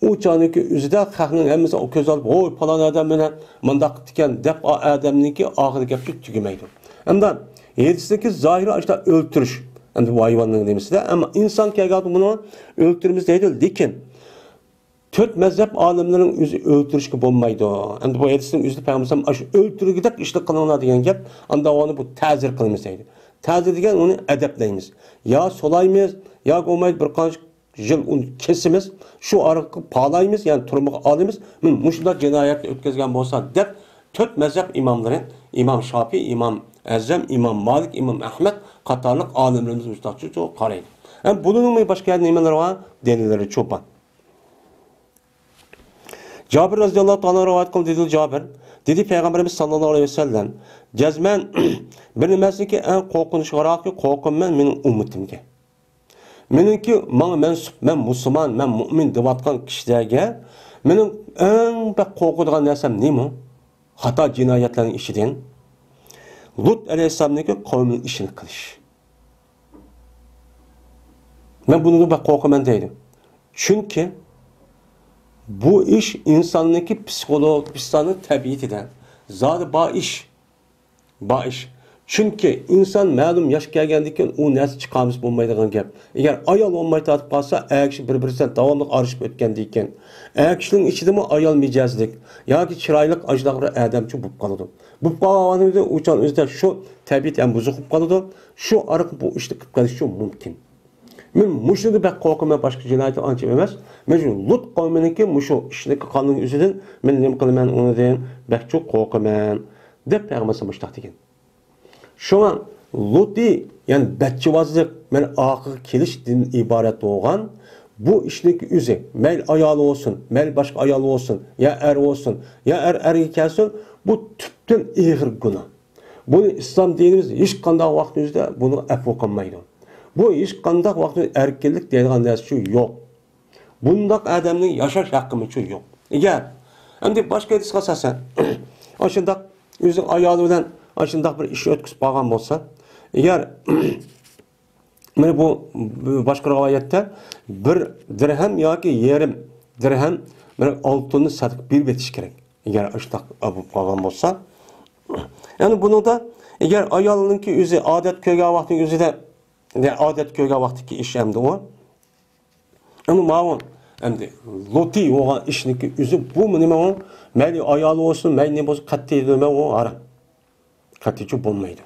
ئۇ چاغدىكى ئۆزىدە خەقنىڭ ھەممىسى كۆز ئالدىدا، ۋوي، پالان ئادەم مانا مۇنداق قىپتىكەن دەپ، ئا-، ئادەمنىڭكى ئاخىرى گەپچە تۈگىمەيدۇ. ئەمدى ھەدىستىكى زاھىرى ئاشۇنداق ئۆلتۈرۈش. ئەمدى بۇ ھايۋاننىڭ نېمىسىدە، ئەمما ئىنسان كەلگەن بۇنى ئۆلتۈرىمىز دەيدۇ، لېكىن تۆت مەزھەپ ئالىملىرىنىڭ ئۆزى ئۆلتۈرۈشكە بولمايدۇ. ئەمدى بۇ ھەدىستىڭ ئۆزىدە پەيغەمبەر ئاشۇ ئۆلتۈرگۈدەك ئىشنى قىلىڭلار دېگەن گەپ، ئاندا ئۇنى بۇ تەزىر قىلىمىز دەيدۇ. تەزىر دېگەن ئۇنى ئەدەپلەيمىز. يا سولايمىز، ياكى بولمايدۇ بىر قانچە يىل ئۇنى كېسىمىز، شۇ ئارقىلىق پالايمىز، يەنى تۈرمىگە ئالىمىز، مانا مۇشۇنداق جىنايەتنى ئۆتكۈزگەن بولسا دەپ، تۆت مەزھەپ ئىماملىرى، ئىمام شاپىي، ئىمام ئەزەم، ئىمام مالىك، ئىمام ئەھمەد قاتارلىق ئالىملىرىمىز مۇشۇنداقچە قارايدۇ. ھەم بۇنىڭمۇ باشقا يەردە نېمىلىرى بار؟ دەلىللىرى چوپان. جابىر رەزىياللاھۇ تائالا رىۋايەت قىلدى، دېدى جابىر. دېدى پەيغەمبىرىمىز ساللاللاھۇ ئەلەيھى ۋەسەللەم، جەزمەن بىر نەرسىنىڭكى ئەڭ قورقۇنچلۇقى قورقۇمەن مېنىڭ ئۈممىتىمگە. مېنىڭكى ماڭا مەنسۇپ، مەن مۇسۇلمان، مەن مۇئمىن دەۋاتقان كىشىلەرگە مېنىڭ ئەڭ بەك قورقىدىغان نەرسەم نېمە؟ خاتا جىنايەتلەرنىڭ ئىچىدىن لۇت ئەلەيھىسسالامنىڭكى قەۋمىنىڭ ئىشىنى قىلىش. مەن بۇنىڭدىن بەك قورقىمەن دەيدۇ. چۈنكى بۇ ئىش ئىنساننىڭكى پسىخولوگ، ئىنساننىڭ تەبىئىتىدە زادى بار ئىش. بار ئىش. چۈنكى ئىنسان مەلۇم ياشقا كەلگەندىن كېيىن ئۇ نەرسە چىقارمىسا بولمايدىغان گەپ. ئەگەر ئايال بولماي تارتىپ قالسا، ئەر كىشى بىر-بىرسىدىن داۋاملىق ئارىلىشىپ ئۆتكەندىن كېيىن، ئەر كىشىنىڭ ئىچىدىمۇ ئايال مىجەزلىك ياكى چىرايلىق ئاشۇنداق بىر ئادەمچۇ بولۇپ قالىدۇ. بولۇپ قالغان ۋاقتىدا ئۇ چاغ ئۆزىدە شۇ تەبىئىتى ھەم بۇزۇق بولۇپ قالىدۇ. شۇ ئارقىلىق بۇ ئىشنى قىلىپ قېلىشى مۇمكىن. مەن مۇشۇنى بەك قورقىمەن، باشقا جىنايەت ئانچە ئەمەس. مەن شۇ لۇت قەۋمىنىڭكى مۇشۇ ئىشنى قىلغانلىقى يۈزىدىن مەن نېمە قىلىمەن، ئۇنىڭدىن بەكچۇ قورقىمەن، دەپ پەيغەمبەر مۇشۇنداق دېگەن. شۇڭا لۇتى، يەنى بەتچىۋازلىق، مەن ئاخىرى كېلىشتىن ئىبارەت بولغان بۇ ئىشنىڭكى ئۆزى، مەيلى ئايال بولسۇن، مەيلى باشقا ئايال بولسۇن، يا ئەر بولسۇن، يا ئەر ئەرگە كەلسۇن، بۇ تۈپتىن ئېغىر گۇناھ. بۇنى ئىسلام دىنىمىز ھېچقانداق ۋاقىتنىڭ ئۆزىدە بۇنى ئەپۇ قىلمايدۇ. بۇ ھېچقانداق ۋاقىتنىڭ ئەركىنلىك دەيدىغان نەرسىچۇ يوق. بۇنداق ئادەمنىڭ ياشاش ھەققىمۇچۇ يوق. ئەگەر ئەمدى باشقا ھەدىسكە ئاساسەن، ئاشۇنداق ئۆزىنىڭ ئايالى بىلەن ئاشۇنداق بىر ئىش ئۆتكۈزۈپ قالغان بولسا، ئەگەر مانا بۇ، بۇ باشقا رىۋايەتتە بىر دىرھەم ياكى يېرىم دىرھەم بىر ئالتۇننى سەدىقە بېرىپ ئېتىش كېرەك. ئەگەر ئاشۇنداق بولۇپ قالغان بولسا، يەنى بۇنىڭدا ئەگەر ئايالنىڭكى ئۆزى ئادەت كۆرگەن ۋاقتىنىڭ ئۆزىدە، يەنى ئادەت كۆرگەن ۋاقتىكى ئىش ئەمدى ئۇ. ئەمدى ماۋۇ، ئەمدى لۇتى بولغان ئىشنىڭكى ئۆزى بۇمۇ نېمە ئۇ؟ مەيلى ئايالى بولسۇن، مەيلى نېمە بولسۇن، قەتئىي نېمە ئۇ؟ ھارام. قەتئىيچە بولمايدۇ.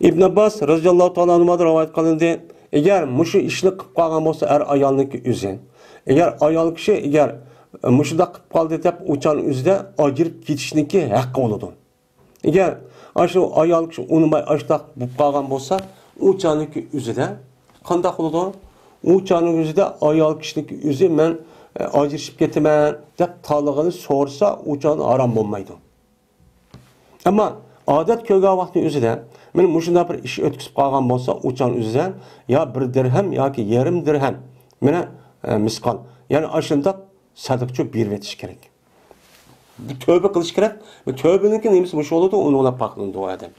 ئىبن ئابباس رەزىياللاھۇ تائالا ئەنھۇدىن رىۋايەت قىلىندى. ئەگەر مۇشۇ ئىشنى قىلىپ قالغان بولسا ئەر ئايالنىڭكى ئۆزى، ئەگەر ئايال كىشى ئەگەر مۇشۇنداق قىلىپ قالدى دەپ ئۇ چاغنىڭ ئۆزىدە ئاجرىپ كېتىشنىڭكى ھەققى بولىدۇ. ئەگەر ئاشۇ ئايال كىشى ئۇنىماي ئاشۇنداق بولۇپ قالغان بولسا، ئۇ چاغنىڭكى ئۆزىدە قانداق بولىدۇ؟ ئۇ چاغنىڭ ئۆزىدە ئايال كىشىنىڭكى ئۆزى مەن، ئە، ئاجرىشىپ كېتىمەن دەپ تالىقىنى سورىسا، ئۇ چاغدا ھارام بولمايدۇ. ئەمما ئادەت كۆرگەن ۋاقتى ئۆزىدە، مانا مۇشۇنداق بىر ئىش ئۆتكۈزۈپ قالغان بولسا، ئۇ چاغ ئۆزىدە يا بىر دىرھەم ياكى يېرىم دىرھەم، مانا، ئە، مىسقال، يەنى ئاشۇنداق سەدىقىچۇ بېرىۋېتىش كېرەك. بىر تۆۋبە قىلىش كېرەك. بۇ تۆۋبىنىڭكى نېمىسى مۇشۇ بولىدۇ، ئۇنى بىلەن پاكلىنىدۇ ئۇ ئادەم.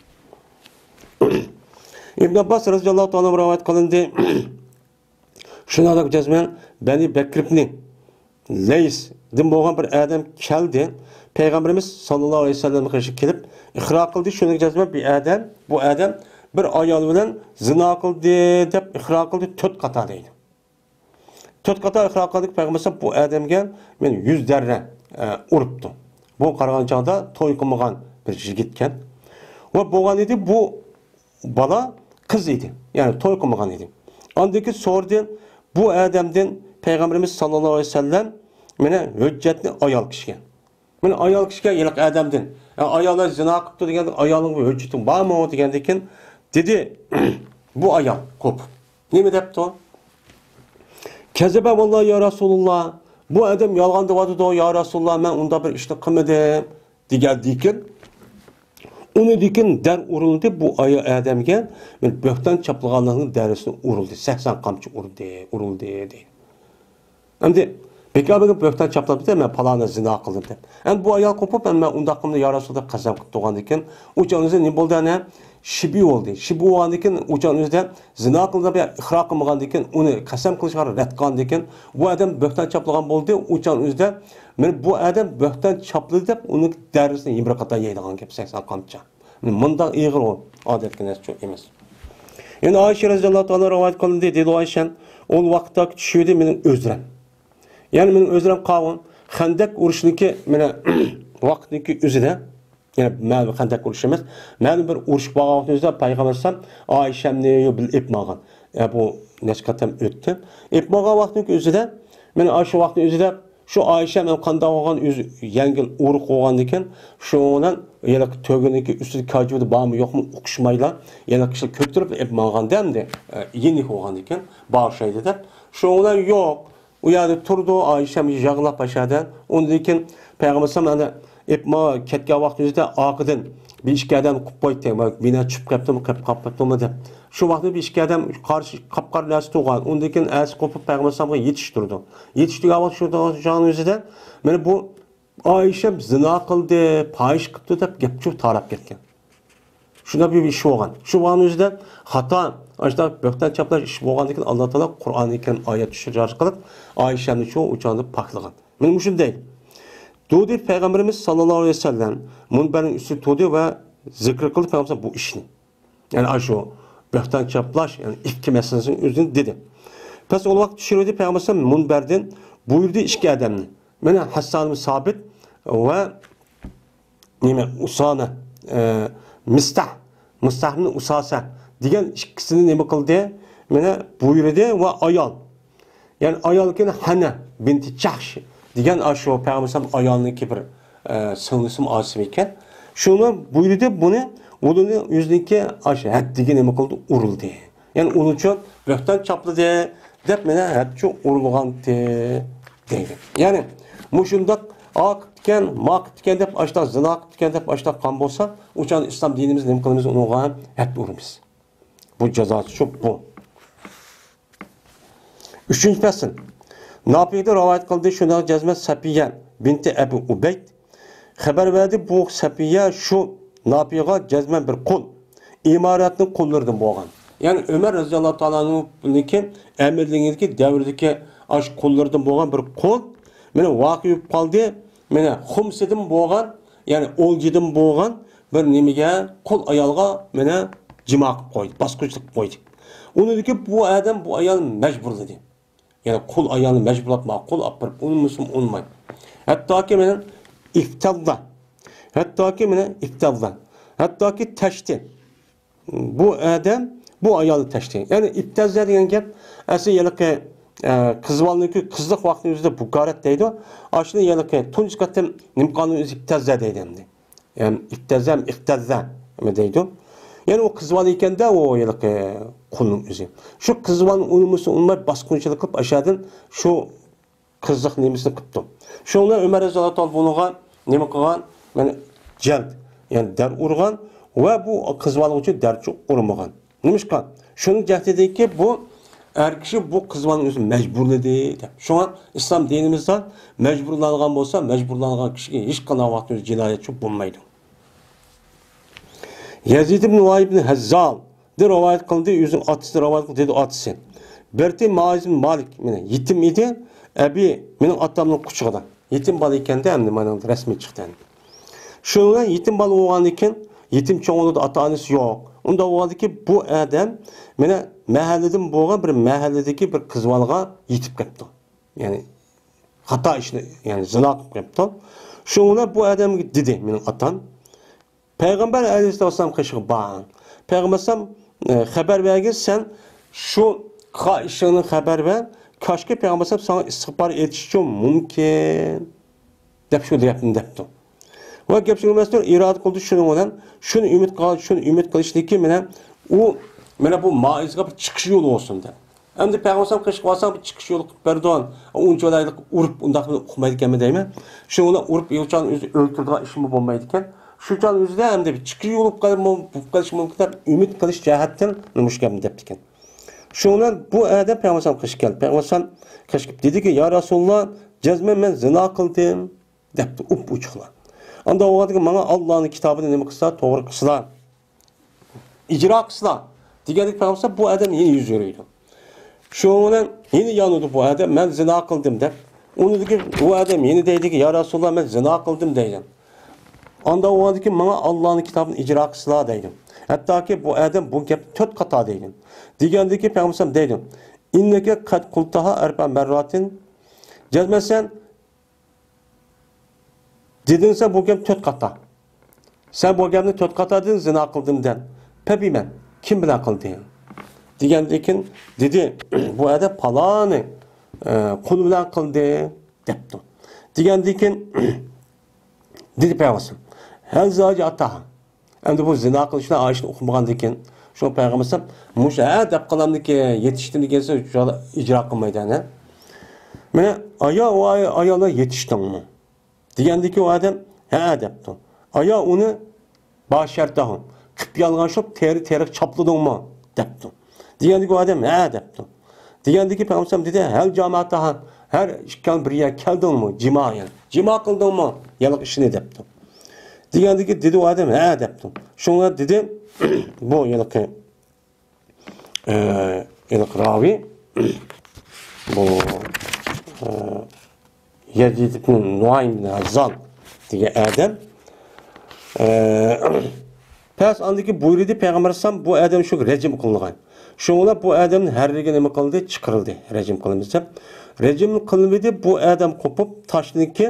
ئىبن ئابباس رەزىياللاھۇ تائالا رىۋايەت قىلىندى. شۇنداق جەزمەن بەنى بەكرىبنى لەيسدىن بولغان بىر ئادەم كەلدى. پەيغەمبىرىمىز ساللاللاھۇ ئەلەيھى ۋەسەللەمگە قېرىشىپ كېلىپ، ئىقرار قىلدى. شۇنىڭ جەزمەن بىر ئادەم، بۇ ئادەم بىر ئايال بىلەن زىنا قىلدى دەپ ئىقرار قىلدى، تۆت قاتا دەيدۇ. تۆت قاتا ئىقرار قىلدى پەيغەمبەر بۇ ئادەمگە مەن يۈز دەررە، ئە، ئۇرۇپتۇ. بۇ قارىغان چاغدا توي قىلمىغان بىر يىگىتكەن. ۋە بولغان ئىدى بۇ بالا قىز ئىدى. يەنى توي قىلمىغان ئىدى. ئاندىن كېيىن سورىدى بۇ ئادەمدىن پەيغەمبىرىمىز ساللاللاھۇ ئەلەيھى ۋەسەللەم مانا ھۆججەتنى ئايال كىشىگە. مانا ئايال كىشىگە ھېلىقى ئادەمدىن، «يا ئاياللار زىنا قىپتۇ» دېگەندە، «ئايالىڭغا ھۆججىتىڭ بارمۇ؟» دېگەندىكىن، دېدى بۇ ئايال قوپۇپ. نېمە دەپتۇ؟ «كەزەبە ۋاللا يا رەسۇلۇللا، بۇ ئادەم يالغان دەۋاتىدۇ، يا رەسۇلۇللا، مەن ئۇنداق بىر ئىشنى قىلمىدىم» دېگەندىكىن، ئۇنىڭدىكىن دەر ئۇرۇلدى، بۇ ئايال ئادەمگە بۆھتان چاپلىغانلىقنىڭ دەرىسىنى ئۇرۇلدى، سەكسەن قامچا ئۇردى، ئۇرۇلدى، دېدى. ئەمدى بىكار بىر بۆھتان چاپلاپتۇ، «مەن پالانى زىنا قىلدىم» دەپ. ئەمدى بۇ ئايال قوپۇپ، «ئەمدى مەن ئۇنداق قىلدىم يا رەسۇل» دەپ قەسەم قىلىپ تۇرغاندىكىن، ئۇ چاغنىڭ ئۆزىدە نېمە بولدى ئەنە؟ شىبى بولدى. شىبى بولغاندىكىن، ئۇ چاغنىڭ ئۆزىدە زىنا قىلدى دەپ ئىقرار قىلمىغاندىكىن، ئۇنى قەسەم قىلىشقا رەت قىلغاندىكىن، بۇ ئادەم بۆھتان چاپلىغان بولدى. ئۇ چاغنىڭ ئۆزىدە، مانا بۇ ئادەم بۆھتان چاپلىدى دەپ، ئۇنىڭ دەرىسىنى يەنە بىر قېتىم يەيدىغان گەپ، سەكسەن قامچا. مۇنداق ئېغىر ئۇ، ئادەتتىكى نەرسە ئەمەس. يەنە ئائىشە رەزىياللاھۇ تائالا رىۋايەت قىلىندى، دېدى ئائىشە، ئۇ ۋاقىتتا چۈشۈردى مېنىڭ ئۆزرەم. يەنى مېنىڭ ئۆزرەم قاۋۇم خەندەك ئۇرۇشنىكى، مانا، ۋاقىتنىكى ئۆزىدە، يەنى مەلۇم خەندەك ئۇرۇشى ئەمەس، مەلۇم بىر ئۇرۇش بولغان ۋاقىتنىڭ ئۆزىدە پەيغەمبەر ئەلەيھىسسالام ئائىشەمنى بىللە ئېلىپ ماڭغان. يا، بۇ نەچچە قېتىم ئۆتتى. ئېلىپ ماڭغان ۋاقىتنىڭكى ئۆزىدە، مانا، شۇ ۋاقىتنىڭ ئۆزىدە شۇ ئائىشەم قانداق بولغان، ئۆزى يەڭگىل ئورۇق بولغاندىكىن، شۇنىڭ بىلەن ھېلىقى تۆگىنىڭكى ئۈستىدە كاجۇدا بارمۇ يوقمۇ ئۇقۇشمايلا، ھېلىقى كىشىلەر كۆتۈرۈپ ئېلىپ ماڭغاندا ئەمدى، ئە، يېنىك بولغاندىكىن، بار ئوخشايدۇ دەپ. شۇنىڭ بىلەن يوق. ئۇ يەردە تۇرىدۇ، ئائىشەم يىغلاپ ئاشۇ يەردە. ئۇندىن كېيىن پەيغەمبەر ئەلەيھىسسالام ئەنە ئېلىپ ماڭا كەتكەن ۋاقتىمىزدا ئارقىدىن بىر ئىككى ئادەم قوپۇپ قويدى. مانا چۈشۈپ قېپتۇمۇ، قېپ قاپتۇمۇ دەپ. شۇ ۋاقىتتا بىر ئىككى ئادەم قارشى قاپقارا نەرسە تۇرغان. ئۇندىن كېيىن ئەتىسى قوپۇپ پەيغەمبەر ئەلەيھىسسالامغا يېتىشتۈردى. يېتىشتۈرگەن ۋاقىت شۇ چاغنىڭ ئۆزىدە، مانا بۇ ئائىشەم زىنا قىلدى، پاھىشە قىپتۇ دەپ گەپ چىقىپ تاراپ كەتكەن. شۇنداق بىر ئىش بولغان. شۇ ۋاقىتنىڭ ئۆزىدە خاتا، ئاشۇنداق بۆھتان چاپلاش ئىش بولغاندىكىن، ئاللا تائالا قۇرئانى كەرىم ئايەت چۈشۈرۈش ئارقىلىق ئائىشەمنى شۇ ئۇ چاغدا پاكلىغان. مانا مۇشۇنداق. تۇردى پەيغەمبىرىمىز ساللاللاھۇ ئەلەيھى ۋەسەللەم مۇنبەرنىڭ ئۈستىگە تۇردى ۋە زىكىر قىلدى پەيغەمبەر بۇ ئىشنى. يەنى ئاشۇ بۆھتان چاپلاش، يەنى ئىپكى مەسىلىسىنىڭ ئۆزىنى دېدى. پەس ئۇ ۋاقىت چۈشۈرۈۋىدى پەيغەمبەر مۇنبەردىن بۇيرۇدى ئىككى ئادەمنى. مانا ھەسسان سابىت ۋە نېمە، ئۇسامە، ئە، مىستاھ، مىستاھ بىن ئۇساسە دېگەن ئىككىسىنى نېمە قىلدى؟ مانا بۇيرۇدى ۋە ئايال. يەنى ئايالكىن ھەنە بىنتى جەھش دېگەن ئاشۇ پەيغەمبەر ئايالنىڭكى بىر، ئە، سىڭلىسىمۇ ئاچىسىمۇ ئىكەن. شۇنى بۇيرۇدى، بۇنى، ئۇنى ئۆزىنىڭكى ئاشۇ ھەددىگە نېمە قىلدى؟ ئۇرۇلدى. يەنى ئۇنىڭ ئۈچۈن بۆھتان چاپلىدى دەپ مانا ھەددىچۇ ئۇرۇلغانتى دەيدۇ. يەنى مۇشۇنداق ئا قىپتىكەن، ما قىپتىكەن دەپ ئاشتاق، زىنا قىپتىكەن دەپ ئاشتاق قان بولسا، ئۇ چاغدا ئىسلام دىنىمىز نېمە قىلىمىز؟ ئۇنىڭغا ھەد ئۇرىمىز. بۇ جازاسىچۇ بۇ. ئۈچىنچى پەسىل. ناپىدىن رىۋايەت قىلدى، شۇنداق جەزمەن سەپىيە بىنتى ئەبى ئۇبەيد خەۋەر بەردى، بۇ سەپىيە شۇ ناپىغا جەزمەن بىر قۇل، ئىمارەتنىڭ قۇللىرىدىن بولغان. يەنى ئۆمەر رەزىياللاھۇ تائالا ئەنھۇنىڭكى ئەمىرلىكىدىكى دەۋردىكى ئاش قۇللىرىدىن بولغان بىر قۇل، مانا ۋەقە بولۇپ قالدى. مانا خۇمسىدىن بولغان، يەنى ئولجىدىن بولغان بىر نېمىگە، قۇل ئايالغا مانا جىما قىلىپ قويدى، باسقۇنچىلىق قىلىپ قويدى. ئۇنىڭدىكى بۇ ئادەم، بۇ ئايال مەجبۇرلىدى. يەنى قۇل ئايالنى مەجبۇرلاپ، ماقۇل ئاپىرىپ، ئۇنىمىسىمۇ ئۇنىماي. ھەتتاكى مېنى ئىپتەللا. ھەتتاكى مېنى ئىپتەللا. ھەتتاكى تەشتى. بۇ ئادەم بۇ ئايالنى تەشتى. يەنى ئىپتەززە دېگەن گەپ، ئەسلى ھېلىقى، ئە، قىز بالىنىڭكى قىزلىق ۋاقتىنىڭ ئۆزىدە بۇكارەت دەيدۇ. ئاشۇنى ھېلىقى تۇنجى قېتىم نېمە قىلغاننىڭ ئۆزى ئىپتەززە دەيدۇ ئەمدى. يەنى ئىپتەززەم، ئىقتەززە نېمە دەيدۇ. يەنى ئۇ قىز بالا ئىكەندە، ئۇ ھېلىقى قۇلنىڭ ئۆزى. شۇ قىز بالىنى ئۇنىمىسا ئۇنىماي باسقۇنچىلىق قىلىپ، ئاشۇ يەردىن شۇ قىزلىق نېمىسىنى قىپتۇ. شۇنىڭ بىلەن ئۆمەر رەزىياللاھۇ تائالا بۇنىڭغا نېمە قىلغان؟ مانا جەلد، يەنى دەر ئۇرغان ۋە بۇ قىز بالىغا ئۈچۈن دەرچۇ ئۇرمىغان. نېمىشقا؟ شۇنىڭ جەھىتىدىنكى بۇ ئەر كىشى بۇ قىز بالىنى ئۆزى مەجبۇرلىدى دەپ. شۇڭا ئىسلام دىنىمىزدا مەجبۇرلانغان بولسا، مەجبۇرلانغان كىشىگە ھېچقانداق ۋاقىتتا ئۆزى جىنايەتچى بولمايدۇ. يەزىد ئىبن ۋاي ئىبن ھەززال دىن رىۋايەت قىلدى، ئۆزىنىڭ ئاتىسىدىن رىۋايەت قىلدى، دېدى ئاتىسى. بىرتى مائىز بىن مالىك، مېنى يېتىم ئىدى، ئەبى مېنىڭ ئاتامنىڭ قۇچىقىدا. يېتىم بالا ئىكەندە، ئەمدى مانا رەسمىي چىقتى ئەمدى. شۇنىڭ بىلەن يېتىم بالا بولغاندىن كېيىن، يېتىم چوڭ بولىدۇ، ئاتا-ئانىسى يوق. ئۇنداق بولغاندىن كېيىن بۇ ئادەم مېنى مەھەللىدىن بولغان بىر مەھەللىدىكى بىر قىز بالىغا يېتىپ قېپتۇ. يەنى خاتا ئىشنى، يەنى زىنا قىلىپ قېپتۇ. شۇنىڭ بىلەن بۇ ئادەمگە دېدى مېنىڭ ئاتام، پەيغەمبەر ئەلەيھىسسالام قېشىغا بار. پەيغەمبەر ئەلەيھىسسالام، ئە، خەۋەر بەرگىن، سەن شۇ قىلغان ئىشىڭنى خەۋەر بەر، كاشكى پەيغەمبەر ئەلەيھىسسالام ساڭا ئىستىغپار ئېيتىشى مۇمكىن، دەپ شۇ گەپنى دەپتۇ. ۋە گەپ شۇ ئەمەستۇر، ئىرادە قىلدى شۇنىڭ بىلەن، شۇنى ئۈمىد قىل-، شۇنى ئۈمىد قىلىشتىكى مانا ئۇ، مانا بۇ مائىزغا بىر چىقىش يولى بولسۇن دەپ. ئەمدى پەيغەمبەر ئەلەيھىسسالام قېشىغا بارساڭ بىر چىقىش يولى قىلىپ بەردى، ئۇنچە ئۇرۇپ ئۇنداق ئۇقمايدىكەنمۇ دەيمەن. شۇنىڭ بىلەن ئۇرۇپ ئۇ چاغنىڭ ئۆزى ئۆلتۈرىدىغان ئىشمۇ بولمايدىكەن. شۇ چاغنىڭ ئۆزىدە ئەمدى بىر چىقىش يولى بولۇپ قېلىشى مۇمكىن دەپ ئۈمىد قىلىش جەھەتتىن مۇشۇ گەپنى دەپتىكەن. شۇنىڭ بىلەن بۇ ئادەم پەيغەمبەر ئەلەيھىسسالام قېشىغا كەلدى. پەيغەمبەر ئەلەيھىسسالام قېشىغا كېلىپ دېدىكى، يا رەسۇلاللا، جەزمەن مەن زىنا قىلدىم، دەپتۇ ئوپئوچۇقلا. ئاندا ئۇ ئادەمگە، ماڭا ئاللانىڭ كىتابىنى نېمە قىلسا، توغرا قىلسىلا، ئىجرا قىلسىلا، دېگەندىكى پەيغەمبەر بۇ ئادەم يەنە يۈز يۈرىدۇ. شۇنىڭ بىلەن يەنە يانىدۇ بۇ ئادەم، مەن زىنا قىلدىم دەپ. ئۇنىڭدىكى ئۇ ئادەم يەنە دەيدىكى، يا رەسۇلاللا، مەن زىنا قىلدىم دەيدۇ. ئاندا ئۇ ئادەمگە، ماڭا ئاللانىڭ كىتابىنى ئىجرا قىلسىلا دەيدۇ. ھەتتاكى بۇ ئادەم بۇ گەپنى تۆت قاتا دەيدۇ. دېگەندىكى پەيغەمبەر دەيدۇ، ئىننەكە قەد قۇلتاھا ئەربە مەرراتىن. جەزمەن سەن دېدىڭ سەن بۇ گەپنى تۆت قاتا. سەن بۇ گەپنى تۆت قاتا دېدىڭ، زىنا قىلدىم دەپ. پەبىمەن، كىم بىلەن قىلدىڭ؟ دېگەندىن كېيىن دېدى، بۇ ئادەم پالانى، ئە، قۇل بىلەن قىلدى، دەپتۇ. دېگەندىن كېيىن دېدى پەيغەمبەر، ھەل زاجاتاها. ئەمدى بۇ زىنا قىلىشنى ئايىشنى ئۇقمىغاندىن كېيىن، شۇ پەيغەمبەر مۇشۇ ھە دەپ قالامدىكى يېتىشتىن دېگەنسە ئىجرا قىلمايدۇ، ھە؟ مانا، ئايا، ئۇ ئاي-، ئاياللار يېتىشتىڭمۇ؟ دېگەندىكى ئۇ ئادەم، ھە دەپتۇ. ئايا، ئۇنى باشەرتەھۇ، قىپ يالغان شۇ تېرە تېرىق چاپلىدىڭمۇ؟ دەپتۇ. دېگەندىكى ئۇ ئادەم، ھە دەپتۇ. دېگەندىكى پەيغەمبەر دېدى، ھەل جاماتاھا، ھەر ئىككىڭ بىر يەرگە كەلدىڭمۇ؟ جىما، يەنى جىما قىلدىڭمۇ؟ ياق ئىشنى دەپتۇ. دېگەندىكى دېدى ئۇ ئادەم، ھە دەپتۇ. شۇڭا دېدى، بۇ ھېلىقى، ئە، ھېلىقى راۋى، بۇ، ئە، يەزىد ئىبن نۇئايم بىن ھەززان دېگەن ئادەم، ئە، پەس ئاندىكى بۇيرۇدى پەيغەمبەر ئەلەيھىسسالام بۇ ئادەم شۇ رەجىم قىلىنغان. شۇڭا بۇ ئادەمنى ھەر يىلى نېمە قىلدى؟ چىقىرىلدى. رەجىم قىلىمىز دەپ. رەجىم قىلمىدى، بۇ ئادەم قوپۇپ تاشنىڭكى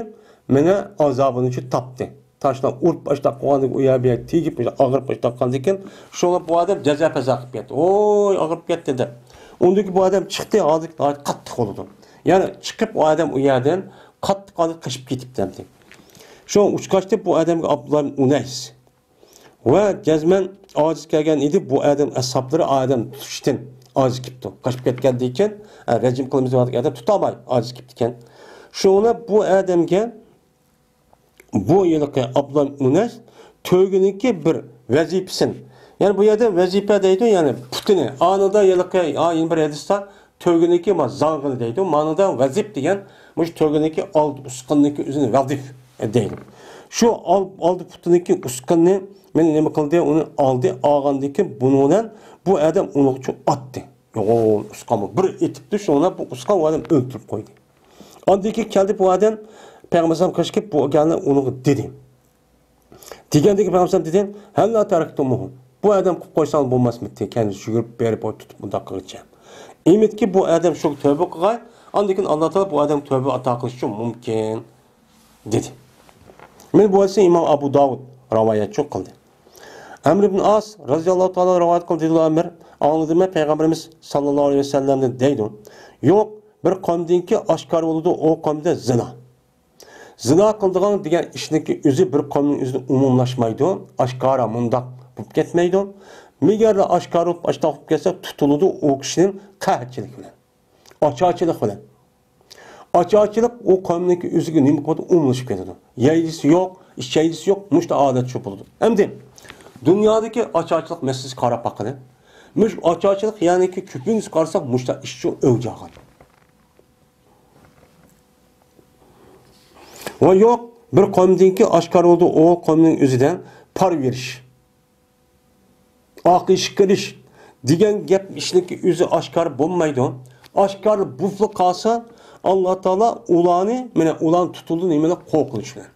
مېنى ئازابىنى شۇ تاپتى. تاشلار ئۇرۇپ باشلاپ قويغاندىن كېيىن، ئۇ يەر بۇ يەر تېگىپ، ئاغرىپ باشلاپ قالغاندىن كېيىن، شۇڭا بۇ ئادەم جازا پەزا قىلىپ كەتتى. ۋوي، ئاغرىپ كەتتى دەپ. ئۇندىن كېيىن بۇ ئادەم چىقتى، ھازىر قاتتىق بولىدۇ. يەنى چىقىپ ئۇ ئادەم ئۇ يەردىن قاتتىق ھالدا قېچىپ كېتىپتۇ ئەمدى. شۇ ئۇچقاچتى بۇ ئادەمگە ئابدۇللا ئۇنەيس. ۋە جەزمەن ئاجىز كەلگەن ئىدى، بۇ ئادەم ئەسھابلىرى ئادەم تۇتۇشتىن ئاجىز كېپتۇ. قېچىپ كەتكەندىن كېيىن، ئە، رەجىم قىلىمىز دەۋاتقان ئادەم تۇتالماي ئاجىز كېپتىكەن. شۇڭا بۇ ئادەمگە بۇ ھېلىقى ئابدۇللا ئۇنەس تۆگىنىڭكى بىر ۋەزىپىسىنى، يەنى بۇ يەردە ۋەزىپە دەيدۇ، يەنى پۇتىنى، ئانىدا ھېلىقى، ئا، يەنە بىر ھەدىستە تۆگىنىڭكى ما زاڭغىنى دەيدۇ، مانىدا ۋەزىپ دېگەن مۇشۇ تۆگىنىڭكى ئالدى ئۇسقىنىڭكى ئۆزىنى ۋەزىپ دەيدۇ. شۇ ئال-، ئالدى پۇتىنىڭكى ئۇسقىنىنى مېنى نېمە قىلدى، ئۇنى ئالدى، ئالغاندىن كېيىن بۇنىڭ بىلەن بۇ ئادەم ئۇنىڭغا ئاتتى. يوغان ئۇسقانمۇ بىر ئېتىپتۇ، شۇڭا بۇ ئۇسقان ئۇ ئادەم ئۆلتۈرۈپ قويدى. ئاندىن كېيىن كەلدى بۇ ئادەم پەيغەمبەر ئەلەيھىسسالام قېشىغا كېلىپ بۇ گەپنى ئۇنىڭغا دېدى. دېگەندىكى پەيغەمبەر ئەلەيھىسسالام دېدى، ھەللا تەرەكتۇمۇھۇ. بۇ ئادەم قويۇپ قويساڭ بولماسمىتى؟ كەينىدىن يۈگۈرۈپ بېرىپ ئۇ تۇتۇپ مۇنداق قىلغىچە. ئۈمىدكى بۇ ئادەم شۇ تۆبە قىلغاي، ئاندىن كېيىن ئاللا تائالا بۇ ئادەمگە تۆبە ئاتا قىلىشى مۇمكىن. دېدى. مانا بۇ ھەدىسنى ئىمام ئەبۇ داۋۇد راۋايەتچى قىلدى. ئەمر ئىبن ئاس رەزىياللاھۇ تائالا رىۋايەت قىلدى، دېدى ئەمر، ئاڭلىدىم مەن پەيغەمبىرىمىز ساللاللاھۇ ئەلەيھى ۋەسەللەمدىن دەيدۇ، يوق، بىر قومدىنكى ئاشكارا بولىدۇ، ئۇ قومدا زىنا. زىنا قىلىدىغان دېگەن ئىشنىڭكى ئۆزى بىر قومنىڭ ئۆزىدە ئومۇملاشمايدۇ، ئاشكارا مۇنداق بولۇپ كەتمەيدۇ. مەگەردە ئاشكارا بولۇپ ئاشتاق بولۇپ كەتسە، تۇتۇلىدۇ ئۇ كىشىنىڭ قەھەتچىلىكى بىلەن. ئاچارچىلىق بىلەن. ئاچارچىلىق ئۇ قومنىڭكى ئۆزىگە نېمە قىلىدۇ، ئومۇملىشىپ كېتىدۇ. يەيلىسى يوق، ئىچەيلىسى يوق، مۇشۇنداق ھالەت شۇ بولىدۇ. ئەمدى دۇنيادىكى ئاچارچىلىق مەسىلىسىگە قاراپ باققىلى. مۇشۇ ئاچارچىلىق يەرنىڭكى كۆپىنچىسىگە قارىساق، مۇشۇنداق ئىش شۇ ئەۋج ئالغان. ۋە يوق، بىر قومدىنكى ئاشكارا بولىدۇ، ئۇ قومنىڭ ئۆزىدە پار بېرىش. ئاق ئېشىق كىرىش دېگەن گەپ ئىشنىڭكى ئۆزى ئاشكارا بولمايدۇ. ئاشكارا بولۇپلا قالسا، ئاللا تائالا ئۇلارنى، مانا ئۇلارنى تۇتۇلدى نېمە بىلەن؟ قورقۇنچ بىلەن.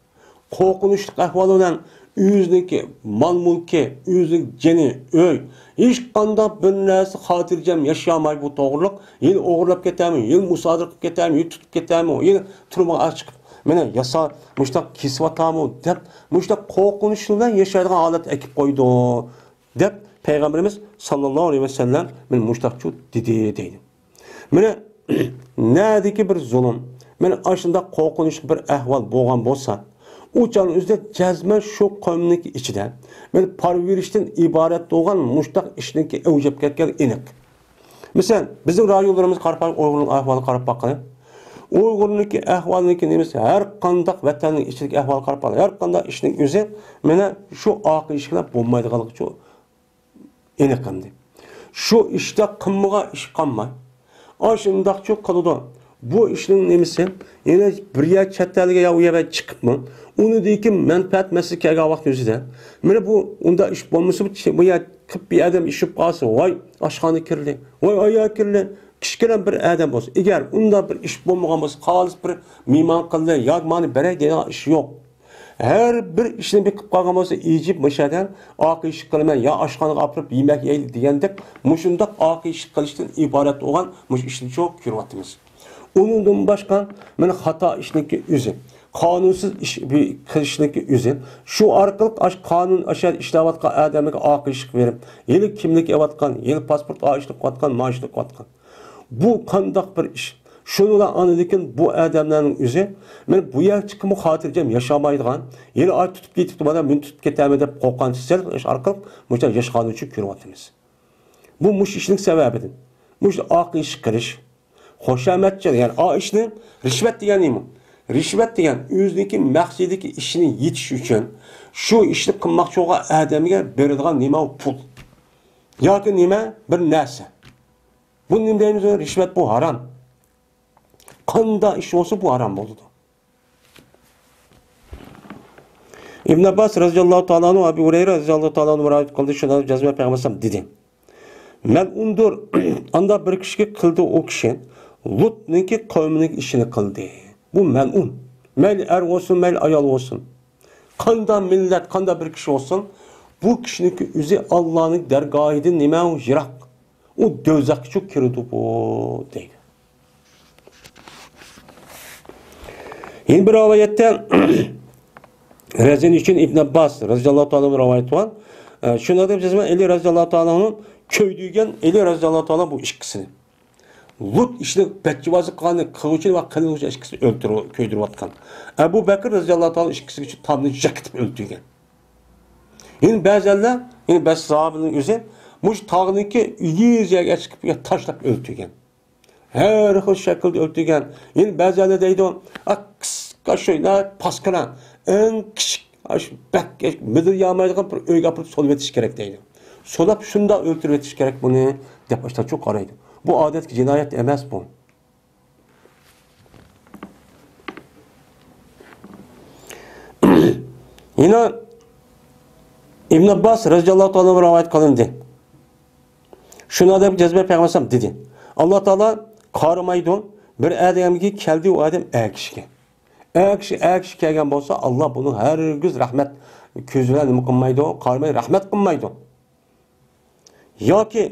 قورقۇنچلۇق ئەھۋال بىلەن ئۆزىنىڭكى مال-مۈلكى، ئۆزىنىڭ جېنى، ئۆي، ھېچقانداق بىر نەرسە خاتىرجەم ياشىيالماي بۇ توغرىلىق. يەنە ئوغرىلاپ كېتەرمۇ، يەنە مۇسادىرە قىلىپ كېتەرمۇ، يەنە تۇتۇپ كېتەرمۇ، يەنە تۈرمىگە چىقىپ، مانا ياسا مۇشۇنداق كېسىۋاتامۇ دەپ، مۇشۇنداق قورقۇنچ بىلەن ياشايدىغان ھالەتكە ئەكىپ قويىدۇ، دەپ پەيغەمبىرىمىز ساللاللاھۇ ئەلەيھى ۋەسەللەم مانا مۇشۇنداقچۇ دېدى دەيدۇ. مانا نەدىكى بىر زۇلۇم، مانا ئاشۇنداق قورقۇنچلۇق بىر ئەھۋال بولغان بولسا، ئۇ چاغنىڭ ئۆزىدە جەزمەن شۇ قومنىڭكى ئىچىدە مانا پارۋىرىشتىن ئىبارەت بولغان مۇشتاق ئىشنىڭكى ئەۋج ئېلىپ كەتكەنلىكى ئېنىق. مەسىلەن، بىزنىڭ رايونلىرىمىزغا قاراپ باقايلى، ئۇيغۇرنىڭ ئەھۋالىغا قاراپ باققىلى. ئۇيغۇرنىڭكى ئەھۋالىنىڭكى نېمىسى، ھەر قانداق ۋەتەننىڭ ئىچىدىكى ئەھۋالغا قاراپ باققىلى. ھەر قانداق ئىشنىڭ ئۆزى مانا شۇ ئارقا ئىشىك بىلەن بولمايدىغانلىقى ئېنىق ئەمدى. شۇ ئىشتا قىلمىغان ئىش قالماي. ئاشۇنداقچۇ قىلىدۇ. بۇ ئىشنىڭ نېمىسى؟ يەنە بىر يەر چەت ئەلگە يا ئۇ يەرگە چىقىپمۇ، ئۇنىڭدىن كېيىن مەنپەئەت مەسىلىسى كەلگەن ۋاقىت ئۆزىدە، مانا بۇ ئۇنداق ئىش بولمىسا، بۇ چ-، بۇ يەر قىپ بىر ئادەم ئىششىپ قالسا، ۋاي ئاشخانا كىرلى، ۋاي ئايال كىرلى، كىچىككىنە بىر ئادەم بولسا. ئەگەر ئۇنداق بىر ئىش بولمىغان بولسا، خالىس بىر مېھمان قىلدى ياكى مانا بېرەي دەيدىغان ئىش يوق. ھەر بىر ئىشنى بېقىپ قالغان بولسا، ئىجىپ مۇشۇ يەردە ئارقا ئىشىك قىلىمەن، يا ئاشخانىغا ئاپىرىپ يېمەك يەيلى دېگەندەك، مۇشۇنداق ئارقا ئىشىك قىلىشتىن ئىبارەت بولغان مۇشۇ ئىشنى چوق كۆرۈۋاتىمىز. ئۇنىڭدىن باشقا، مانا خاتا ئىشنىڭكى ئۆزى، قانۇنسىز ئىش بى-، قىلىشنىڭكى ئۆزى، شۇ ئارقىلىق ئاش-، قانۇن ئاشۇ يەردە ئىشلەۋاتقان ئادەمگە ئارقا ئىشىك بېرىپ، ھېلى كىملىك ئېلىۋاتقان، ھېلى پاسپورت ئاشۇنى قىلىۋاتقان، ماشۇنى قىلىۋاتقان. بۇ قانداق بىر ئىش؟ شۇنىلا ئاندىن كېيىن بۇ ئادەملەرنىڭ ئۆزى، مەن بۇ يەرگە چىقىپمۇ خاتىرجەم ياشالمايدىغان، يەنە ئاي تۇتۇپ كېتىپتۇ، مانا مېنى تۇتۇپ كېتەرمۇ دەپ قورققان سەل ئىش ئارقىلىق مۇشۇ ياشىغانلىقىنى كۆرۈۋاتىمىز. بۇ مۇشۇ ئىشنىڭ سەۋەبىدىن. مۇشۇ ئارقا ئىشىك قىلىش، خۇشامەتچىلىك، يەنى ئا ئىشنى، رىشۋەت دېگەن نېمە؟ رىشۋەت دېگەن ئۆزىنىڭكى مەقسىتىدىكى ئىشىنى يېتىش ئۈچۈن شۇ ئىشنى قىلماقچى بولغان ئادەمگە بېرىدىغان نېمە؟ پۇل. ياكى نېمە؟ بىر نەرسە. بۇنى نېمە دەيمىز؟ رىشۋەت، بۇ ھارام. قانداق ئىش بولسا، بۇ ھارام بولىدۇ. ئىبن ئابباس رەزىياللاھۇ تائالا ئەنھۇ، ئەبۇ ھۇرەيرە رەزىياللاھۇ تائالا ئەنھۇ رىۋايەت قىلدى، شۇنى جەزمەن پەيغەمبەر ئەلەيھىسسالام دېدى، مەلئۇندۇر ئانداق بىر كىشىگە قىلدى ئۇ كىشى، لۇتنىڭكى قەۋمىنىڭ ئىشىنى قىلدى. بۇ مەلئۇن. مەيلى ئەر بولسۇن، مەيلى ئايال بولسۇن. قانداق مىللەت، قانداق بىر كىشى بولسۇن، بۇ كىشىنىڭكى ئۆزى ئاللانىڭ دەرگاھىدىن نېمە يىراق. ئۇ دوزاخقىچۇ كىرىدۇ بۇ، دەيدۇ. يەنە بىر رىۋايەتتە، رەزىن ئۈچۈن ئىبن ئابباس رەزىياللاھۇ تائالا رىۋايەت بار. ئە، شۇنىڭدەك جەزمەن ئەلى رەزىياللاھۇ تائالا ئەنھۇ كۆيدۈرگەن، ئەلى رەزىياللاھۇ تائالا بۇ ئىككىسىنى. لۇت ئىشنى بەچچىۋازلىق قىلغاننى قىلغۇچى ۋە قىلغۇچى ئىككىسىنى ئۆلتۈرۈپ، كۆيدۈرۈۋاتقان. ئەبۇ بەكىر رەزىياللاھۇ تائالا ئىككىسىگىچە تامنى ياقىتىپ ئۆلتۈرگەن. يەنە بەزىلەر، يەنە بەزى ساھابىنىڭ ئۆزى مۇشۇ تاغنىڭكى ئېگىز يەرگە چىقىپ تاشلاپ ئۆلتۈرگەن. ھەر خىل شەكىلدە ئۆلتۈرگەن. يەنە بەزىلەر دەيدۇ، ئا، قىسقا شۇ، پاسكىنا، ئەڭ كىچىك، ئاشۇ بەك مىدىرلىيالمايدىغان بىر ئۆيگە ئاپىرىپ سولىۋېتىش كېرەك دەيدۇ. سولاپ شۇنداق ئۆلتۈرۈۋېتىش كېرەك بۇنى، دەپ ئاشۇنداقچۇ قارايدۇ. بۇ ئادەتتىكى جىنايەت ئەمەس بۇ. يەنە ئىبن ئابباس رەزىياللاھۇ تائالا رىۋايەت قىلىندى. شۇنىڭدەك جەزمەن پەيغەمبەر ئەلەيھىسسالام دېدى، ئاللا تائالا قارىمايدۇ، بىر ئادەمگە كەلدى، ئۇ ئادەم ئەر كىشىگە. ئەر كىشى، ئەر كىشى كەلگەن بولسا، ئاللا بۇنىڭ ھەرگىز رەھمەت كۆزى بىلەن نېمە قىلمايدۇ، قارىماي، رەھمەت قىلمايدۇ. ياكى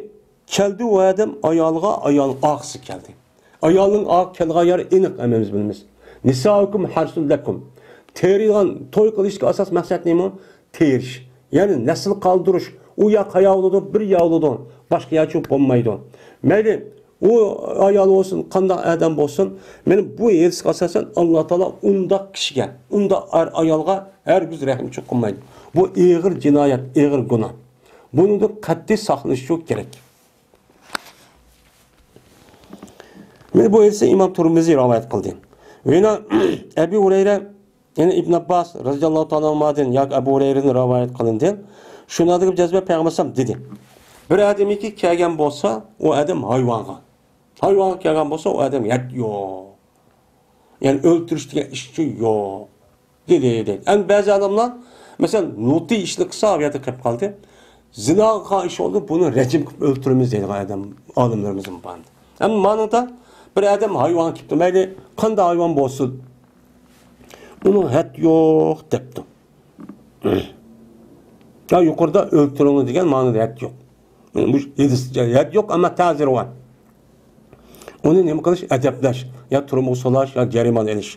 كەلدى ئۇ ئادەم ئايالغا، ئايال ئارقىسى كەلدى. ئايالنىڭ ئارقا كەلگەن يەرى ئېنىق، ھەممىمىز بىلىمىز. نىسائۇكۇم ھەرسۇن لەكۇم. تېرىيدىغان، توي قىلىشتىكى ئاساس مەقسەت نېمە؟ تېرىش. يەنى نەسىل قالدۇرۇش. ئۇ ياق قاياق بولىدۇ، بىر ياق بولىدۇ. باشقا يەرچە بولمايدۇ. مەيلى، ئۇ ئايال بولسۇن، قانداق ئادەم بولسۇن، مانا بۇ ھەدىسكە ئاساسەن، ئاللا تائالا ئۇنداق كىشىگە، ئۇنداق ئەر ئايالغا ھەرگىز رەھىمچىلىك قىلمايدۇ. بۇ ئېغىر جىنايەت، ئېغىر گۇناھ. بۇنىڭدىن قەتئىي ساقلىنىشچۇ كېرەك. مانا بۇ ھەدىسنى ئىمام تۇرمۇزى رىۋايەت قىلدى. ۋە يەنە ئەبۇ ھۇرەيرە، يەنى ئىبن ئابباس رەزىياللاھۇ تائالا ئانھۇدىن ياكى ئەبۇ ھۇرەيرىدىن رىۋايەت قىلىندى. شۇنىڭدىكى جەزمە پەيغەمبەر ئەلەيھىسسالام دېدى، بىر ئادەمگە كەلگەن بولسا، ئۇ ئادەم ھايۋانغا. ھايۋانغا كەلگەن بولسا، ئۇ ئادەم ھەد يوق. يەنى ئۆلتۈرۈش دېگەن ئىش ئۈچۈن يوق. دېدى، دېدى. ئەمدى بەزى ئالىملار، مەسىلەن، نۇتى ئىشنى قىلسا، ئۇ يەردە قېلىپ قالدى. زىناغا قىلغان ئىش بولدى، بۇنى رەجىم قىلىپ ئۆلتۈرىمىز دەيدىغان ئادەم، ئالىملىرىمىزمۇ بار. ئەمما مانىدا بىر ئادەم ھايۋان كېلىپتۇ، مەيلى قانداق ھايۋان بولسۇن، ئۇنىڭ ھەد يوق دەپتۇ. يا يۇقىرىدا ئۆلتۈرۈڭ دېگەن مانىدا ھەد يوق. بۇ ھەدىس، ھەد يوق، ئەمما تەزىر بار. ئۇنى نېمە قىلىش؟ ئەدەپلەش، يا تۈرمىگە سولاش، يا جەرىمانە ئېلىش.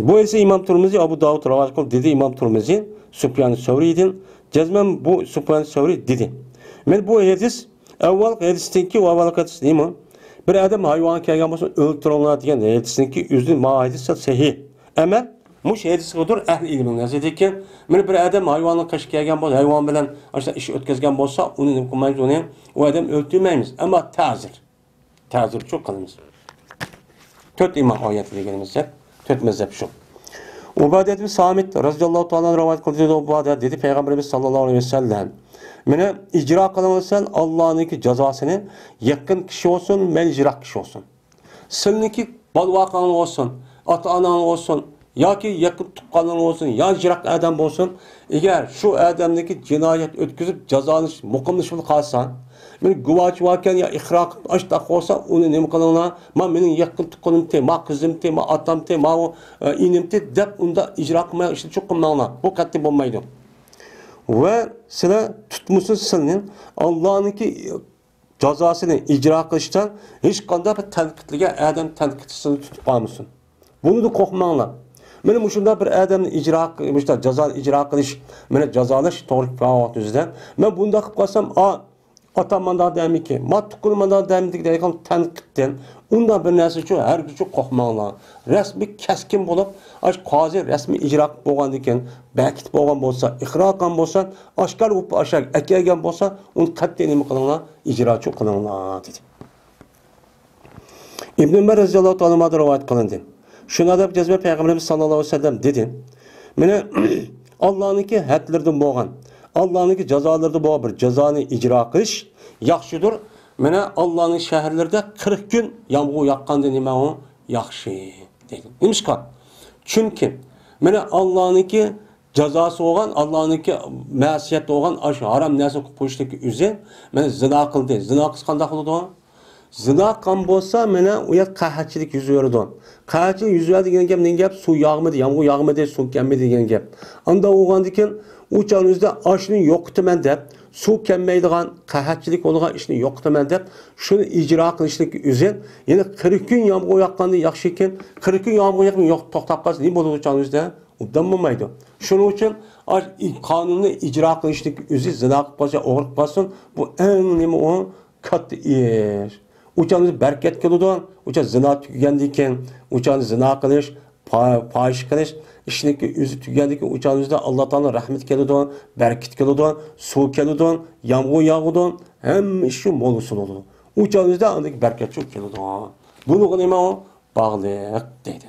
بۇ ھەدىسنى ئىمام تۇرمۇزى، ئەبۇ داۋۇد رىۋايەت قىلدى، دېدى ئىمام تۇرمۇزى سۇپيان سەۋرىدىن. جەزمەن بۇ سۇپيان سەۋرى دېدى، مەن بۇ ھەدىس ئەۋۋەلقى ھەدىستىنكى، ئەۋۋەلقى ھەدىس نېمە؟ بىر ئادەم ھايۋانغا كەلگەن بولسا، ئۆلتۈرۈڭلار دېگەن ھەدىستىنكى ئۆزى ما ھەدىس سەل سەھىھ. ئەمەل، مۇشۇ ھەدىسكىدۇر ئەھلى ئىلمىنىڭ نەزىرىدىكى، مانا بىر ئادەم ھايۋاننىڭ قېشىغا كەلگەن بولسا، ھايۋان بىلەن ئاشۇنداق ئىش ئۆتكۈزگەن بولسا، ئۇنى نېمە قىلمايمىز، ئۇنى، ئۇ ئادەمنى ئۆلتۈرمەيمىز. ئەمما تەزىر. تەزىرچۇ قىلىمىز. تۆت ئىمام ئايەت دېگىنىمىز، تۆت مەزھەپ شۇ. ئۇبادە ئىبن سامىت رەزىياللاھۇ تائالا ئانھۇ رىۋايەت قىلدى، دېدى ئۇبادە، دېدى پەيغەمبىرىمىز ساللاللاھۇ ئەلەيھى ۋەسەللەم، مانا ئىجرا قىلىڭلار سەل ئاللانىڭكى جازاسىنى، يېقىن كىشى بولسۇن، مەيلى يىراق كىشى بولسۇن. سىلىنىڭكى بالا-ۋاقاڭلار بولسۇن، ئاتا-ئاناڭلار بولسۇن، ياكى يېقىن تۇغقانلىرىڭ بولسۇن، يا يىراق ئادەم بولسۇن، ئەگەر شۇ ئادەمنىڭكى جىنايەت ئۆتكۈزۈپ جازالىنىش مۇقىملىشىپ قالسا، مانا گۇۋاچى باركەن يا ئىقرار قىلىپ ئاشتاق بولسا، ئۇنى نېمە قىلىڭلار، ما مېنىڭ يېقىن تۇغقىنىمتى، ما قىزىمتى، ما ئاتامتى، ما ئۇ، ئە، ئىنىمتى دەپ ئۇنداق ئىجرا قىلماي ئىشنى چوقۇم قىلماڭلار. بۇ قەتئىي بولمايدۇ. ۋە سىلەر تۇتمىسىز سىلنى ئاللانىڭكى جازاسىنى ئىجرا قىلىشتا ھېچقانداق بىر تەنقىدلىگەن ئادەم تەنقىدچىسىنى تۇتۇپ قالمىسۇن. بۇنىدىن قورقماڭلار. مانا مۇشۇنداق بىر ئادەمنى ئىجرا، مۇشۇنداق جازانى ئىجرا قىلىش، مانا جازالاش توغرا كېلىپ قالغان ۋاقتىمىزدا، مەن بۇنداق قىلىپ قالسام، ئا، ئاتام مانداق دەمىكى، ما تۇغقىنىم مانداق دەمىكى دەيدىغان تەنقىدتىن، ئۇنداق بىر نەرسە ئۈچۈن ھەرگىزچە قورقماڭلار. رەسمىي كەسكىن بولۇپ، ئاشۇ قازى رەسمىي ئىجرا قىلىپ بولغاندىن كېيىن، بەكىتىپ بولغان بولسا، ئىقرار قىلغان بولسا، ئاشكارا بولۇپ ئاشۇ ئەكەلگەن بولسا، ئۇنى قەتئىي نېمە قىلىڭلار؟ ئىجراچۇ قىلىڭلار، دېدى. ئىبن ئۆمەر رەزىياللاھۇ تائالا ئانھۇمدىن رىۋايەت قىلىندى. شۇنداق دەپ جەزمەن پەيغەمبىرىمىز ساللاللاھۇ ئەلەيھى ۋەسەللەم دېدى، مانا ئاللانىڭكى ھەدلىرىدىن بولغان، ئاللانىڭكى جازالىرىدا بولغان بىر جازانى ئىجرا قىلىش ياخشىدۇر. مانا ئاللانىڭ شەھەرلىرىدە قىرىق كۈن يامغۇر ياغقاندا نېمە ئۇ ياخشى دەيدۇ. نېمىشقا؟ چۈنكى مانا ئاللانىڭكى جازاسى بولغان، ئاللانىڭكى مەسىيەت بولغان ئاشۇ ھارام نەرسىنى قىلىپ قويۇشتىكى ئۆزى، مانا زىنا قىلدى. زىنا قىلسا قانداق بولىدۇ؟ زىنا قىلغان بولسا، مانا ئۇ يەر قەھەتچىلىك يۈز بېرىدۇ. قەھەتچىلىك يۈز بەردى دېگەن گەپ نېمە گەپ؟ سۇ ياغمىدى، يامغۇر ياغمىدى، سۇ كەلمىدى دېگەن گەپ. ئانداق بولغاندىكىن، ئۇ چاغنىڭ ئۆزىدە ئاشۇنى يوقىتىمەن دەپ، سۇ كەلمەيدىغان، قەھەتچىلىك بولىدىغان ئىشنى يوقىتىمەن دەپ، شۇنى ئىجرا قىلىشلىكى ئۆزى، يەنى قىرىق كۈن يامغۇر ياغقاندا ياخشىكەن، قىرىق كۈن يامغۇر ياغماي يوق توختاپ قالسا، نېمە بولىدۇ ئۇ چاغنىڭ ئۆزىدە؟ ئوبدان بولمايدۇ. شۇنىڭ ئۈچۈن ئاش-، قانۇننى ئىجرا قىلىشلىكى ئۆزى زىنا قىلىپ قالسا، ئوغرى قىلىپ قالسۇن، بۇ ئەڭ نېمە ئۇ؟ كاتتا ئىش. ئۇ چاغدا بەرىكەت كېلىدۇ. ئۇ چاغ زىنا تۈگىگەندىن كېيىن، ئۇ چاغدا زىنا قىلىش، پا-، پاھىشە قىلىش ئىشنىڭكى ئۆزى تۈگىگەندىن كېيىن، ئۇ چاغدا ئاللا تائالا رەھمىتى كېلىدۇ، بەرىكىتى كېلىدۇ، سۇ كېلىدۇ، يامغۇر ياغىدۇ، ھەممە ئىش شۇ مول ھوسۇل بولىدۇ. ئۇ چاغدا ئاندىن بەرىكەت شۇ كېلىدۇ. بۇنىڭغا نېمە ئۇ؟ باغلىق دەيدۇ.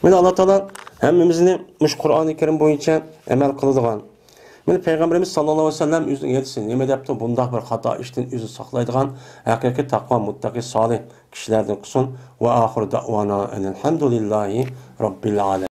مانا ئاللا تائالا ھەممىمىزنى مۇشۇ قۇرئانى كەرىم بويىچە ئەمەل قىلىدىغان. مانا پەيغەمبىرىمىز ساللاللاھۇ ئەلەيھى ۋەسەللەم ئۆزىنىڭ ھەدىسىدە نېمە دەپتۇ؟ بۇنداق بىر خاتا ئىشتىن ئۆزىنى ساقلايدىغان ھەقىقىي تەقۋا، مۇتتەقى، سالىھ كىشىلەردىن قىلسۇن. ۋە ئاخىر دەئۋانا ئەنىل ھەمدۇلىللاھى رەببىل ئالەمىن.